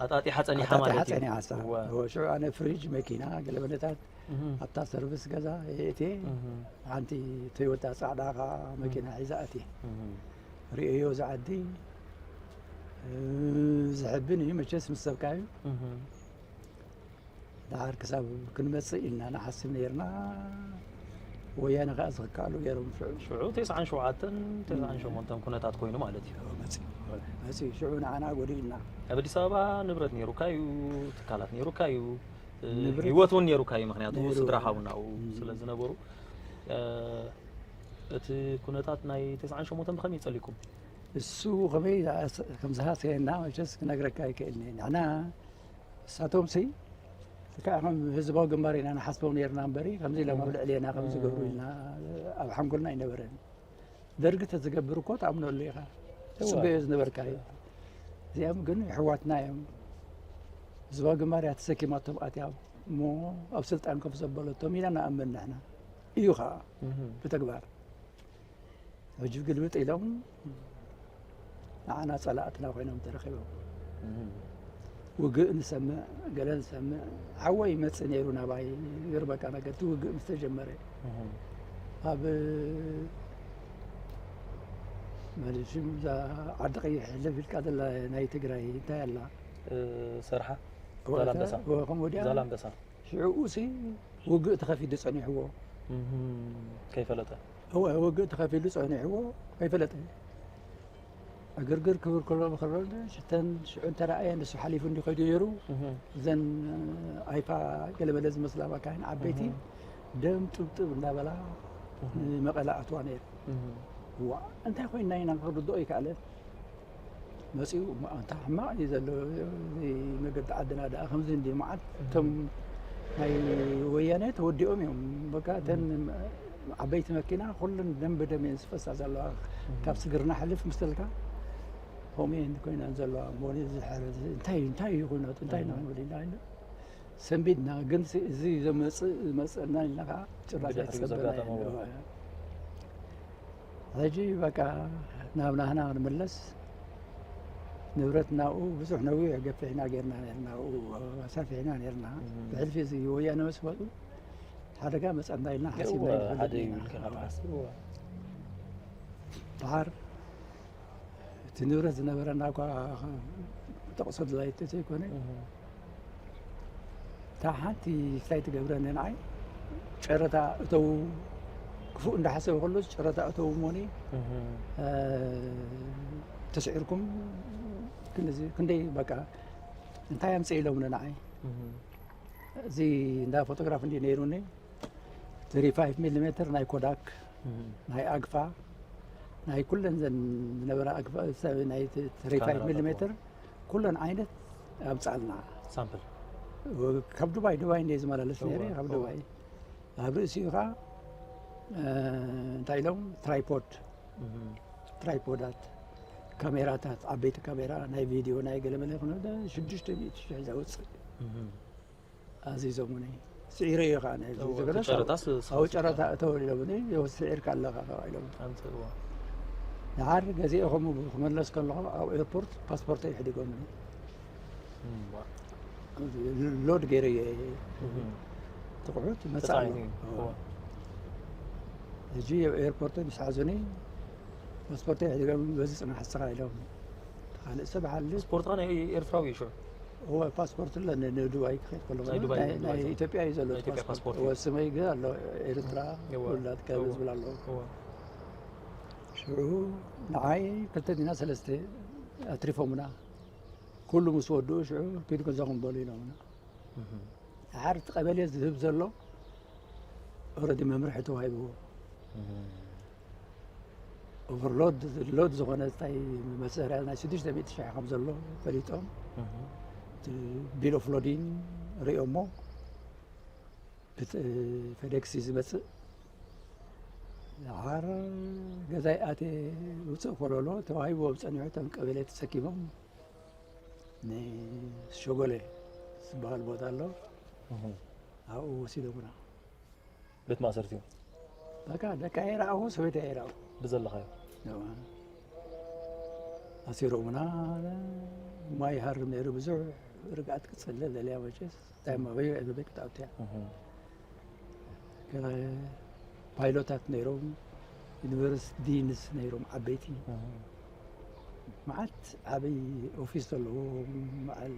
ኣጣጢሓ ፀኒሓ ማለት እዩ። ፀኒሓ እሳ እወ። እወ፣ ሽዑ ኣነ ፍሪጅ መኪና ገለበለታት እህ። ኣብታ ሰርቪስ ገዛ የእትየ እህ። ሓንቲ ቶዮታ ፃዕዳ ከዓ መኪና ሒዛ ኣትየ እህ። ርእዮ ዝዓዲ ዝሕብን እዩ መቸስ ምስ ሰብካ እዩ እህ። ዳሓር ክሳብ ክንመፅእ ኢልና ንሓስብ ነይርና ወያነ ከዓ ዝክከኣሉ ገይሮም ሽዑ ሽዑ ተስዓን ሸውዓተን ተስዓን ሸሞንተን ኩነታት ኮይኑ ማለት እዩ። መፅእ ሽዑ ንዓና ጎዲእና ኣብ ኣዲስ ኣበባ ንብረት ነይሩካ እዩ፣ ትካላት ነይሩካ እዩ፣ ንብረት- ህይወት እውን ነይሩካ እዩ። ምክንያቱ ነይሩ። ስድራኻ እውን ናብኡ ስለ ዝነበሩ እ፣ እቲ ኩነታት ናይ ተስዓን ሸሞንተን ብኸመይ ጸሊኩም? እሱ ከመይ ከም ዝሃሰየና መቸስ ክነግረካ ኣይክእልኒ ንሕና እሳቶም ሲ ልክዕ ከም ህዝባዊ ግንባር ኢና ንሓስቦም ነርና እምበሪ ከምዚ ኢሎም ኣብ ልዕሌና ከም ዝገብሩ ኢልና ኣብ ሓንጎልና ኣይነበረን ደርጊ ተዝገብር እኮ ትኣምነሉ ኢኻ። ትጽበዮ ዝነበርካ እዩ። እዚኦም ግን ኣሕዋትና እዮም። ዝባ ግንባር እያ ተሰኪማቶም ኣትያ እሞ ኣብ ስልጣን ከፍ ዘበለቶም ኢና ንኣምን ንሕና። እዩ ኸዓ ብተግባር። ሕጂ ግልብጥ ኢሎም ንዓና ጸላእትና ኮይኖም ተረኺቦም። ውግእ ንሰምዕ፣ ገለ ንሰምዕ። ሓወ ይመጽእ ነይሩ ናባይ፣ ይገርመካ ነገር፣ እቲ ውግእ ምስ ተጀመረ። ኣብ ማለት ሽም እዛ ዓዲ ቀይሕ ሕልፍ ኢልካ ዘላ ናይ ትግራይ እንታይ ኣላ? እ፣ ሰርሓ? እወ፣ ዛላምበሳ። እወ፣ ከምኡ ድያ? ዛላምበሳ። ሽዑኡ ሲ ውግእ ተኸፊቱ ጸኒሕዎ። እም፣ ከይፈለጠ። እወ፣ ውግእ ተኸፊሉ ጸኒሕዎ፣ ከይፈለጠ። ዕግርግር ክብል ከሎ ብኸሎ ሽተን ሽዑ እንተረኣየ ንሱ ሓሊፉ እንዲ ከይዱ ነይሩ። እም። እዘን ኣይፋ ገለመለ ዝመስላ መካይን ዓበይቲ እም። ደም ጥብጥብ እንዳበላ እም። ንመቐለ ኣትዋ ነይሩ። እም። ዋ፣ እንታይ ኮይንና ኢና ክርድኦ ይከኣለ። መጺኡ፣ እማ፣ ኣንታ ሕማቕ እዩ ዘሎ፣ እዚ መገዲ ዓድና ደኣ ከምዚ እንዲ መዓት። እቶም ናይ ወያነ ተወዲኦም እዮም። በቃ፣ እተን ዓበይቲ መኪና ኩለን ደም ብደም እየን ዝፈሳ ዘለዋ። ካብ ስግርና ሕልፍ ምስ በልካ፣ ከምኡ እየን ኮይነን ዘለዋ። እሞ እዚ ሕር-፣ እዚ እንታይ፣ እንታይ እዩ ኩነቱ? እንታይ ኢና ክንብል ኢና ኢለ ሰንቢድና። ግን እዚ ዘመጽእ፣ ዝመጸና ኢልና ከዓ ጭራሽ ብድሕሪኡ ኣይተጸበና ዘጋጠመ እዩ። ሕጂ በቃ ናብ ናህና ክንምለስ፣ ንብረት ናብኡ ብዙሕ ነዊሕ ገፊሕና ጌርና ኔርና፣ ኣብኡ ሰፊሕና ኔርና። እም። ብሕልፊ እዚ ወያነ ምስ መጹ ሓደጋ መጸና ኢልና ሓሲብና እወ፣ ኣይንፈልጥን ሓደ ኢና። ይብል ከኣ እወ። ሓሲብ፣ እወ። ደሓር እቲ ንብረት ዝነበረና እኳ ክጠቕሶ ድላይት ዘይኮነ፣ እም። እታ ሓንቲ ክታይ ትገብረኒ ንዓይ፣ ጨረታ እተው፣ ክፉእ እንዳሓሰበ ከሎስ ጨረታ እተው እሞኒ፣ እህ። እ፣ ተስዒርኩም ክንዚ-፣ ክንደይ በቃ እንታይ ኣምፅእ ኢሎምኒ ንዓይ። እህ። እዚ እንዳ ፎቶግራፍ እንዲ ነይሩኒ፣ ትሪ ፋይቭ ሚሊ ሜትር ናይ ኮዳክ፣ እህ። ናይ ኣግፋ፣ ናይ ኩለን ዘን ዝነበራ ኣግፋ፣ ሰብ ናይ ትሪ ፋይቭ ካሜራ ሚሊ ሜትር፣ ኩለን ዓይነት ኣምጻልና። ሳምፕል። ካብ ዱባይ፣ ዱባይ እንደ ዝመላለስ እወ፣ ነይረ፣ ካብ እወ። ዱባይ። ኣብ ርእሲኡ ኸዓ፣ እ፣ እንታይ ኢሎም? ትራይፖድ። እህ። ትራይፖዳት፣ ካሜራታት፣ ዓበይቲ ካሜራ፣ ናይ ቪድዮ፣ ናይ ገለመለ፣ ኩነ ሽዱሽተ ሚእቲ ሽሕ ዘውፅእ። እህ። ኣዚዞሙኒ። ስዒረዮ ኸዓ ነዚ እወ፣ ዝበለስ እቲ ጨረታስ ኣብኡ ጨረታ እተው ኢሎምኒ፣ "ያው ስዒርካ ኣለኻ" ኸዓ ኢሎም። ኣንተ እወ። ደሓር ገዚኤ ከምኡ ክመለስ ከለኹ ኣብ ኤርፖርት ፓስፖርተይ ኣሕዲጎምኒ። እም፣ ዋ። ሎድ ገይረዮ እም። ትቑሑት መጻእኒ። ተጻዒኑ። እወ። እወ። ሕጂ ኣብ ኤርፖርት ምስ ሓዙኒ ፓስፖርተይ ኣሕዲጎም በዚ ጽናሕ እስኻ ኢሎም። ካልእ ሰብ ሓልፍ። ፓስፖርትኻ ናይ ኤርትራዊ እዩ ሽዑ? እወ፣ ፓስፖርት ኣለኒ፣ ንዱባይ ክኸይድ ከለኹ። ናይ ዱባይ፣ ናይ፣ ናይ ዱባይ። ኢትዮጵያ እዩ ዘሎ ናይ ኢትዮጵያ ፓስፖርት። ፓስፖርት እዩ። እወ፣ ስመይ ግን ኣሎ፣ ኤርትራ እወ። ውላድ ካብ እወ። ዝብል ኣሎ። እወ። ሽዑ ንዓይ ክልተ ዲና ሰለስተ ኣትሪፎምና። ኩሉ ምስ ወድኡ ሽዑ ኪዱ ገዛኹም በሉ ኢሎምና። እህ። ደሓር እቲ ቀበሌ ዝህብ ዘሎ ኦረዲ መምርሒ ተዋሂብዎ። እህ። ኦቨርሎድ፣ ሎድ ዝኾነ እንታይ መሳርያ ናይ ሽዱሽተ ሚእቲ ሽሕ ከም ዘሎ ፈሊጦም፣ እህ። እቲ ቢል ኦፍ ሎዲን ሪኦሞ፣ ብት-፣ ፌዴክስ እዩ ዝመጽእ። ደሓር ገዛይ ኣትየ ውፅእ ኮለሎ ተዋሂብዎም ጸኒሑ፣ እቶም ቀበሌ ተሰኪሞም ንሸጎሌ ዝበሃል ቦታ ኣሎ፣ እህ። ኣብኡ ወሲዶምና። ቤት ማእሰርቲ እዩ። በቃ ደቃ ኣይረኣኹ፣ ሰበይቲ ኣይረኣኹ። ብዘለኻዮ? እዋ። ኣሲሮምና፣ ማይ ይሃርም ነይሩ፣ ብዙሕ ርግኣት ክትጽለ ደልያ መቸስ፣ እንታይ እም። ማበዩ፣ እቤት ክትኣቱ እያ። እህ። ገለ ፓይሎታት ነይሮም፣ ዩኒቨርሲቲ ዲንስ ነይሮም፣ ዓበይቲ። እህ። መዓት ዓብይ ኦፊስ ዘለዎ በዓል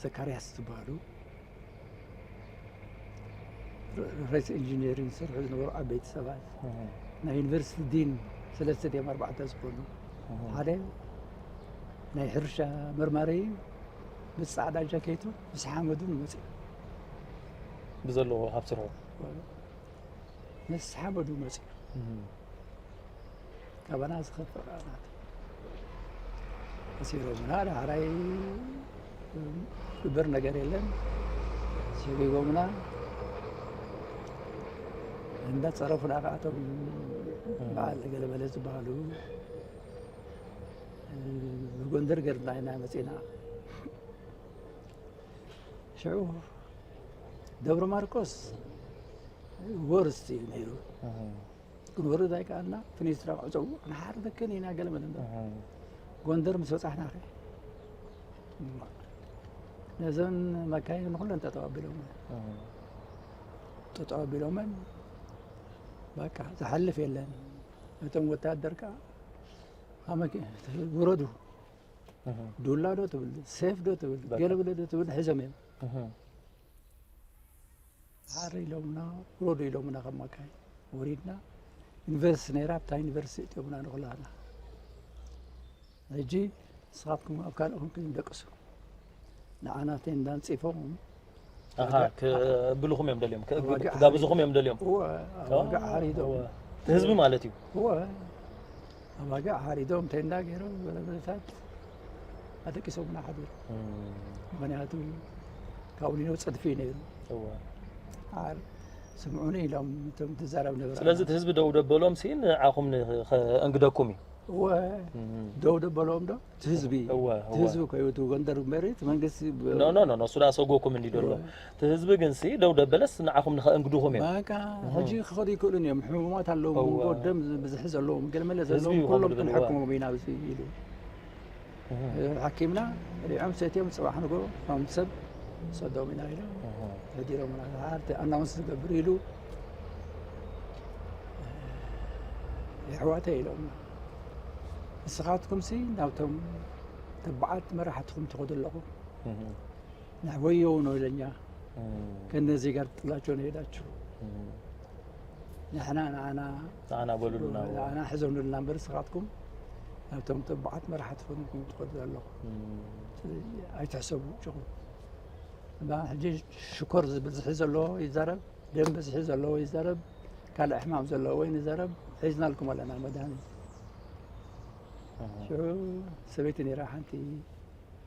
ዘካርያስ ዝበሃሉ ሬስ ኢንጂነሪንግ ዝሰርሑ ዝነበሩ ዓበይቲ ሰባት፣ እህ። ናይ ዩኒቨርሲቲ ዲን ሰለስተ ድዮም ኣርባዕተ ዝኾኑ፣ እህ። ሓደ ናይ ሕርሻ መርማሪ እዩ፣ ምስ ጻዕዳ ጃኬቱ፣ ምስ ሓመዱ መጺኡ። ብዘለዎ ሃብ ስርሑ። ምስ ሓመዱ መጺኡ። እህ። ካባና ዝኸፍእ ናት። ኣሲሮምና፣ ዳሕራይ ዝግበር ነገር የለን። ሰጒጎምና፣ እንዳጸረፉና ከኣ እቶም በዓል ገለመለ ዝበሃሉ፣ እ፣ ብጎንደር ገርና ኢና መጺና። ሽዑ ደብረ ማርቆስ ወርስቲ እዩ ነይሩ። እህ። ክንወርድ ኣይከኣልና፣ ፍኒስትራ ዕጸዉ፣ ክንሓርደክን ኢና ገለመለ እንዶ። እህ። ጎንደር ምስ በጻሕና ኸ፣ ነዘን መካይን ንኹለን ጠጠው ኣቢሎመን። እህ። ጠጠው ኣቢሎመን፣ በቃ፣ ዝሓልፍ የለን። እቶም ወታደር ከኣ፣ ካብ መኪ-፣ ውረዱ። እህ። ዱላ ዶ ትብል፣ ሴፍ ዶ ትብል፣ በቃ። ገለመለ ዶ ትብል፣ ሒዞም እዮም። እህ። ሓር ኢሎምና፣ ውረዱ ኢሎምና፣ ካብ መካይን ወሪድና። ዩኒቨርሲቲ ነይራ፣ ኣብታ ዩኒቨርሲቲ እትዮምና ንኹላና። ሕጂ ንስኻትኩም ኣብ ካልኦኹም ኮይኖም ደቅሱ። ንዓና ቴንዳ ኣንጺፎም፣ ኣሃ፣ ክብልኹም እዮም ደልዮም፣ ክግ-፣ ኣባጊዕ ክጋብዝኹም እዮም ደልዮም። እወ፣ ኣባጊዕ ሓሪዶም። እወ። እቲ ህዝቢ ማለት እዩ። እወ፣ ኣባጊዕ ሓሪዶም፣ ቴንዳ ገይሮም፣ ገለመለታት ኣደቂሶምና ሓዲሮም። እም። ምኽንያቱ ካብኡ ንዮ ጽድፊ እዩ ነይሩ። እወ። ሓር ስምዑኒ ኢሎም እቶም ትዛረብ ነበረ። ስለዚ እቲ ህዝቢ ደው ደበሎም ሲ ንዓኹም ን-፣ ከእንግደኩም እዩ። እወ፣ እም። ደው ደበሎም ዶ? እቲ ህዝቢ። እወ፣ እቲ እወ። ህዝቢ እኮ እዩ እቲ ጎንደር መሬት መንግስቲ ብ-፣ ኖ፣ ኖ፣ ኖ፣ ኖ፣ እሱ ዳኣ ሰጎኩም እንዲ ደሎ። እወ። እቲ ህዝቢ ግን ሲ ደው ደበለስ ንዓኹም ንኸእንግድኹም እዮም። በቃ፣ እህ። ሕጂ ክኸዱ ይክእሉን እዮም። ሕሙማት ኣለዉ፣ እወ። ደም ብዝሒ ዘለዎም፣ ገለመለ ህዝቢ ዘለዎም ይኾኑ ኩሎም ድብል፣ እወ። ክንሓክሞም ኢና ኣብዚ ኢሉ። እህ። ሓኪምና፣ ሪዖም ሰትዮም፣ ጽባሕ ንጎ፣ ከም ሰብ ሰዶም ኢና ኢሎም። እህ። ሕዲሮምና፣ ሓርቲ ኣናውንስ ዝገብር ኢሉ፣ የሕዋተይ ኢሎም። ንስኻትኩም ሲ ናብቶም ተባዓት መራሕትኹም ትኸዱ ኣለኹም። እህ። ንሕወየው ነው ይለኛ። እም። ከነዚህ ጋር ጥላቸው ነው ሄዳችሁ። እም። ንሕና ንዓና ንዓና በሉልና። ንዓና ሕዘኑልና እምበር ንስኻትኩም ናብቶም ተባዓት መራሕትኹም ትኸዱ ኣለኹም። እም። ስለዚ ኣይትሕሰቡ እጅኹም። እምባ ሕጂ ሽኮር ብዝሒ ዘለዎ ይዛረብ፣ ደም ብዝሒ ዘለዎ ይዛረብ፣ ካልእ ሕማም ዘለዎ እውን ይዛረብ። ሒዝናልኩም ኣለና መድሃኒት። እህ። ሽዑ ሰበይቲ ነይራ ሓንቲ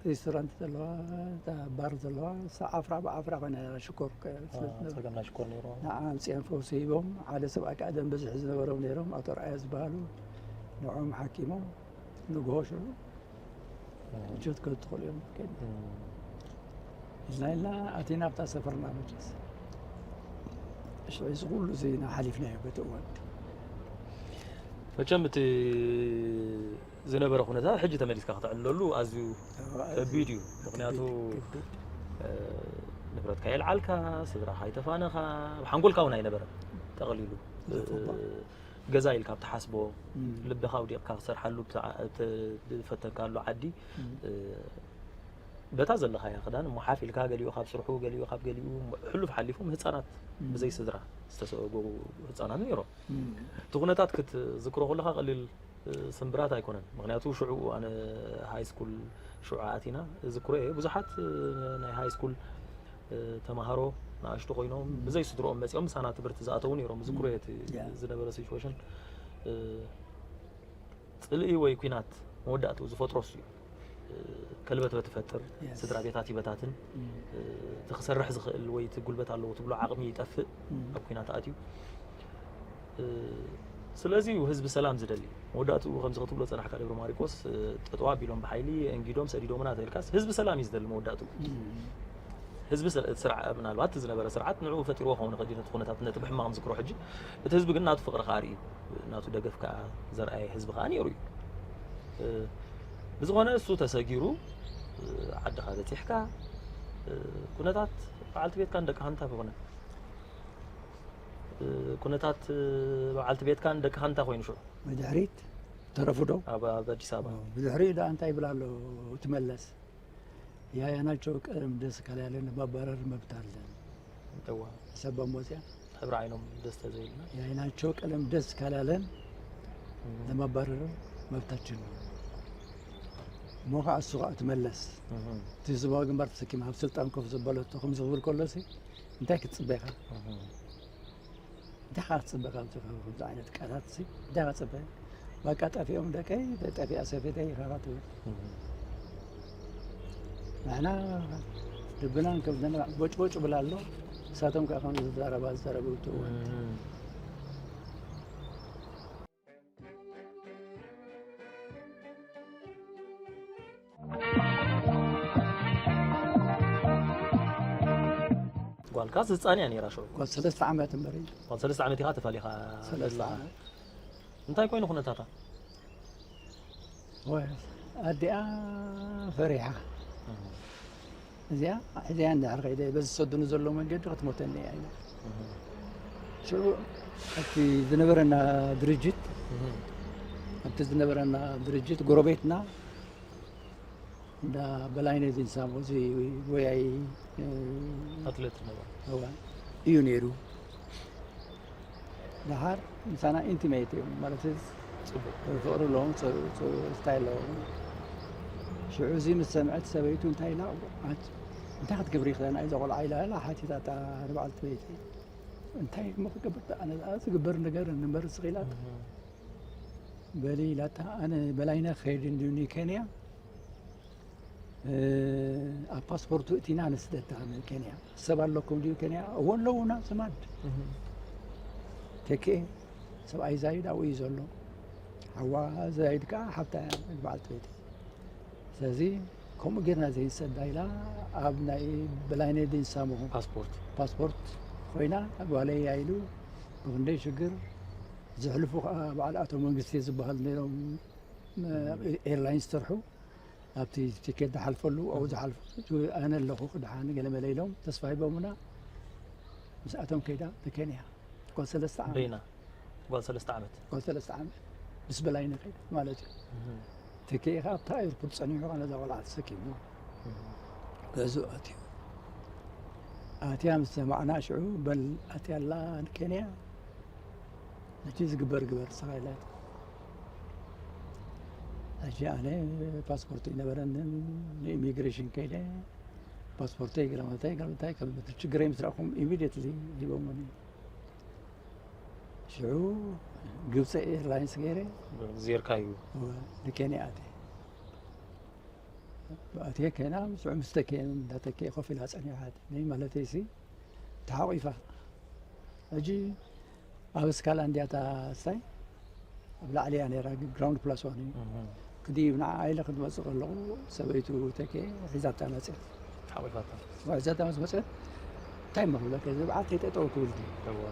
ሬስቶራንት ዘለዋ፣ እታ ባር ዘለዋ፣ እሳ ዓፍራ ብዓፍራ ኮይና ነይራ፣ ሽኮር ከ-፣ ስለ አ፣ ዝነበረ። ጸገም ናይ ሽኮር ነይሩ። ንዓ ኣምጺኦም ፈውሲ ሂቦም፣ ሓደ ሰብኣይ ከኣ ደም ብዝሒ ዝነበሮም ነይሮም፣ ኣቶ ረኣያ ዝበሃሉ፣ ንዕኦም ሓኪሞም፣ ንግሆ ሽዑ እም። ምቾት ከትኽእሉ እዮም፣ ከይድና። እም። ኢልና ኢልና ኣቲና ኣብታ ሰፈርና መቸስ። ሽዑ እዚ ኩሉ እዚ ኢና ሓሊፍናዮ በቲ እዋን። መቸም እቲ ዝነበረ ኩነታት ሕጂ ተመሊስካ ከተዕልለሉ ኣዝዩ ኣዎ፣ ኣዝዩ ከቢድ እዩ። ምኽንያቱ፣ ከቢድ፣ ከቢድ። እ፣ ንብረትካ የልዓልካ፣ ስድራኻ ኣይተፋነኻ፣ ኣብ ሓንጎልካ እውን ኣይነበረን ጠቕሊሉ። ዘኹባ። እ፣ ገዛ ኢልካ ኣብ ትሓስቦ፣ እም። ልብኻ ኣውዲቕካ ክትሰርሓሉ ብትዓ-፣ ት-፣ ዝፈተንካሉ ዓዲ፣ እም። እ፣ በታ ዘለኻያ ክዳን እሞ ሓፍ ኢልካ፣ ገሊኡ ካብ ስርሑ፣ ገሊኡ ካብ ገሊኡ፣ ሕሉፍ ሓሊፉ ህጻናት እም። ብዘይ ስድራ ዝተሰጎጉ ህጻናት ነይሮም። እም። እቲ ኩነታት ክትዝክሮ ከለኻ ቀሊል፣ እ፣ ስምብራት ኣይኮነን። ምኽንያቱ ሽዑ ኣነ ሃይ ስኩል ሽዑ ኣቲና እዝክሮ እየ። ብዙሓት፣ እ፣ ናይ ሃይ ስኩል እ፣ ተማሃሮ ንኣሽቱ ኮይኖም እም። ብዘይ ስድርኦም መጺኦም ምሳና ትምህርቲ ዝኣተዉ ነይሮም። ዝክሮ እም። እቲ ያ። ዝነበረ ሲቹዌሽን፣ እ፣ ጽልኢ ወይ ኲናት መወዳእትኡ ዝፈጥሮ እሱ እዩ። እ፣ ከልበትበት ይፈጥር፣ የስ። ስድራ ቤታት ይበታትን፣ እም። እ፣ እቲ ክሰርሕ ዝኽእል ወይ እቲ ጉልበት ኣለዎ ትብሎ ዓቕሚ ይጠፍእ እም። ኣብ ኲናት ኣትዩ። እ፣ ስለዚ እዩ ህዝቢ ሰላም ዝደሊ። መወዳእትኡ ከምዚ ክትብሎ ጸናሕካ ደብረ ማርቆስ፣ እ፣ ጠጠው ኣቢሎም ብሓይሊ ኣንጊዶም ሰዲዶምና ተልካስ ህዝቢ ሰላም እዩ ዝደሊ መወዳእትኡ። እም። ህዝቢ ሰ-፣ ስርዓ-፣ ምናልባት እቲ ዝነበረ ስርዓት ንዕኡ ፈጢርዎ ክኸውን ይኽእል እዩ ነቲ ኩነታት ነቲ ብሕማቕ ዝክሮ ሕጂ። እቲ ህዝቢ ግን ናቱ ፍቕሪ ከኣ ርእዩ፣ ናቱ ደገፍ ከኣ ዘርኣየ ህዝቢ ከኣ ነይሩ እዩ። እ፣ ብዝኾነ እሱ ተሰጊሩ፣ እ፣ ዓድኻ በጺሕካ፣ እ፣ ኩነታት በዓልቲ ቤትካ ንደቅኻ እንታይ ክኾነ? እ፣ ኩነታት፣ እ፣ በዓልቲ ቤትካን ደቅኻን እንታይ ኮይኑ ሽዑ? ብድሕሪት ተረፉ ዶ? ኣብ፣ ኣብ ኣዲስ ኣበባ። ኦ፣ ብድሕሪኡ ደኣ እንታይ ይብል ኣሎ እቲ መለስ? ያያናቸው ቀለም ደስ ካላለን ለማባረር መብት አለን። እዋ። ሰበ ሞዚያ። ሕብሪ ዓይኖም ደስ ተዘይልና። ያይናቸው ቀለም ደስ ካላለን እም። ለማባረር መብታችን ነው። እሞ ኸዓ እሱ ኸዓ እቲ መለስ። እም። እቲ ህዝባዊ ግንባር ተሰኪማ ኣብ ስልጣን ኮፍ ዘበለቶ ከምዚ ክብል ከሎሲ እንታይ ክትጽበ ኢኻ? እህ። እንታይ ኢኻ ክትጽበ ካብዚ፣ ካብዚ ዓይነት ቃላት እዚ? እንታይ ኢኻ ትጽበ? በቃ ጠፊኦም ደቀይ፣ ጠፊኣ ሰበይተይ ኢኻ ትብል። እህ። ንሕና ልብናን ከብድና ቦጭ ቦጭ ብላ ኣሎ። ንሳቶም ከኣ ከም ዝዛረባ ዝዛረቡ እትእወን። እህ። ኣልካስ ህፃን እያ ነይራ ሽዑ። ጓል ሰለስተ ዓመት እምበር እዩ። ጓል ሰለስተ ዓመት ኢኻ ተፋሊኻ ሰለስተ ዘለኻ። ዓመት እንታይ ኮይኑ ኩነታታ? ወይ ኣዲኣ ፈሪሓ እዚኣ እዚኣ እንድሕር ከይደ በዚ ዝሰዱኒ ዘሎ መንገዲ ክትሞተኒ እያ ኢላ ሽዑ ኣብቲ ዝነበረና ድርጅት ኣብቲ ዝነበረና ድርጅት ጎረቤትና እንዳ በላይነ ዚንሳሞ እዚ ጎያይ ኣትሌት ነበረ። እዋ እዩ ነይሩ። ደሓር ምሳና ኢንቲሜት እዮም ማለት ፅቡቅ ፍቅሪ ኣለዎም ስታይ ኣለዎም። ሽዑ እዚ ምስ ሰምዐት ሰበይቱ እንታይ ኢላ እንታይ ክትገብሪ ይኽእለና እዩ ዘቆልዓ ኢላ ኢላ ሓቲታታ ንበዓልቲ ቤተይ እንታይ እሞ ክገብር ኣነ ዝግበር ነገር ንመርስ ኢላታ በሊ ኢላታ ኣነ በላይነ ክኸይድ እንድዩ ንኬንያ ኣብ ፓስፖርቱ እቲና ንስደታ ንኬንያ ሰብ ኣለኩም ድዩ ኬንያ እዎ ኣለውና ስማድ ተክኤ ሰብኣይ ዛይድ ኣብኡ እዩ ዘሎ ሓዋ ዛይድ ከዓ ሓብታ በዓልቲ ቤት ስለዚ ከምኡ ጌርና ዘይንሰዳ ኢላ ኣብ ናይ በላይነ ዲንሳሞ ፓስፖርት ፓስፖርት ኮይና ጓለይ ኢሉ ብክንደይ ሽግር ዝሕልፉ ከዓ በዓል ኣቶ መንግስቲ ዝበሃል ነይሮም ኤርላይን ዝሰርሑ ኣብቲ ቲኬት ዝሓልፈሉ ኣብኡ ዝሓልፉ ኣነ ኣለኹ ክድሓን ገለመለ ኢሎም ተስፋ ሂቦምና ምስኣቶም ከይዳ ንኬንያ ጓል ሰለስተ ዓመት በይና ጓል ሰለስተ ዓመት ጓል ሰለስተ ዓመት ምስ በላይነ ከይዳ ማለት እዩ ተኪኤ ከዓ ኣብታ ኤርፖርት ፀኒሑ ከዓ ነዛ ቆልዓ ተሰኪሙ ገዝኡ ኣትዩ ኣትያ ምስ ሰማዕና ሽዑ በል ኣትያ ኣላ ኬንያ ነቲ ዝግበር ግበር ንስኻ ኢላት ሕጂ ኣነ ፓስፖርት ይነበረንን ንኢሚግሬሽን ከይደ ፓስፖርተይ ገለመታይ ገለመታይ ከም ችግረይ ምስ ረእኹም ኢሚዲየትሊ ሂቦምኒ ሽዑ ግብፂ ኤርላይንስ ገይረ ዜርካዩ ንኬንያ ኣትየ ኣትየ ኬንያ ሽዑ ምስ ተኬ እንዳተኬ ኮፍ ኢላ ፀኒሓት ነይ ማለተይ ሲ ተሓቂፋ ሕጂ ኣብ ስካላ እንድያ እታ ስታይ ኣብ ላዕሊ እያ ነይራ ግራውንድ ፕላስ ዋን እዩ ክድይብ ንዓ ኢለ ክትመፅእ ከለኹ ሰበይቱ ተኬ ሒዛታ መፅያ ሓቂፋታ ሒዛታ ምስ መፅያት እንታይ እሞ ክብለካ እዚ በዓልተይ ጠጠው ክብል ድዩ እዋ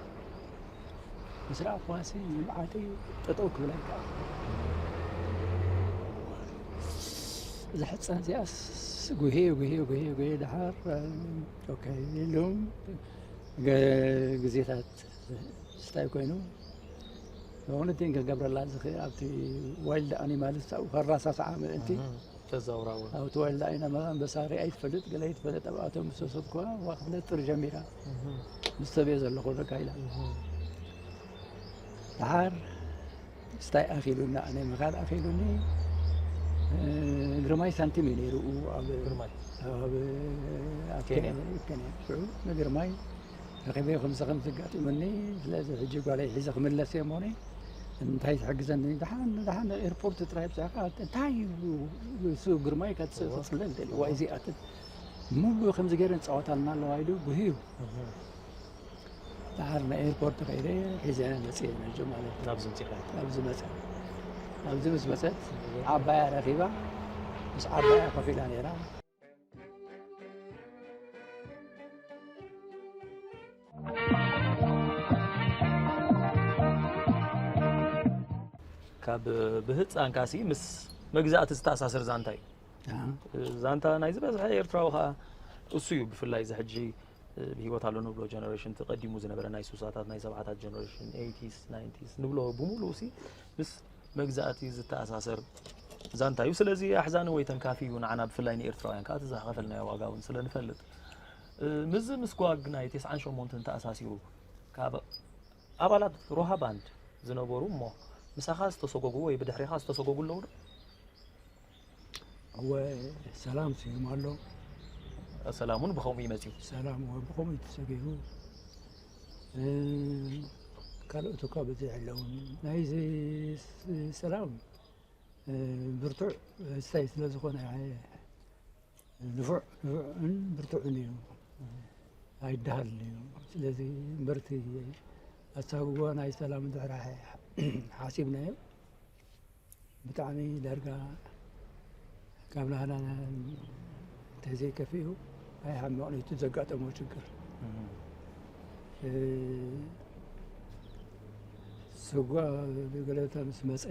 ምስ ረኣኽዋሲ ንበዓልተይ ጠጠው ክብል ኣይከኣል እዛ ሕፃን እዚኣስ ጉሄ ጉሄ ጉሄ ጉሄ ደሓር ኦኬ ኢሎም ገ- ግዜታት ስታይ ኮይኑ ንእውነትን ክገብረላ ዝኽእል ኣብቲ ዋይልድ ኣኒማልስ ኣብኡ ከራሳስዓ ምእንቲ ተዛውራዋ ኣብቲ ዋይልድ ኣኒማል ኣንበሳ ሪኣ ይትፈልጥ ገለ ይትፈልጥ ኣብኣቶም ምስ ወሰድኩዋ ዋ ክትነጥር ጀሚራ ምስ ሰብየ ዘለኹ ለካ ኢላ ደሓር ስታይ ኣኺሉና ኣነ ምኻድ ኣኺሉኒ ግርማይ ሳንቲም እዩ ነይሩ ኣብ ግርማይ ኣብ ኣብ ኬንያ። ኬንያ ሽዑ ንግርማይ ረኺበዮ ከምዚ ከምዚ ኣጋጢሙኒ ስለዚ ሕጂ ጓለይ ሒዘ ክምለስ እየ እሞኒ እንታይ ትሕግዘኒ ደሓን ደሓን ኤርፖርት ጥራይ ብዛዕባ እንታይ እዩ እሱ ግርማይ ከትስእ ከፍለ ደሊ ዋይ እዚኣትን ሙሉ ከምዚ ገይረ ንፃወት ኣለና ኣለዋ ኢሉ ጉህዩ ደሓር ናይ ኤርፖርት ከይደ ሒዘ መፅየ ነጆ ማለት እዩ ናብዚ ምፂኻ ኣብዚ መፀ ኣብዚ ምስ መፀት ዓባያ ረኺባ ምስ ዓባያ ኮፍ ኢላ ነይራ ካብ ብህፃንካሲ ምስ መግዛእቲ ዝተኣሳሰር ዛንታ እዩ ዛንታ ናይ ዝበዝሐ ኤርትራዊ ከዓ እሱ እዩ ብፍላይ እዚ ሕጂ ብሂወት ኣሎ ንብሎ ጀነሬሽን እቲ ቀዲሙ ዝነበረ ናይ ሱሳታት ናይ ሰብዓታት ጀነሬሽን ኤይቲስ ናይንቲስ ንብሎ ብምሉኡ ሲ ምስ መግዛእቲ ዝተኣሳሰር ዛንታ እዩ ስለዚ ኣሕዛኒ ወይ ተንካፊ እዩ ንዓና ብፍላይ ንኤርትራውያን ከዓ እቲ ዝኸፈልናዮ ዋጋ እውን ስለ ንፈልጥ ምዚ ምስ ጓግ ናይ ተስዓን ሸሞንተን ተኣሳሲሩ ካብ ኣባላት ሮሃ ባንድ ዝነበሩ እሞ ምሳኻ ዝተሰጎጉ ወይ ብድሕሪኻ ዝተሰጎጉ ኣለዉ ዶ? እወ ሰላም ስዩም ኣሎ ሰላሙን ብኸምኡ ይመፅዩ ሰላም እወ ብኸምኡ ተሰጊሩ ካልኦት እኳ በዚሕ ኣለውን ናይዚ ሰላም ብርቱዕ ስታይ ስለ ዝኾነ ንፉዕ ንፉዕን ብርቱዕን እዩ ኣይደሃልን እዩ ስለዚ እምበርቲ ኣሳብዋ ናይ ሰላም ድሕራ ሓሲብናዮ ብጣዕሚ ዳርጋ ካብ ናህና እንተዘይከፊኡ ኣይሓመቕን እቲ ዘጋጠሞ ችግር ሰጓ ገለታ ምስ መፀ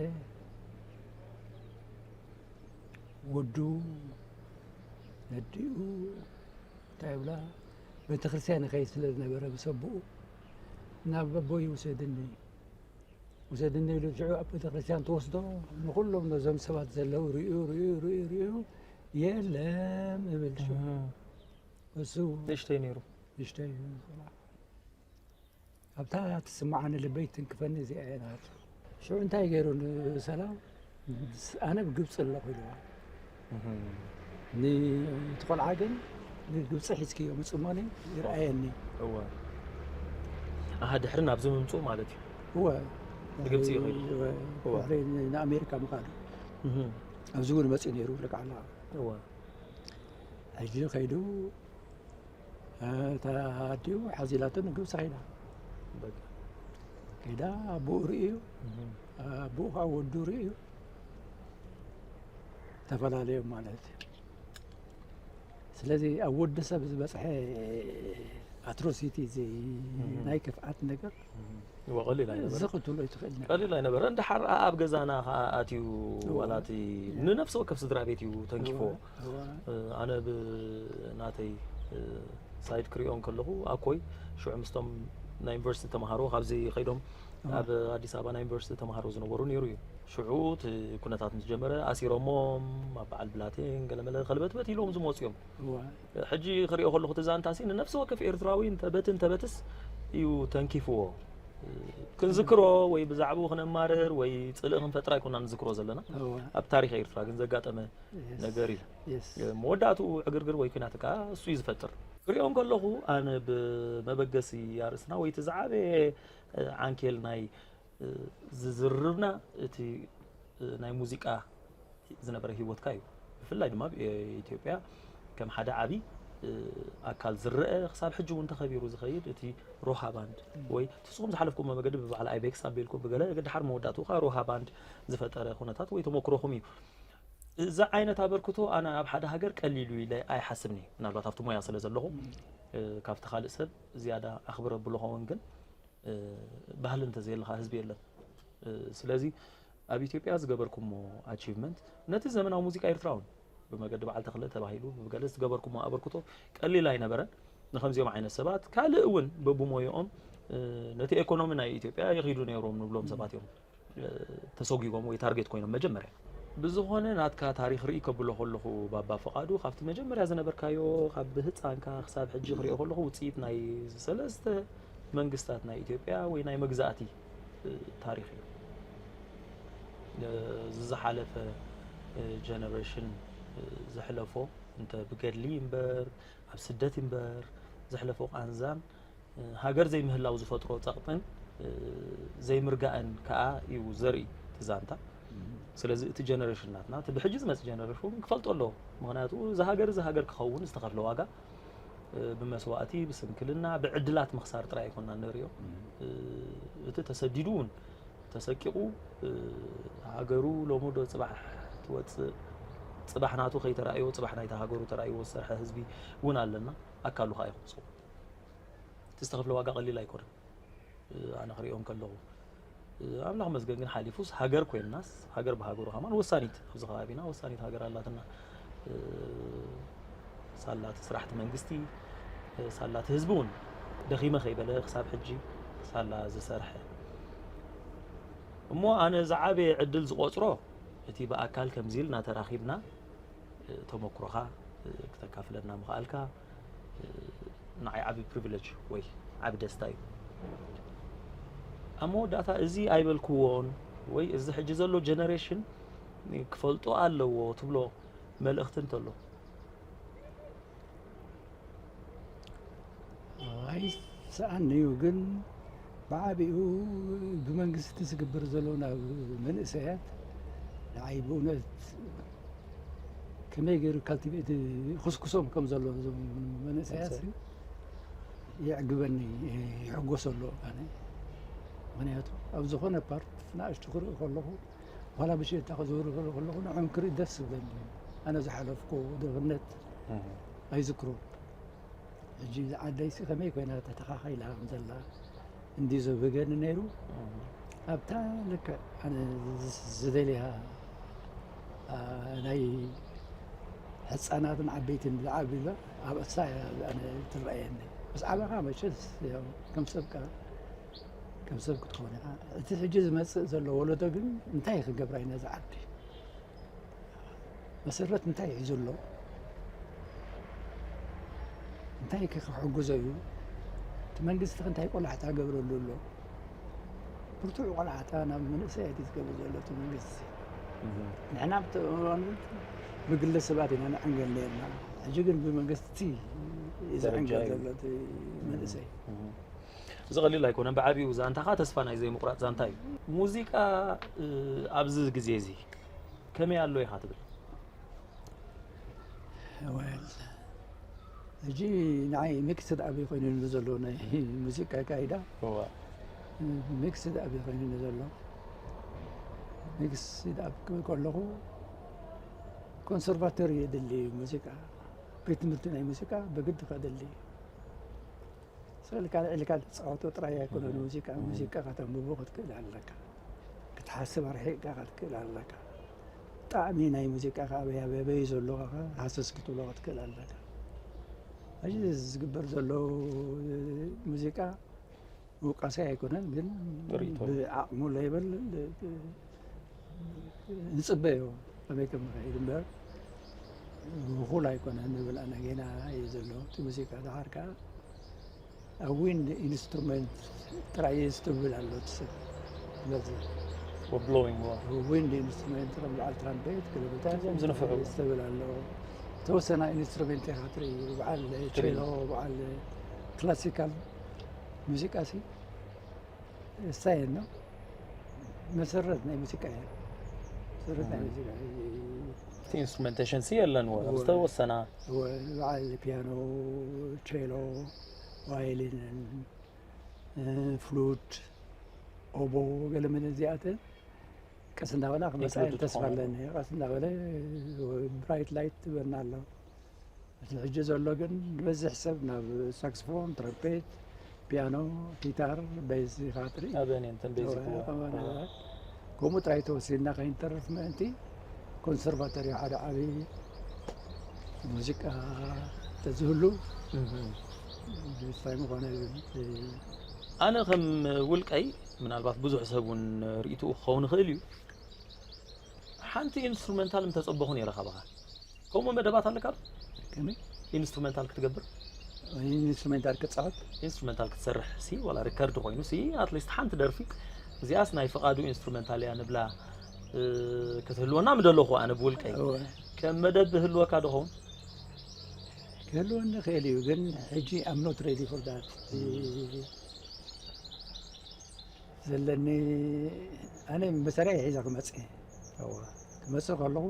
ወዱ ነዲኡ እንታይ ይብላ ቤተክርስትያን ይኸይድ ስለ ዝነበረ ምስ ኣቦኡ ናብ ኣቦይ ውሰድኒ ውሰድኒ ኢሉ ሽዑ ኣብ ቤተክርስትያን ተወስዶ ንኩሎም ነዞም ሰባት ዘለዉ ርእዩ ርእዩ ርእዩ ርእዩ የለም እብል ሽዑ እሱ ንእሽተይ ነይሩ። ንእሽተይ ኣብታ ትስምዓኒ ልበይ ትንክፈኒ እዚኣ እያ ናቱ ሽዑ እንታይ ገይሩ ንሰላም ኣነ ብግብፂ ኣለኹ ኢልዋ እቲ ቆልዓ ግን ንግብፂ ሒዝክዮ ምፅሞኒ ይርኣየኒ እወ ኣሃ ድሕሪ ናብዚ ምምፅኡ ማለት እዩ እወ ንግብፂ ይኸይዱ እወ፣ ድሕሪ ንኣሜሪካ ምኻዱ ኣብዚ እውን መፅኡ ነይሩ ልክዓላ እወ ሕጂ ከይዱ እታ ኣዲኡ ሓዚላቶ ንግብፂ ከይዳ በቃ ከይዳ ኣቦኡ ርእዩ ኣቦኡ ከዓ ወዱ ርእዩ ተፈላለዮም ማለት እዩ ስለዚ ኣብ ወዲ ሰብ ዝበፅሐ ኣትሮሲቲ እዚ ናይ ክፍኣት ነገር እወ ቀሊል ኣይነበረ እዚ ክትብሎ ይትኽእል ነበር ቀሊል ኣይነበረ እንድሓር ኣብ ገዛና ከዓ ኣትዩ ዋላቲ ንነፍሲ ወከፍ ስድራ ቤት እዩ ተንኪፎ እወ፣ ኣነ ብናተይ ሳይድ ክሪኦ እንከለኹ ኣኮይ ሽዑ ምስቶም ናይ ዩኒቨርሲቲ ተምሃሮ ካብዚ ከይዶም ኣብ ኣዲስ ኣበባ ናይ ዩኒቨርሲቲ ተምሃሮ ዝነበሩ ነይሩ እዩ ሽዑ እቲ ኩነታት ምስ ጀመረ ኣሲሮሞም ኣብ በዓል ብላቴን ገለመለ ከልበትበት ኢሎም ዝመፁ እዮም እወ፣ ሕጂ ክሪኦ ከለኹ እቲ ዛንታ ሲ ንነፍሲ ወከፍ ኤርትራዊ እንተበት እንተበትስ እዩ ተንኪፍዎ ክንዝክሮ ወይ ብዛዕባኡ ክነማርር ወይ ፅልኢ ክንፈጥር ኣይኮና ንዝክሮ ዘለና እወ፣ ኣብ ታሪክ ኤርትራ ግን ዘጋጠመ የስ፣ ነገር እዩ የስ፣ መወዳእትኡ ዕግርግር ወይ ኩናት ከዓ እሱ እዩ ዝፈጥር ክሪኦ እንከለኹ ኣነ ብመበገሲ ኣርእስትና ወይ እቲ ዝዓበየ ዓንኬል ናይ ዝዝርርብና እቲ ናይ ሙዚቃ ዝነበረ ሂወትካ እዩ ብፍላይ ድማ ኣብ ኢትዮጵያ ከም ሓደ ዓቢ ኣካል ዝረአ ክሳብ ሕጂ እውን ተኸቢሩ ዝኸይድ እቲ ሮሃ ባንድ ወይ ትስኹም ዝሓለፍኩሞ መገዲ ብባዕል ኣይቤክስ ኣቢልኩም ብገለ ድሓር መወዳእትኡ ከዓ ሮሃ ባንድ ዝፈጠረ ኩነታት ወይ ተመክሮኹም እዩ እዚ ዓይነት ኣበርክቶ ኣነ ኣብ ሓደ ሃገር ቀሊሉ ኢለ ኣይሓስብኒ ምናልባት ኣብቲ ሞያ ስለ ዘለኹ ካብቲ ካልእ ሰብ ዝያዳ ኣኽብረ ብሎ ኸውን ግን ባህሊ እንተዘየለኻ ህዝቢ የለን ስለዚ ኣብ ኢትዮጵያ ዝገበርኩሞ ኣቺቭመንት ነቲ ዘመናዊ ሙዚቃ ኤርትራ እውን ብመገዲ በዓል ተኽለ ተባሂሉ ብገለ ዝገበርኩሞ ኣበርክቶ ቀሊል ኣይነበረን ንከምዚኦም ዓይነት ሰባት ካልእ እውን በብሞይኦም ነቲ ኤኮኖሚ ናይ ኢትዮጵያ ይኺዱ ነይሮም ንብሎም ሰባት እዮም ተሰጒጎም ወይ ታርጌት ኮይኖም መጀመርያ ብዝኾነ ናትካ ታሪክ ርኢ ከብሎ ከለኹ ባባ ፍቓዱ ካብቲ መጀመርያ ዝነበርካዮ ካብ ብህፃንካ ክሳብ ሕጂ ክሪኦ ከለኹ ውፅኢት ናይ ሰለስተ መንግስታት ናይ ኢትዮጵያ ወይ ናይ መግዛእቲ ታሪክ እዩ ዝዝሓለፈ ጀነሬሽን ዘሕለፎ እንተ ብገድሊ እምበር ኣብ ስደት እምበር ዘሕለፎ ቃንዛን ሃገር ዘይምህላው ዝፈጥሮ ፀቕጥን ዘይምርጋእን ከዓ እዩ ዘርኢ እቲ ዛንታ ስለዚ እቲ ጀነሬሽን ናትና እቲ ብሕጂ ዝመፅእ ጀነሬሽን ክፈልጦ ኣለዎ ምክንያቱ እዚ ሃገር እዚ ሃገር ክኸውን ዝተኸፍለ ዋጋ ብመስዋእቲ ብስንክልና ብዕድላት ምኽሳር ጥራይ ኣይኮና ንሪኦ እቲ ተሰዲዱ እውን ተሰቂቑ ሃገሩ ሎሚ ዶ ፅባሕ ትወፅእ ፅባሕ ናቱ ከይተራእዮ ፅባሕ ናይታ ሃገሩ ተራእይዎ ዝሰርሐ ህዝቢ እውን ኣለና ኣካሉ ከዓ ይኹን ሰው እቲ ዝተኸፍለ ዋጋ ቀሊል ኣይኮነን ኣነ ክሪኦም ከለኹ ኣምላኽ መስገን ግን ሓሊፉስ ሃገር ኮይንናስ ሃገር ብሃገሩ ከማን ወሳኒት ኣብዚ ከባቢና ወሳኒት ሃገር ኣላትና ሳላ እቲ ስራሕቲ መንግስቲ ሳላ እቲ ህዝቢ እውን ደኺመ ከይበለ ክሳብ ሕጂ ሳላ ዝሰርሐ እሞ ኣነ ዝዓበየ ዕድል ዝቆፅሮ እቲ ብኣካል ከምዚ ኢልና ተራኺብና ተመክሮኻ ክተካፍለና ምኽኣልካ ንዓይ ዓቢ ፕሪቪለጅ ወይ ዓቢ ደስታ እዩ ኣብ መወዳእታ እዚ ኣይበልክዎን ወይ እዚ ሕጂ ዘሎ ጀነሬሽን ክፈልጦ ኣለዎ ትብሎ መልእኽቲ እንተሎ ኣይሰኣን እዩ ግን ብዓቢኡ ብመንግስቲ ዝግበር ዘሎ ናብ መንእሰያት ንዓይ ብእውነት ከመይ ገይሩ ካልቲቬት ክስኩሶም ከም ዘሎ እዞም መንእሰያት የዕግበኒ ይሕጎሰሉ ኣነ ምክንያቱ ኣብ ዝኾነ ፓርት ንኣሽቱ ክርኢ ከለኹ ዋላ ብሽታ ክዝውር ከለኹ ንዕም ክርኢ ደስ ዝብለኒ ኣነ ዝሓለፍኩ ድኽነት ኣይዝክሮ ሕጂ ዝዓደይሲ ከመይ ኮይና ተተኻኺላ ከም ዘላ እንዲ ዘብገኒ ነይሩ። ኣብታ ልክዕ ኣነ ዝደልያ ናይ ህፃናትን ዓበይትን ዝዓብላ ኣብ እሳ ትረኣየኒ። ምስ ዓበኻ መቸስ ከም ሰብካ ከም ሰብ ክትኾን ኢኻ። እቲ ሕጂ ዝመፅእ ዘሎ ወለዶ ግን እንታይ ክገብራ ኢና ዝዓዲ? መሰረት እንታይ እዩ ዘሎ? እንታይ ከ ክሕግዞ እዩ? እቲ መንግስቲ ከ እንታይ ቆላሕታ ገብረሉ ኣሎ? ብርቱዕ ቆላሕታ ናብ መንእሰያት እዩ ዝገብር ዘሎ እቲ መንግስቲ። ንሕና ኣብቲ እዋን ብግለ ሰባት ኢና ንዕንገል ነርና። ሕጂ ግን ብመንግስቲ እዩ ዝዕንገል ዘሎ እቲ መንእሰይ። እዚ ቀሊል ኣይኮነን። ብዓብዩ ዛንታኻ ተስፋ ናይ ዘይምቁራፅ ዛንታ እዩ። ሙዚቃ ኣብዚ ግዜ እዚ ከመይ ኣሎ ኢኻ ትብል? ሕጂ ንዓይ ሚክስድ ኣብ ኮይኑኒ ዘሎ ናይ ሙዚቃ ኣካይዳ። ሚክስድ ኣብ ኮይኑኒ ዘሎ። ሚክስድ ኣብ ክብል ከለኹ ኮንሰርቫቶሪ የድሊ እዩ። ሙዚቃ፣ ቤት ትምህርቲ ናይ ሙዚቃ ብግዲ ከድሊ እዩ። ስእልካ ልዕልካ ትፃወቶ ጥራይ ኣይኮነን። ሙዚቃ ሙዚቃ ከተንብቦ ክትክእል ኣለካ። ክትሓስብ ኣርሒቕካ ክትክእል ኣለካ። ጣዕሚ ናይ ሙዚቃ ከ ኣበይ ኣበይ ኣበይ ዘሎ ከ ሃሰስ ክትብሎ ክትክእል ኣለካ። ሕጂ ዝግበር ዘሎ ሙዚቃ ውቃሰ ኣይኮነን፣ ግን ብዓቕሙ ሌቨል ንፅበዮ ከመይ ከም ንኸይድ እምበር እኹል ኣይኮነን ንብል ኣነ። ጌና እዩ ዘሎ እቲ ሙዚቃ። ደሓር ከዓ ኣብ ዊንድ ኢንስትሩመንት ጥራይ እየ ዝትብል ኣሎ እቲ ሰብ። ስለዚ ብሎዊንግ ዊንድ ኢንስትሩመንት ከም በዓል ትራምፔት፣ ክልብታት እዞም ዝንፍዑ። ዝትብል ኣሎ። ተወሰና ኢንስትሩመንት ኢኻ ትርኢ፣ በዓል ቼሎ፣ በዓል ክላሲካል ሙዚቃ ሲ እሳየን ነው። መሰረት ናይ ሙዚቃ እየ። መሰረት ናይ ሙዚቃ እየ። እቲ ኢንስትሩመንቴሽን ሲ የለን ወ ዝተወሰና በዓል ፒያኖ፣ ቼሎ፣ ቫዮሊን፣ ፍሉት፣ ኦቦ፣ ገለ መለ እዚኣተን ቀስ እንዳበላ ክመፃ እየን ተስፋ ኣለኒ። ቀስ እንዳበለ ብራይት ላይት ትበና ኣሎ። እቲ ሕጂ ዘሎ ግን ዝበዝሕ ሰብ ናብ ሳክስፎን፣ ትረምፔት፣ ፒያኖ፣ ጊታር፣ ቤዝ ኢኻ ትርኢ። ኣበን እየን ተን ቤዚክ ከምኡ ጥራይ ተወሲድና ከይንተርፍ ምእንቲ ኮንሰርቫቶሪ ሓደ ዓብዪ ሙዚቃ ተዝህሉ ደስታይ ምኾነ። ኣነ ከም ውልቀይ ምናልባት ብዙሕ ሰብ እውን ርእይትኡ ክኸውን ይኽእል እዩ። ሓንቲ ኢንስትሩመንታል እንተጸበኹ ነይረ ካባኻ። ከምኡ መደባት ኣለካ ዶ? ከመይ? ኢንስትሩመንታል ክትገብር? ኢንስትሩመንታል ክጻወት? ኢንስትሩመንታል ክትሰርሕ ሲ ዋላ ሪከርድ ኮይኑ ሲ ኣትሊስት ሓንቲ ደርፊ እዚኣስ ናይ ፍቓዱ ኢንስትሩመንታል እያ ንብላ እ፣ ክትህልወና ምደለኹ ኣነ ብውልቀይ። እወ። ከም መደብ ህልወካ ዶ ኸውን? ክህልወኒ ይኽእል እዩ፣ ግን ሕጂ I'm not ready for that። ዘለኒ ኣነ መሳርያ ሒዘ ክመጽእ እየ። እወ። ክመጽእ ከለኹ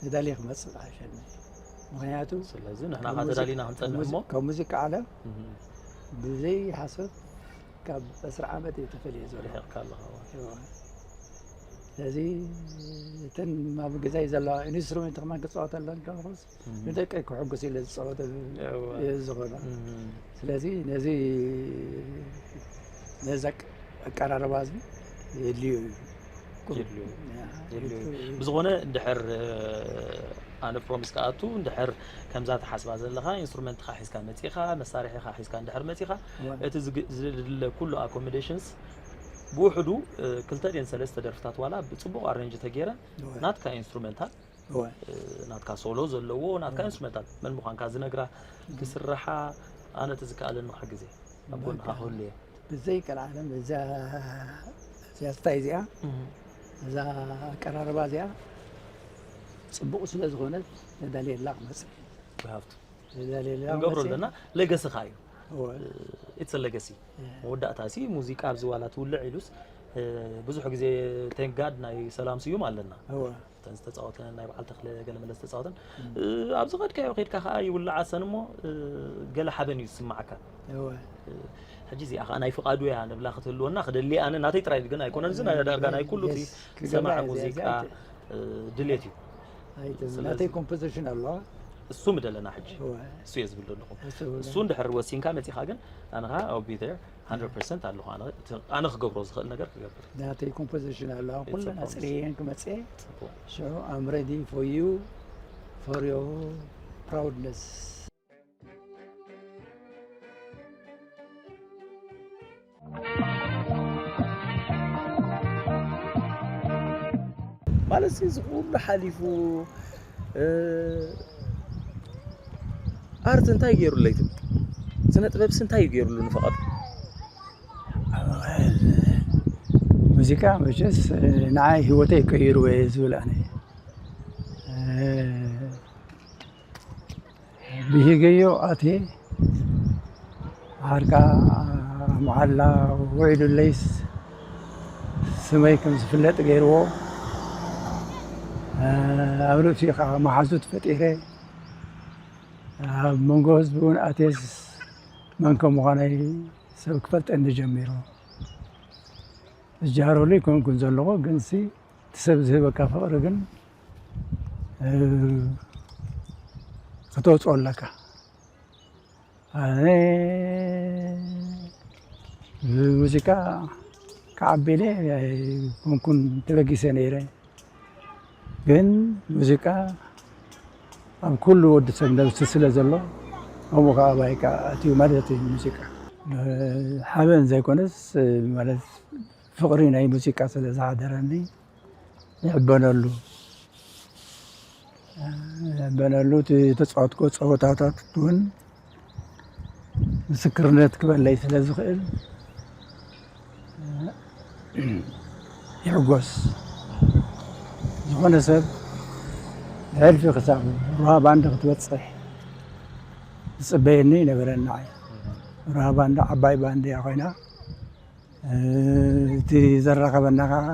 ተዳልየ ክመጽእ ዝሓሸኒ። ምኽንያቱ ስለዚ ንሕና ካብ ተዳሊና ክንጸንሕ እሞ ካብ ሙዚቃ ዓለም እህ፣ ብዘይ ሓሶት ካብ ዕስራ ዓመት እየ ተፈልየ ዘሎ። ርሒቕካ ኣለኻ። እወ። እወ። ስለዚ እተን ኣብ ገዛይ ዘለዋ ኢንስትሩሜንት ከማን ክፃወተለን ከለኹስ ንደቀይ ክሕጉስ ኢለ ዝፃወተ እወ። እየ ዝኾነ። እህ፣ ስለዚ ነዚ ነዚ ኣቀራርባ እዚ የድልዮ እዩ። የድልዮ እዩ። ያ፣ የድልዮ እዩ። የድልዮ እዩ። ብዝኾነ እንድሕር እ፣ ኣነ ፕሮሚስ ክኣቱ እንድሕር ከምዛ ተሓስባ ዘለኻ ኢንስትሩመንትኻ ሒዝካ መፂኻ መሳርሒኻ ሒዝካ እንድሕር መፂኻ እወ። እቲ ዝግ- ዝድለ ኩሉ ኣኮሞዴሽንስ ብውሕዱ እ፣ ክልተ ድየን ሰለስተ ደርፍታት ዋላ ብፅቡቕ ኣሬንጅ ተገይረን እወ። ናትካ ኢንስትሩመንታል እወ። እ፣ ናትካ ሶሎ ዘለዎ ናትካ ኢንስትሩመንታል መን ምዃንካ ዝነግራ ክስርሓ ኣነ እቲ ዝከኣለኒ ክሕግዝ እየ ኣብ ጎንኻ ክህሉ እየ። ብዘይ ቀልዓለም እዛ እዚኣ ስታይ እዚኣ እህ፣ እዛ ኣቀራርባ እዚኣ ፅቡቕ ስለ ዝኾነት ተዳልየላ ክመፅእ ብሃፍቱ ተዳልየላ ክንገብሮ ክመፅእ ኣለና። ሌገስኻ እዩ። እወ። ኢትስ ሌገሲ መወዳእታ ሲ ሙዚቃ ኣብዚ ዋላ ትውልዕ ኢሉስ እ፣ ብዙሕ ግዜ ቴንክ ጋድ ናይ ሰላም ስዩም ኣለና። እወ። እተን ዝተፃወተን ናይ በዓል ተኽለ ገለመለ ዝተፃወተን እ፣ ኣብ ዝኸድካዮ ከድካ ከዓ ይውልዓሰን እሞ እ፣ ገለ ሓበን እዩ ዝስማዓካ። እወ። እ፣ ሕጂ እዚኣ ከዓ ናይ ፍቓዱ እያ ንብላ ክትህልወና ክደሊ ኣነ ናተይ ጥራይ ግን ኣይኮነን እዚ ናይ ዳርጋ ናይ ኩሉ እቲ የስ፣ ክገብራ ሰማዒ እየ፣ ሙዚቃ እዚኣ እ፣ ድሌት እዩ። ኣይተ- ስለዚ ናተይ ኮምፖዚሽን ኣለዋ። እሱ ምደለና ሕጂ። እሱ እየ ዝብል ዘለኹ። እሱ እንድሕር ወሲንካ መጺኻ ግን ኣነ ኸኣ I'll be there፣ one hundred percent ኣለኹ። ኣነ ክገብሮ ዝኽእል ነገር ክገብር። ናተይ ኮምፖዚሽን ኣለዋ ኩለን ኣጽርየን ክመጽእ። ሽዑ I'm ready for you, for your proudness። ማለት እዚ ኩሉ ሓሊፉ ኣርት እንታይ ገይሩለይ ትብል? ስነ ጥበብስ እንታይ እዩ ገይሩሉ ንፍቓዱ? ሙዚቃ መቸስ ንዓይ ህይወተይ ቀይርዎ እየ ዝብል ኣነ። ብሂገዮ ኣትየ ዓርካ መዓላ ውዒሉለይስ ስመይ ከም ዝፍለጥ ገይርዎ። ኣብ ርእሲኡ ከዓ መሓዙት ፈጢረ። ኣብ መንጎ ህዝቢ እውን ኣትየስ መን ከም ምዃነይ ሰብ ክፈልጠኒ ጀሚሩ። ዝጃረሉ ይኮንኩን ዘለኹ፣ ግንሲ እቲ ሰብ ዝህበካ ፍቕሪ ግን ከተውፅኦ ኣለካ። ኣነ ብሙዚቃ ክዓቢ ኢለ ኣይኮንኩን ተበጊሰ ነይረ። ግን ሙዚቃ ኣብ ኩሉ ወዲ ሰብ ነብሲ ስለ ዘሎ፣ ከምኡ ከዓ ኣባይ ከዓ ኣትዩ ማለት እዩ። ሙዚቃ ሓበን ዘይኮነስ ማለት ፍቕሪ ናይ ሙዚቃ ስለ ዝሓደረኒ ይሕበነሉ። ይሕበነሉ። እቲ ተፃወትኮ ፀወታታት እውን ምስክርነት ክበለይ ስለ ዝኽእል ይሕጎስ። ዝኾነ ሰብ ብሕልፊ ክሳብ ሮሃ ባንድ ክትበፅሕ ዝፅበየኒ ይነበረና። ሮሃ ባንድ ዓባይ ባንድ እያ ኮይና፣ እቲ ዘራኸበና ከዓ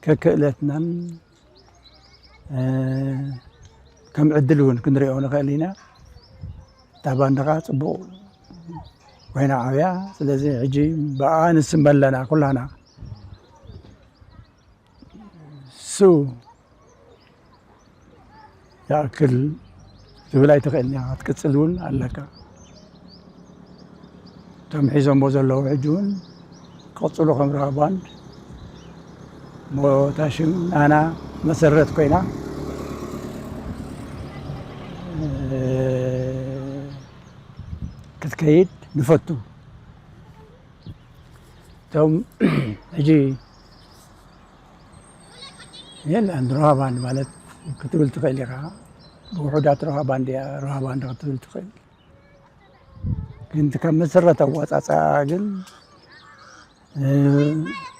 ከክእለትናን ከም ዕድል እውን ክንሪኦ ንኽእል ኢና። እታ ባንድ ከዓ ፅቡቕ ኮይና ዓብያ። ስለዚ ሕጂ ብኣ ንስመ ኣለና ኩላና። እሱ ይኣክል ክትብል ኣይትኽእልን ኢኻ። ክትቅፅል እውን ኣለካ። እቶም ሒዞሞ ዘለዉ ሕጂ እውን ክቕፅሉ ከም ሮሃ ባንድ እሞ እታ ሽም ናና መሰረት ኮይና ክትከይድ ንፈቱ። እቶም ሕጂ የለን ሮሃ ባንድ ማለት ክትብል ትኽእል ኢኻ። ብውሑዳት ሮሃ ባንድ እያ ሮሃ ባንድ ክትብል ትኽእል። ግን እቲ ካብ መሰረት ኣዋፃፅኣ ግን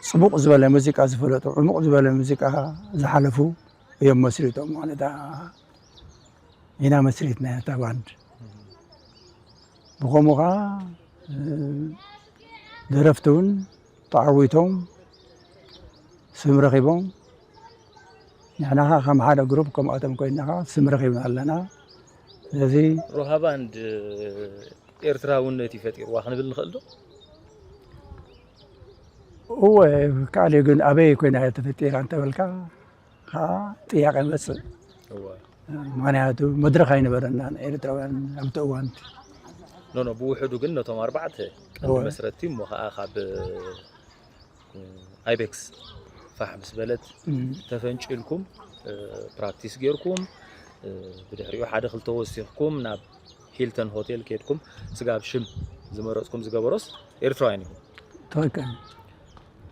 ፅቡቕ ዝበለ ሙዚቃ ዝፈለጡ ዕሙቕ ዝበለ ሙዚቃ ዝሓለፉ እዮም መስሪቶም ማለት ኢና መስሪትና እታ ባንድ። ብኸምኡ ከዓ ደረፍቲ እውን ተዓዊቶም ስም ረኺቦም፣ ንሕና ከዓ ከም ሓደ ግሩፕ ከምኣቶም ኮይንና ከዓ ስም ረኺብና ኣለና። ስለዚ ሮሃ ባንድ ኤርትራውነት እዩ ፈጢርዋ ክንብል ንኽእል ዶ? እወ ካልእ ግን ኣበይ ኮይና እያ ተፈጢራ እንተበልካ ከዓ ጥያቄ ይመፅእ። ምክንያቱ መድረኽ ኣይነበረናን ኤርትራውያን ኣብቲ እዋን። ኖ ኖ ብውሕዱ ግን ነቶም ኣርባዕተ ቀንዲ መስረትቲ እሞ ከዓ ካብ ኣይቤክስ ፋሕ ምስ በለት ተፈንጭልኩም ፕራክቲስ ጌርኩም ብድሕሪኡ ሓደ ክልተ ወሲኽኩም ናብ ሂልተን ሆቴል ኬድኩም ስጋብ ሽም ዝመረፅኩም ዝገበሮስ ኤርትራውያን ኢኹም። ትኽክል።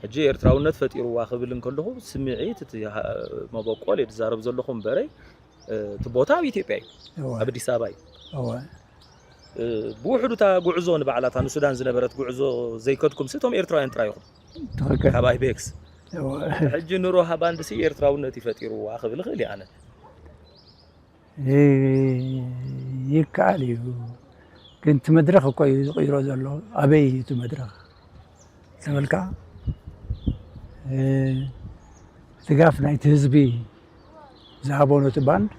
ሕጂ ኤርትራውነት ፈጢርዋ ክብል እንከለኹ ስምዒት እቲ መበቆል እየ ዝዛረብ ዘለኹ እምበረይ እቲ ቦታ ኣብ ኢትዮጵያ እዩ፣ ኣብ ኣዲስ ኣበባ እዩ። ብውሕዱ እታ ጉዕዞ ንባዕላ እታ ንሱዳን ዝነበረት ጉዕዞ ዘይከድኩም ሲ እቶም ኤርትራውያን ጥራይ ኢኹም። ትኽክል። ካብ ኣይቤክስ ሕጂ ንሮሃ ባንድ ሲ ኤርትራውነት እዩ ፈጢርዋ ክብል እኽእል እየ ኣነ። ይከኣል እዩ፣ ግን እቲ መድረኽ እኮ እዩ ዝቕይሮ ዘሎ። ኣበይ እዩ እቲ መድረኽ ተበልካ፣ ድጋፍ ናይቲ ህዝቢ ዝሃቦ ነቲ ባንድ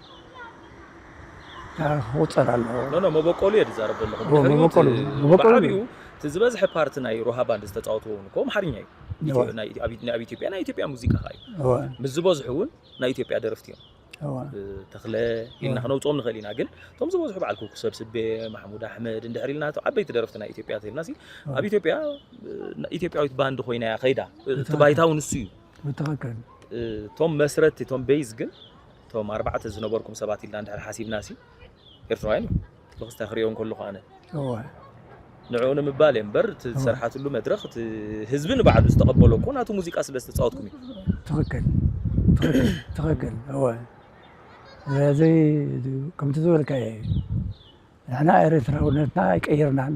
ክቑፀር ኣለዎ። ኖ ኖ መበቆሉ እየ ዝዛረብ ዘለኹ። ብድሕሪኡ እቲ ብዓብኡ እቲ ዝበዝሐ ፓርቲ ናይ ሮሃ ባንድ ዝተፃወትዎ እውን እኮ ኣምሓርኛ እዩ። ኣብ ኢትዮጵያ ናይ ኢትዮጵያ ሙዚቃ ከዓ እዩ። ምስ ዝበዝሑ እውን ናይ ኢትዮጵያ ደረፍቲ እዮም። ተኽለ ኢልና ክነውፅኦም ንኽእል ኢና። ግን እቶም ዝበዝሑ በዓል ኩኩ ሰብ ስቤ፣ ማሕሙድ ኣሕመድ እንድሕር ኢልና፣ እቶም ዓበይቲ ደረፍቲ ናይ ኢትዮጵያ ተልና ሲ ኣብ ኢትዮጵያ ኢትዮጵያዊት ባንድ ኮይና እያ ከይዳ። እቲ ባይታው ንሱ እዩ። ብትኽክል እቶም መስረቲ እቶም ቤዝ ግን እቶም ኣርባዕተ ዝነበርኩም ሰባት ኢልና እንድሕር ሓሲብና ሲ ኤርትራውያን እዩ። ብክስታ ክሪኦ እንከለኹ ኣነ እወ ንዕኡ ንምባል እየ እምበር እቲ ዝሰርሓትሉ መድረኽ እቲ ህዝቢ ንባዕሉ ዝተቐበሎ እኮ ናቱ ሙዚቃ ስለ ዝተፃወትኩም እዩ። ትኽክል ትኽክል እወ ስለዚ ከምቲ ዝበልካየ ንሕና ኤርትራውነትና ኣይቀይርናን።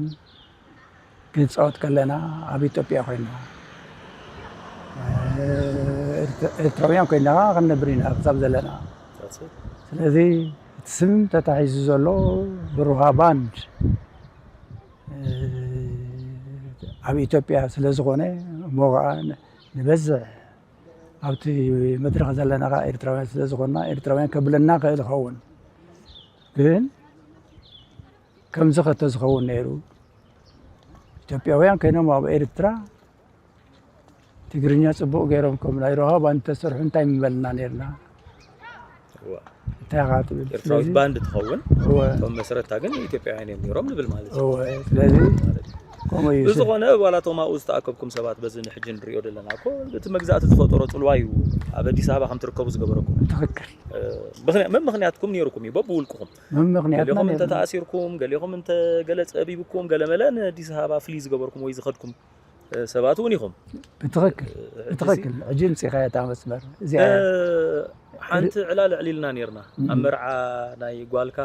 ክንፃወት ከለና ኣብ ኢትዮጵያ ኮይና ኤርትራውያን ኮይና ከነብር ኢና ክሳብ ዘለና። ስለዚ እቲ ስም ተታሒዙ ዘሎ ብሩሃ ባንድ ኣብ ኢትዮጵያ ስለ ዝኾነ እሞ ከዓ ንበዝሕ ኣብቲ መድረኽ ዘለና ከዓ ኤርትራውያን ስለ ዝኾንና ኤርትራውያን ከብለና ክእል ይኸውን። ግን ከምዚ ከተዝኸውን ነይሩ ኢትዮጵያውያን ኮይኖም ኣብ ኤርትራ ትግርኛ ፅቡቕ ገይሮም ከም ናይ ሮሃ ባንድ ተሰርሑ እንታይ ምበልና ነይርና እንታይ ኢኻ ትብል ኤርትራዊት ባንድ ትኸውን እቶም መሰረታ ግን ኢትዮጵያውያን እዮም ነይሮም ንብል ማለት እዩ ስለዚ ከምኡ እዩ ብዝኾነ ዋላ እቶም ኣብኡ ዝተኣከብኩም ሰባት በዚ ንሕጂ ንሪኦ ዘለና እኮ እቲ መግዛእቲ ዝፈጠሮ ፅልዋ እዩ ኣብ ኣዲስ ኣበባ ከም ትርከቡ ዝገበረኩም ትኽክል መምክንያትኩም ነይርኩም እዩ በብውልቅኹም መምክንያትና ገሊኹም እንተተኣሲርኩም ገሊኹም እንተገለ ፀቢብኩም ገለመለ ንኣዲስ ኣበባ ፍልይ ዝገበርኩም ወይ ዝኸድኩም ሰባት እውን ኢኹም ብትኽክል ብትኽክል ሕጂ ምፅኢኻያ እታ መስመር እዚኣ ሓንቲ ዕላል ዕሊልና ነርና ኣብ መርዓ ናይ ጓልካ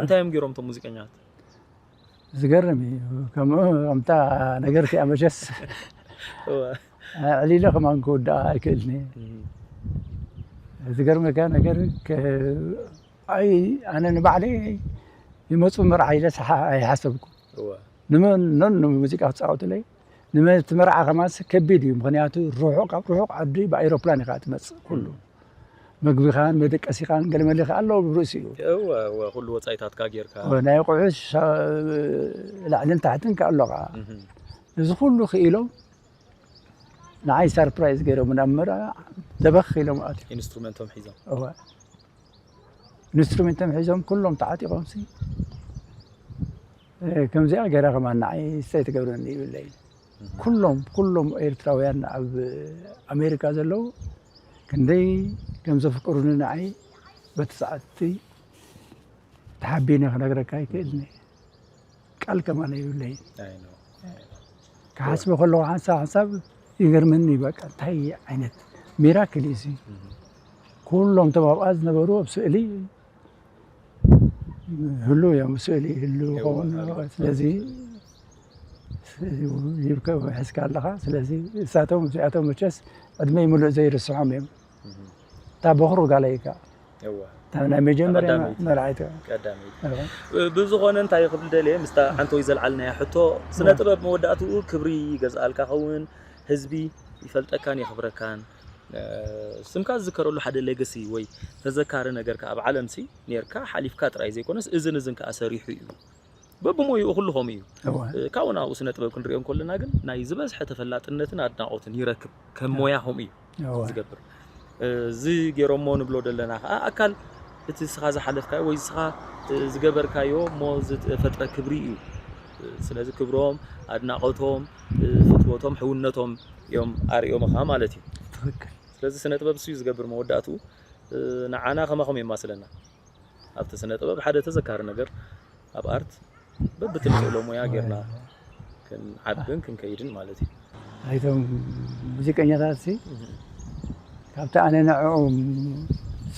እንታይ እዮም ገይሮም እቶም ሙዚቀኛት ዝገርም እዩ ከምኡ ከምታ ነገር እቲኣ መሸስ ዕሊለ ከማን ክወድኣ ኣይክእልኒ ዝገርመካ ነገር ኣይ ኣነ ንባዕለይ ይመፁ መርዓ ኢለ ኣይሓሰብኩ ንመኖን ሙዚቃ ክፃወቱለይ ንመቲ መርዓ ከማንስ ከቢድ እዩ ምክንያቱ ርሑቕ ካብ ርሑቕ ዓዲ ብኣይሮፕላን ኢኻ ትመፅእ ኩሉ መግቢኻን መደቀሲኻን ገለመለ ኣሎ ርእሲ እዩ ኩሉ ወፃኢታትካ ጌርካ ናይ ቁዑሽ ላዕልን ታሕትን ከኣሎኻ እዚ ኩሉ ክኢሎም ንዓይ ሰርፕራይዝ ገይሮም ናብ መርዓ ደበኽ ኢሎም ኣትዮም ኢንስትሩመንቶም ሒዞም ኢንስትሩሜንቶም ሒዞም ኩሎም ተዓጢቖም ሲ ከምዚኣ ገይራ ከማን ንዓይ ስታይ ትገብረኒ ይብለይ ኩሎም ኩሎም ኤርትራውያን ኣብ ኣሜሪካ ዘለዉ ክንደይ ከም ዘፍቅሩኒ ንዓይ በቲ ሰዓትቲ ተሓቢነ ክነግረካ ኣይክእልኒ ቃል ከማን ይብለይ ክሓስበ ከለኹ ሓንሳብ ሓንሳብ ይገርመኒ በቃ እንታይ ዓይነት ሚራክል እዩ ኩሎም እቶም ኣብኣ ዝነበሩ ኣብ ስእሊ ህሉ እዮም ስእሊ ህሉ ኸውን ስለዚ ይብከ ሕዝካ ኣለኻ ስለዚ እሳቶም እዚኣቶም መቸስ ዕድመይ ምሉእ ዘይርስሖም እዮም እታ በኽሩ ጋለይ ከ ናይ መጀመርያ መርዓይት ብዝኾነ እንታይ ክብል ደልየ ምስታ ሓንቲ ወይ ዘልዓልናያ ሕቶ ስነ ጥበብ መወዳእትኡ ክብሪ ይገዝኣልካ ኸውን ህዝቢ ይፈልጠካን የኽብረካን ስምካ ዝዝከረሉ ሓደ ሌገሲ ወይ ተዘካሪ ነገር ከዓ ኣብ ዓለም ሲ ነርካ ሓሊፍካ ጥራይ ዘይኮነስ እዝን እዝን ከዓ ሰሪሑ እዩ በብሞይኡ ኩሉ ከምኡ እዩ ካብኡ ናብኡ ስነ ጥበብ ክንሪኦ እንከለና ግን ናይ ዝበዝሐ ተፈላጥነትን ኣድናቆትን ይረክብ ከም ሞያ ከምኡ እዩ ዝገብር እዚ ገይሮሞ ንብሎ ዘለና ከዓ ኣካል እቲ ስኻ ዝሓለፍካዮ ወይ ስኻ ዝገበርካዮ እሞ ዝተፈጥረ ክብሪ እዩ ስለዚ ክብሮም ኣድናቆቶም ፍትወቶም ሕውነቶም እዮም ኣርእዮምኻ ማለት እዩ ትክክል ስለዚ ስነ ጥበብ እሱ እዩ ዝገብር መወዳእትኡ ንዓና ከማኹም የማስለና ኣብቲ ስነ ጥበብ ሓደ ተዘካሪ ነገር ኣብ ኣርት በብትንክእሎ ሙያ ጌርና ክንዓብን ክንከይድን ማለት እዩ ኣይቶም ሙዚቀኛታት ሲ ካብቲ ኣነ ንዕኦም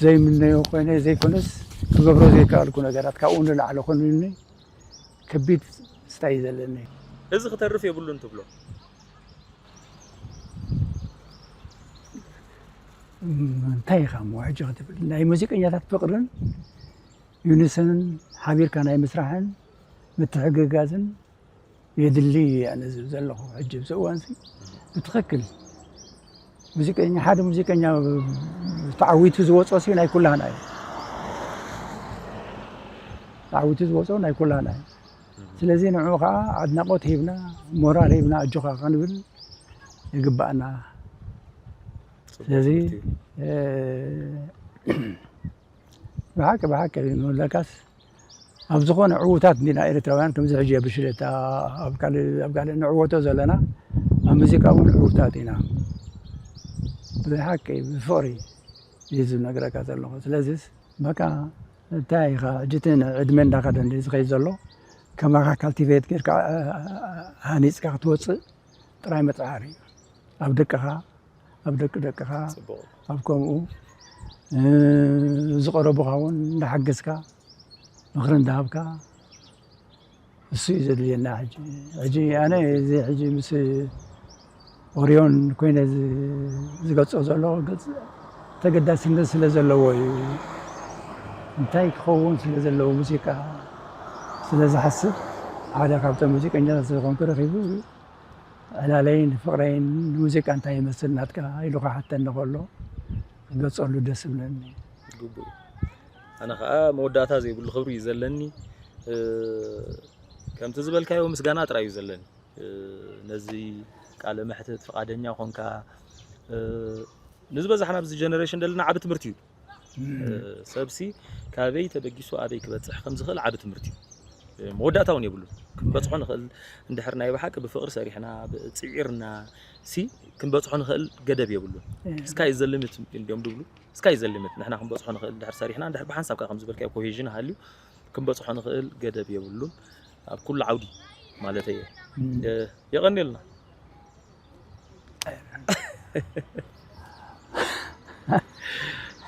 ዘይምነዮ ኮይነ ዘይኮነስ ክገብሮ ዘይከኣልኩ ነገራት ካብኡ ንላዕሊ ኮኑኒ ከቢድ ስታይ እዩ ዘለኒ እዚ ክተርፍ የብሉን ትብሎ እንታይ ኢኻ እሞ ሕጂ ክትብል ናይ ሙዚቀኛታት ፍቅርን ዩኒሰንን ሓቢርካ ናይ ምስራሕን ምትሕግጋዝን የድሊ ኣነ ዝብ ዘለኹ ሕጂ ብዚ እዋን ብትኽክል ሙዚቀኛ ሓደ ሙዚቀኛ ተዓዊቱ ዝወፆ ሲ ናይ ኩላህና እዩ ተዓዊቱ ዝወፆ ናይ ኩላህና እዩ ስለዚ ንዑ ከዓ ኣድናቆት ሂብና ሞራል ሂብና ኣጆኻ ክንብል ይግባኣና ስለዚ ብሓቂ ብሓቂ ንብለካስ ኣብ ዝኾነ ዕዉታት እንዲና ኤርትራውያን፣ ከምዚ ሕጂ ኣብ ሽለታ ኣብ ካልእ ኣብ ካልእ ንዕወቶ ዘለና፣ ኣብ ሙዚቃ እውን ዕዉታት ኢና። ብሓቂ ብፍቕሪ እዩ ዝነግረካ ዘለኹ። ስለዚስ በቃ እንታይ ኢኻ፣ ሕጂ እቲ ዕድመ እንዳኸደ እንዲ ዝኸይድ ዘሎ፣ ከማኻ ካልቲቬት ጌርካ፣ ሃኒጽካ ክትወጽእ ጥራይ መጽዓር እዩ። ኣብ ደቅኻ፣ ኣብ ደቂ ደቅኻ፣ ጽቡቕ። ኣብ ከምኡ፣ እ፣ ዝቐረቡኻ እውን እንዳሓገዝካ፣ ምኽሪ እንዳሃብካ፣ እሱ እዩ ዘድልየና ሕጂ። ሕጂ ኣነ እዚ ሕጂ ምስ ኦርዮን ኮይነ ዝ-፣ ዝገልጾ ዘሎ ገጽ ተገዳስነት ስለ ዘለዎ እዩ። እንታይ ክኸውን ስለ ዘለዎ ሙዚቃ ስለ ዝሓስብ፣ ሓደ ካብቶም ሙዚቀኛታት ዝኾንኩ ረኺቡ ዕላለይን ፍቕረይን ንሙዚቃ እንታይ ይመስል ናትካ ኢሉ ክሓተኒ ከሎ ክገልጸሉ ደስ ዝብለኒ። ግቡእ። ኣነ ኸኣ መወዳእታ ዘይብሉ ክብሪ እዩ ዘለኒ። እ፣ ከምቲ ዝበልካዮ ምስጋና ጥራይ እዩ ዘለኒ። እ፣ ነዚ ቃለ መሕትት ፍቓደኛ ኾንካ፣ እ፣ ንዝበዛሕና ኣብዚ ጀነሬሽን ዘለና ዓቢ ትምህርቲ እዩ። እ፣ ሰብሲ ካበይ ተበጊሱ ኣበይ ክበጽሕ ከም ዝኽእል ዓቢ ትምህርቲ እዩ። እ፣ መወዳእታ እውን የብሉን። ክንበጽሖ ንኽእል እንድሕር ናይ ብሓቂ ብፍቕሪ ሰሪሕና፣ ብ-፣ ጽዒርና ሲ ክንበጽሖ ንኽእል ገደብ የብሉን። እ። ስካይ ዘ ሊሚት እንዲዮም ድብሉ። ስካይ ዘ ሊሚት። ንሕና ክንበጽሖ ንኽእል እንድሕር ሰሪሕና፣ እንድሕር ብሓንሳብ ከኣ ከም ዝበልካዮ ኮሄዥን ሃልዩ ክንበጽሖ ንኽእል ገደብ የብሉን። ኣብ ኩሉ ዓውዲ ማለተይ እየ። እ። እ፣ የቐንየልና።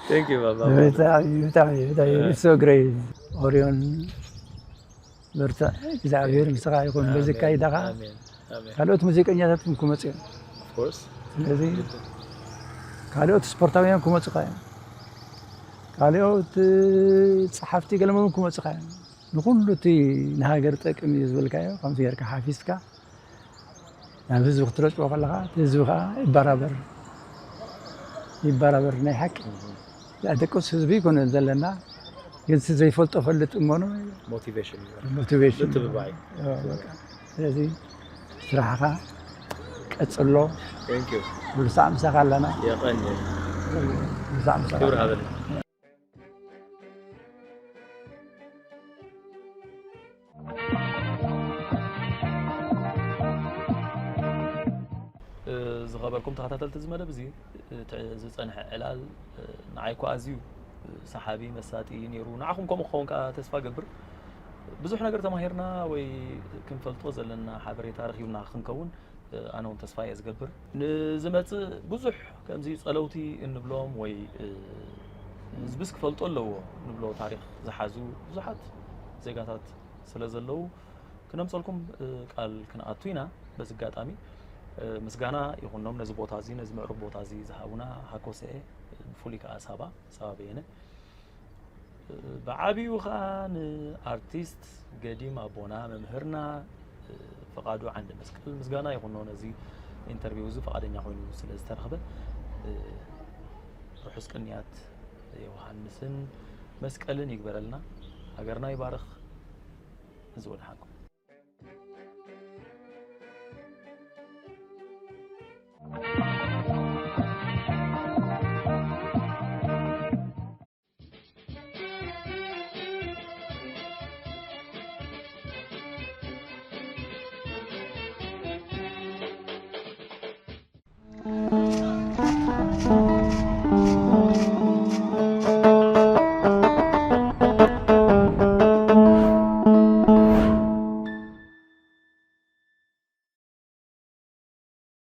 Thank you ባባ። ብጣዕሚ፣ ብጣዕሚ፣ ብጣዕሚ፣ it's so great። ኦርዮን፣ በርትዕ፣ እግዚኣብሔር ምሳኻ ይኹን። በዚ ኣሜን፣ ኣካይዳኻ ኣሜን፣ ኣሜን። ካልኦት ሙዚቀኛታት እውን ክመጹ እዮም። Of course። ስለዚ ግድን። ካልኦት ስፖርታውያን ክመጹኻ እዮም። ካልኦት ጸሓፍቲ ገለመ እውን ክመጹኻ እዮም። ንኹሉ እቲ ንሃገር ጠቅም እዩ ዝበልካዮ ከምዚ ጌርካ ሓፊዝካ ናብ ህዝቢ ክትረጭዎ ከለኻ፣ እቲ ህዝቢ ኸዓ ይበራበር፣ ይበራበር ናይ ሓቂ። ዝኣደቅስ ህዝቢ ይኮነ ዘለና፣ ግን እቲ ዘይፈልጦ ፈልጥ እሞ ነው። ሞቲቬሽን እዩ። ሞቲቬሽን። ምትብባዕ እዩ። ኦ፣ በቃ። ስለዚ ስራሕኻ ቀጽሎ። Thank you። ኩሉ ሳዕ ምሳኻ ኣለና። የቐንየልና። ኩሉ ሳዕ ምሳኻ ክብሪ ኣለና። ሃበልና። እ፣ ዝኸበርኩም ተኸታተልቲ እዚ መደብ እዚ፣ እቲ ዝጸንሐ ዕላል፣ እ፣ ንዓይ እኳ ኣዝዩ፣ እ፣ ሰሓቢ፣ መሳጢ ነይሩ። ንዓኹም ከምኡ ክኸውን ከኣ ተስፋ እገብር። ብዙሕ ነገር ተማሂርና ወይ ክንፈልጦ ዘለና ሓበሬታ ረኺብና ክንከውን፣ እ፣ ኣነ እውን ተስፋ እየ ዝገብር። ንዝመጽእ ብዙሕ ከምዚ ጸለውቲ እንብሎም ወይ፣ እ፣ ህዝብስ ክፈልጦ ኣለዎ ንብሎ ታሪኽ ዝሓዙ ብዙሓት ዜጋታት ስለ ዘለዉ፣ ክነምጸልኩም፣ እ፣ ቃል ክንኣቱ ኢና። በዚ ኣጋጣሚ፣ እ፣ ምስጋና ይኹኖም ነዚ ቦታ እዚ፣ ነዚ ምዕሩግ ቦታ እዚ ዝሃቡና ሃኮሰኤ፣ እ፣ ብፍሉይ ከኣ ሳባ፣ ሳባ በየነ። እ፣ ብዓቢኡ ከኣ ንኣርቲስት ገዲም ኣቦና፣ መምህርና፣ እ፣ ፍቓዱ ዓንደ መስቀል ምስጋና ይኹኖ ነዚ ኢንተርቪው እዚ ፍቓደኛ ኮይኑ ስለ ዝተረኽበ። እ፣ ርሑስ ቅንያት ዮሃንስን መስቀልን ይግበረልና። ሃገርና ይባርኽ። እዚ ወድሓንኩም።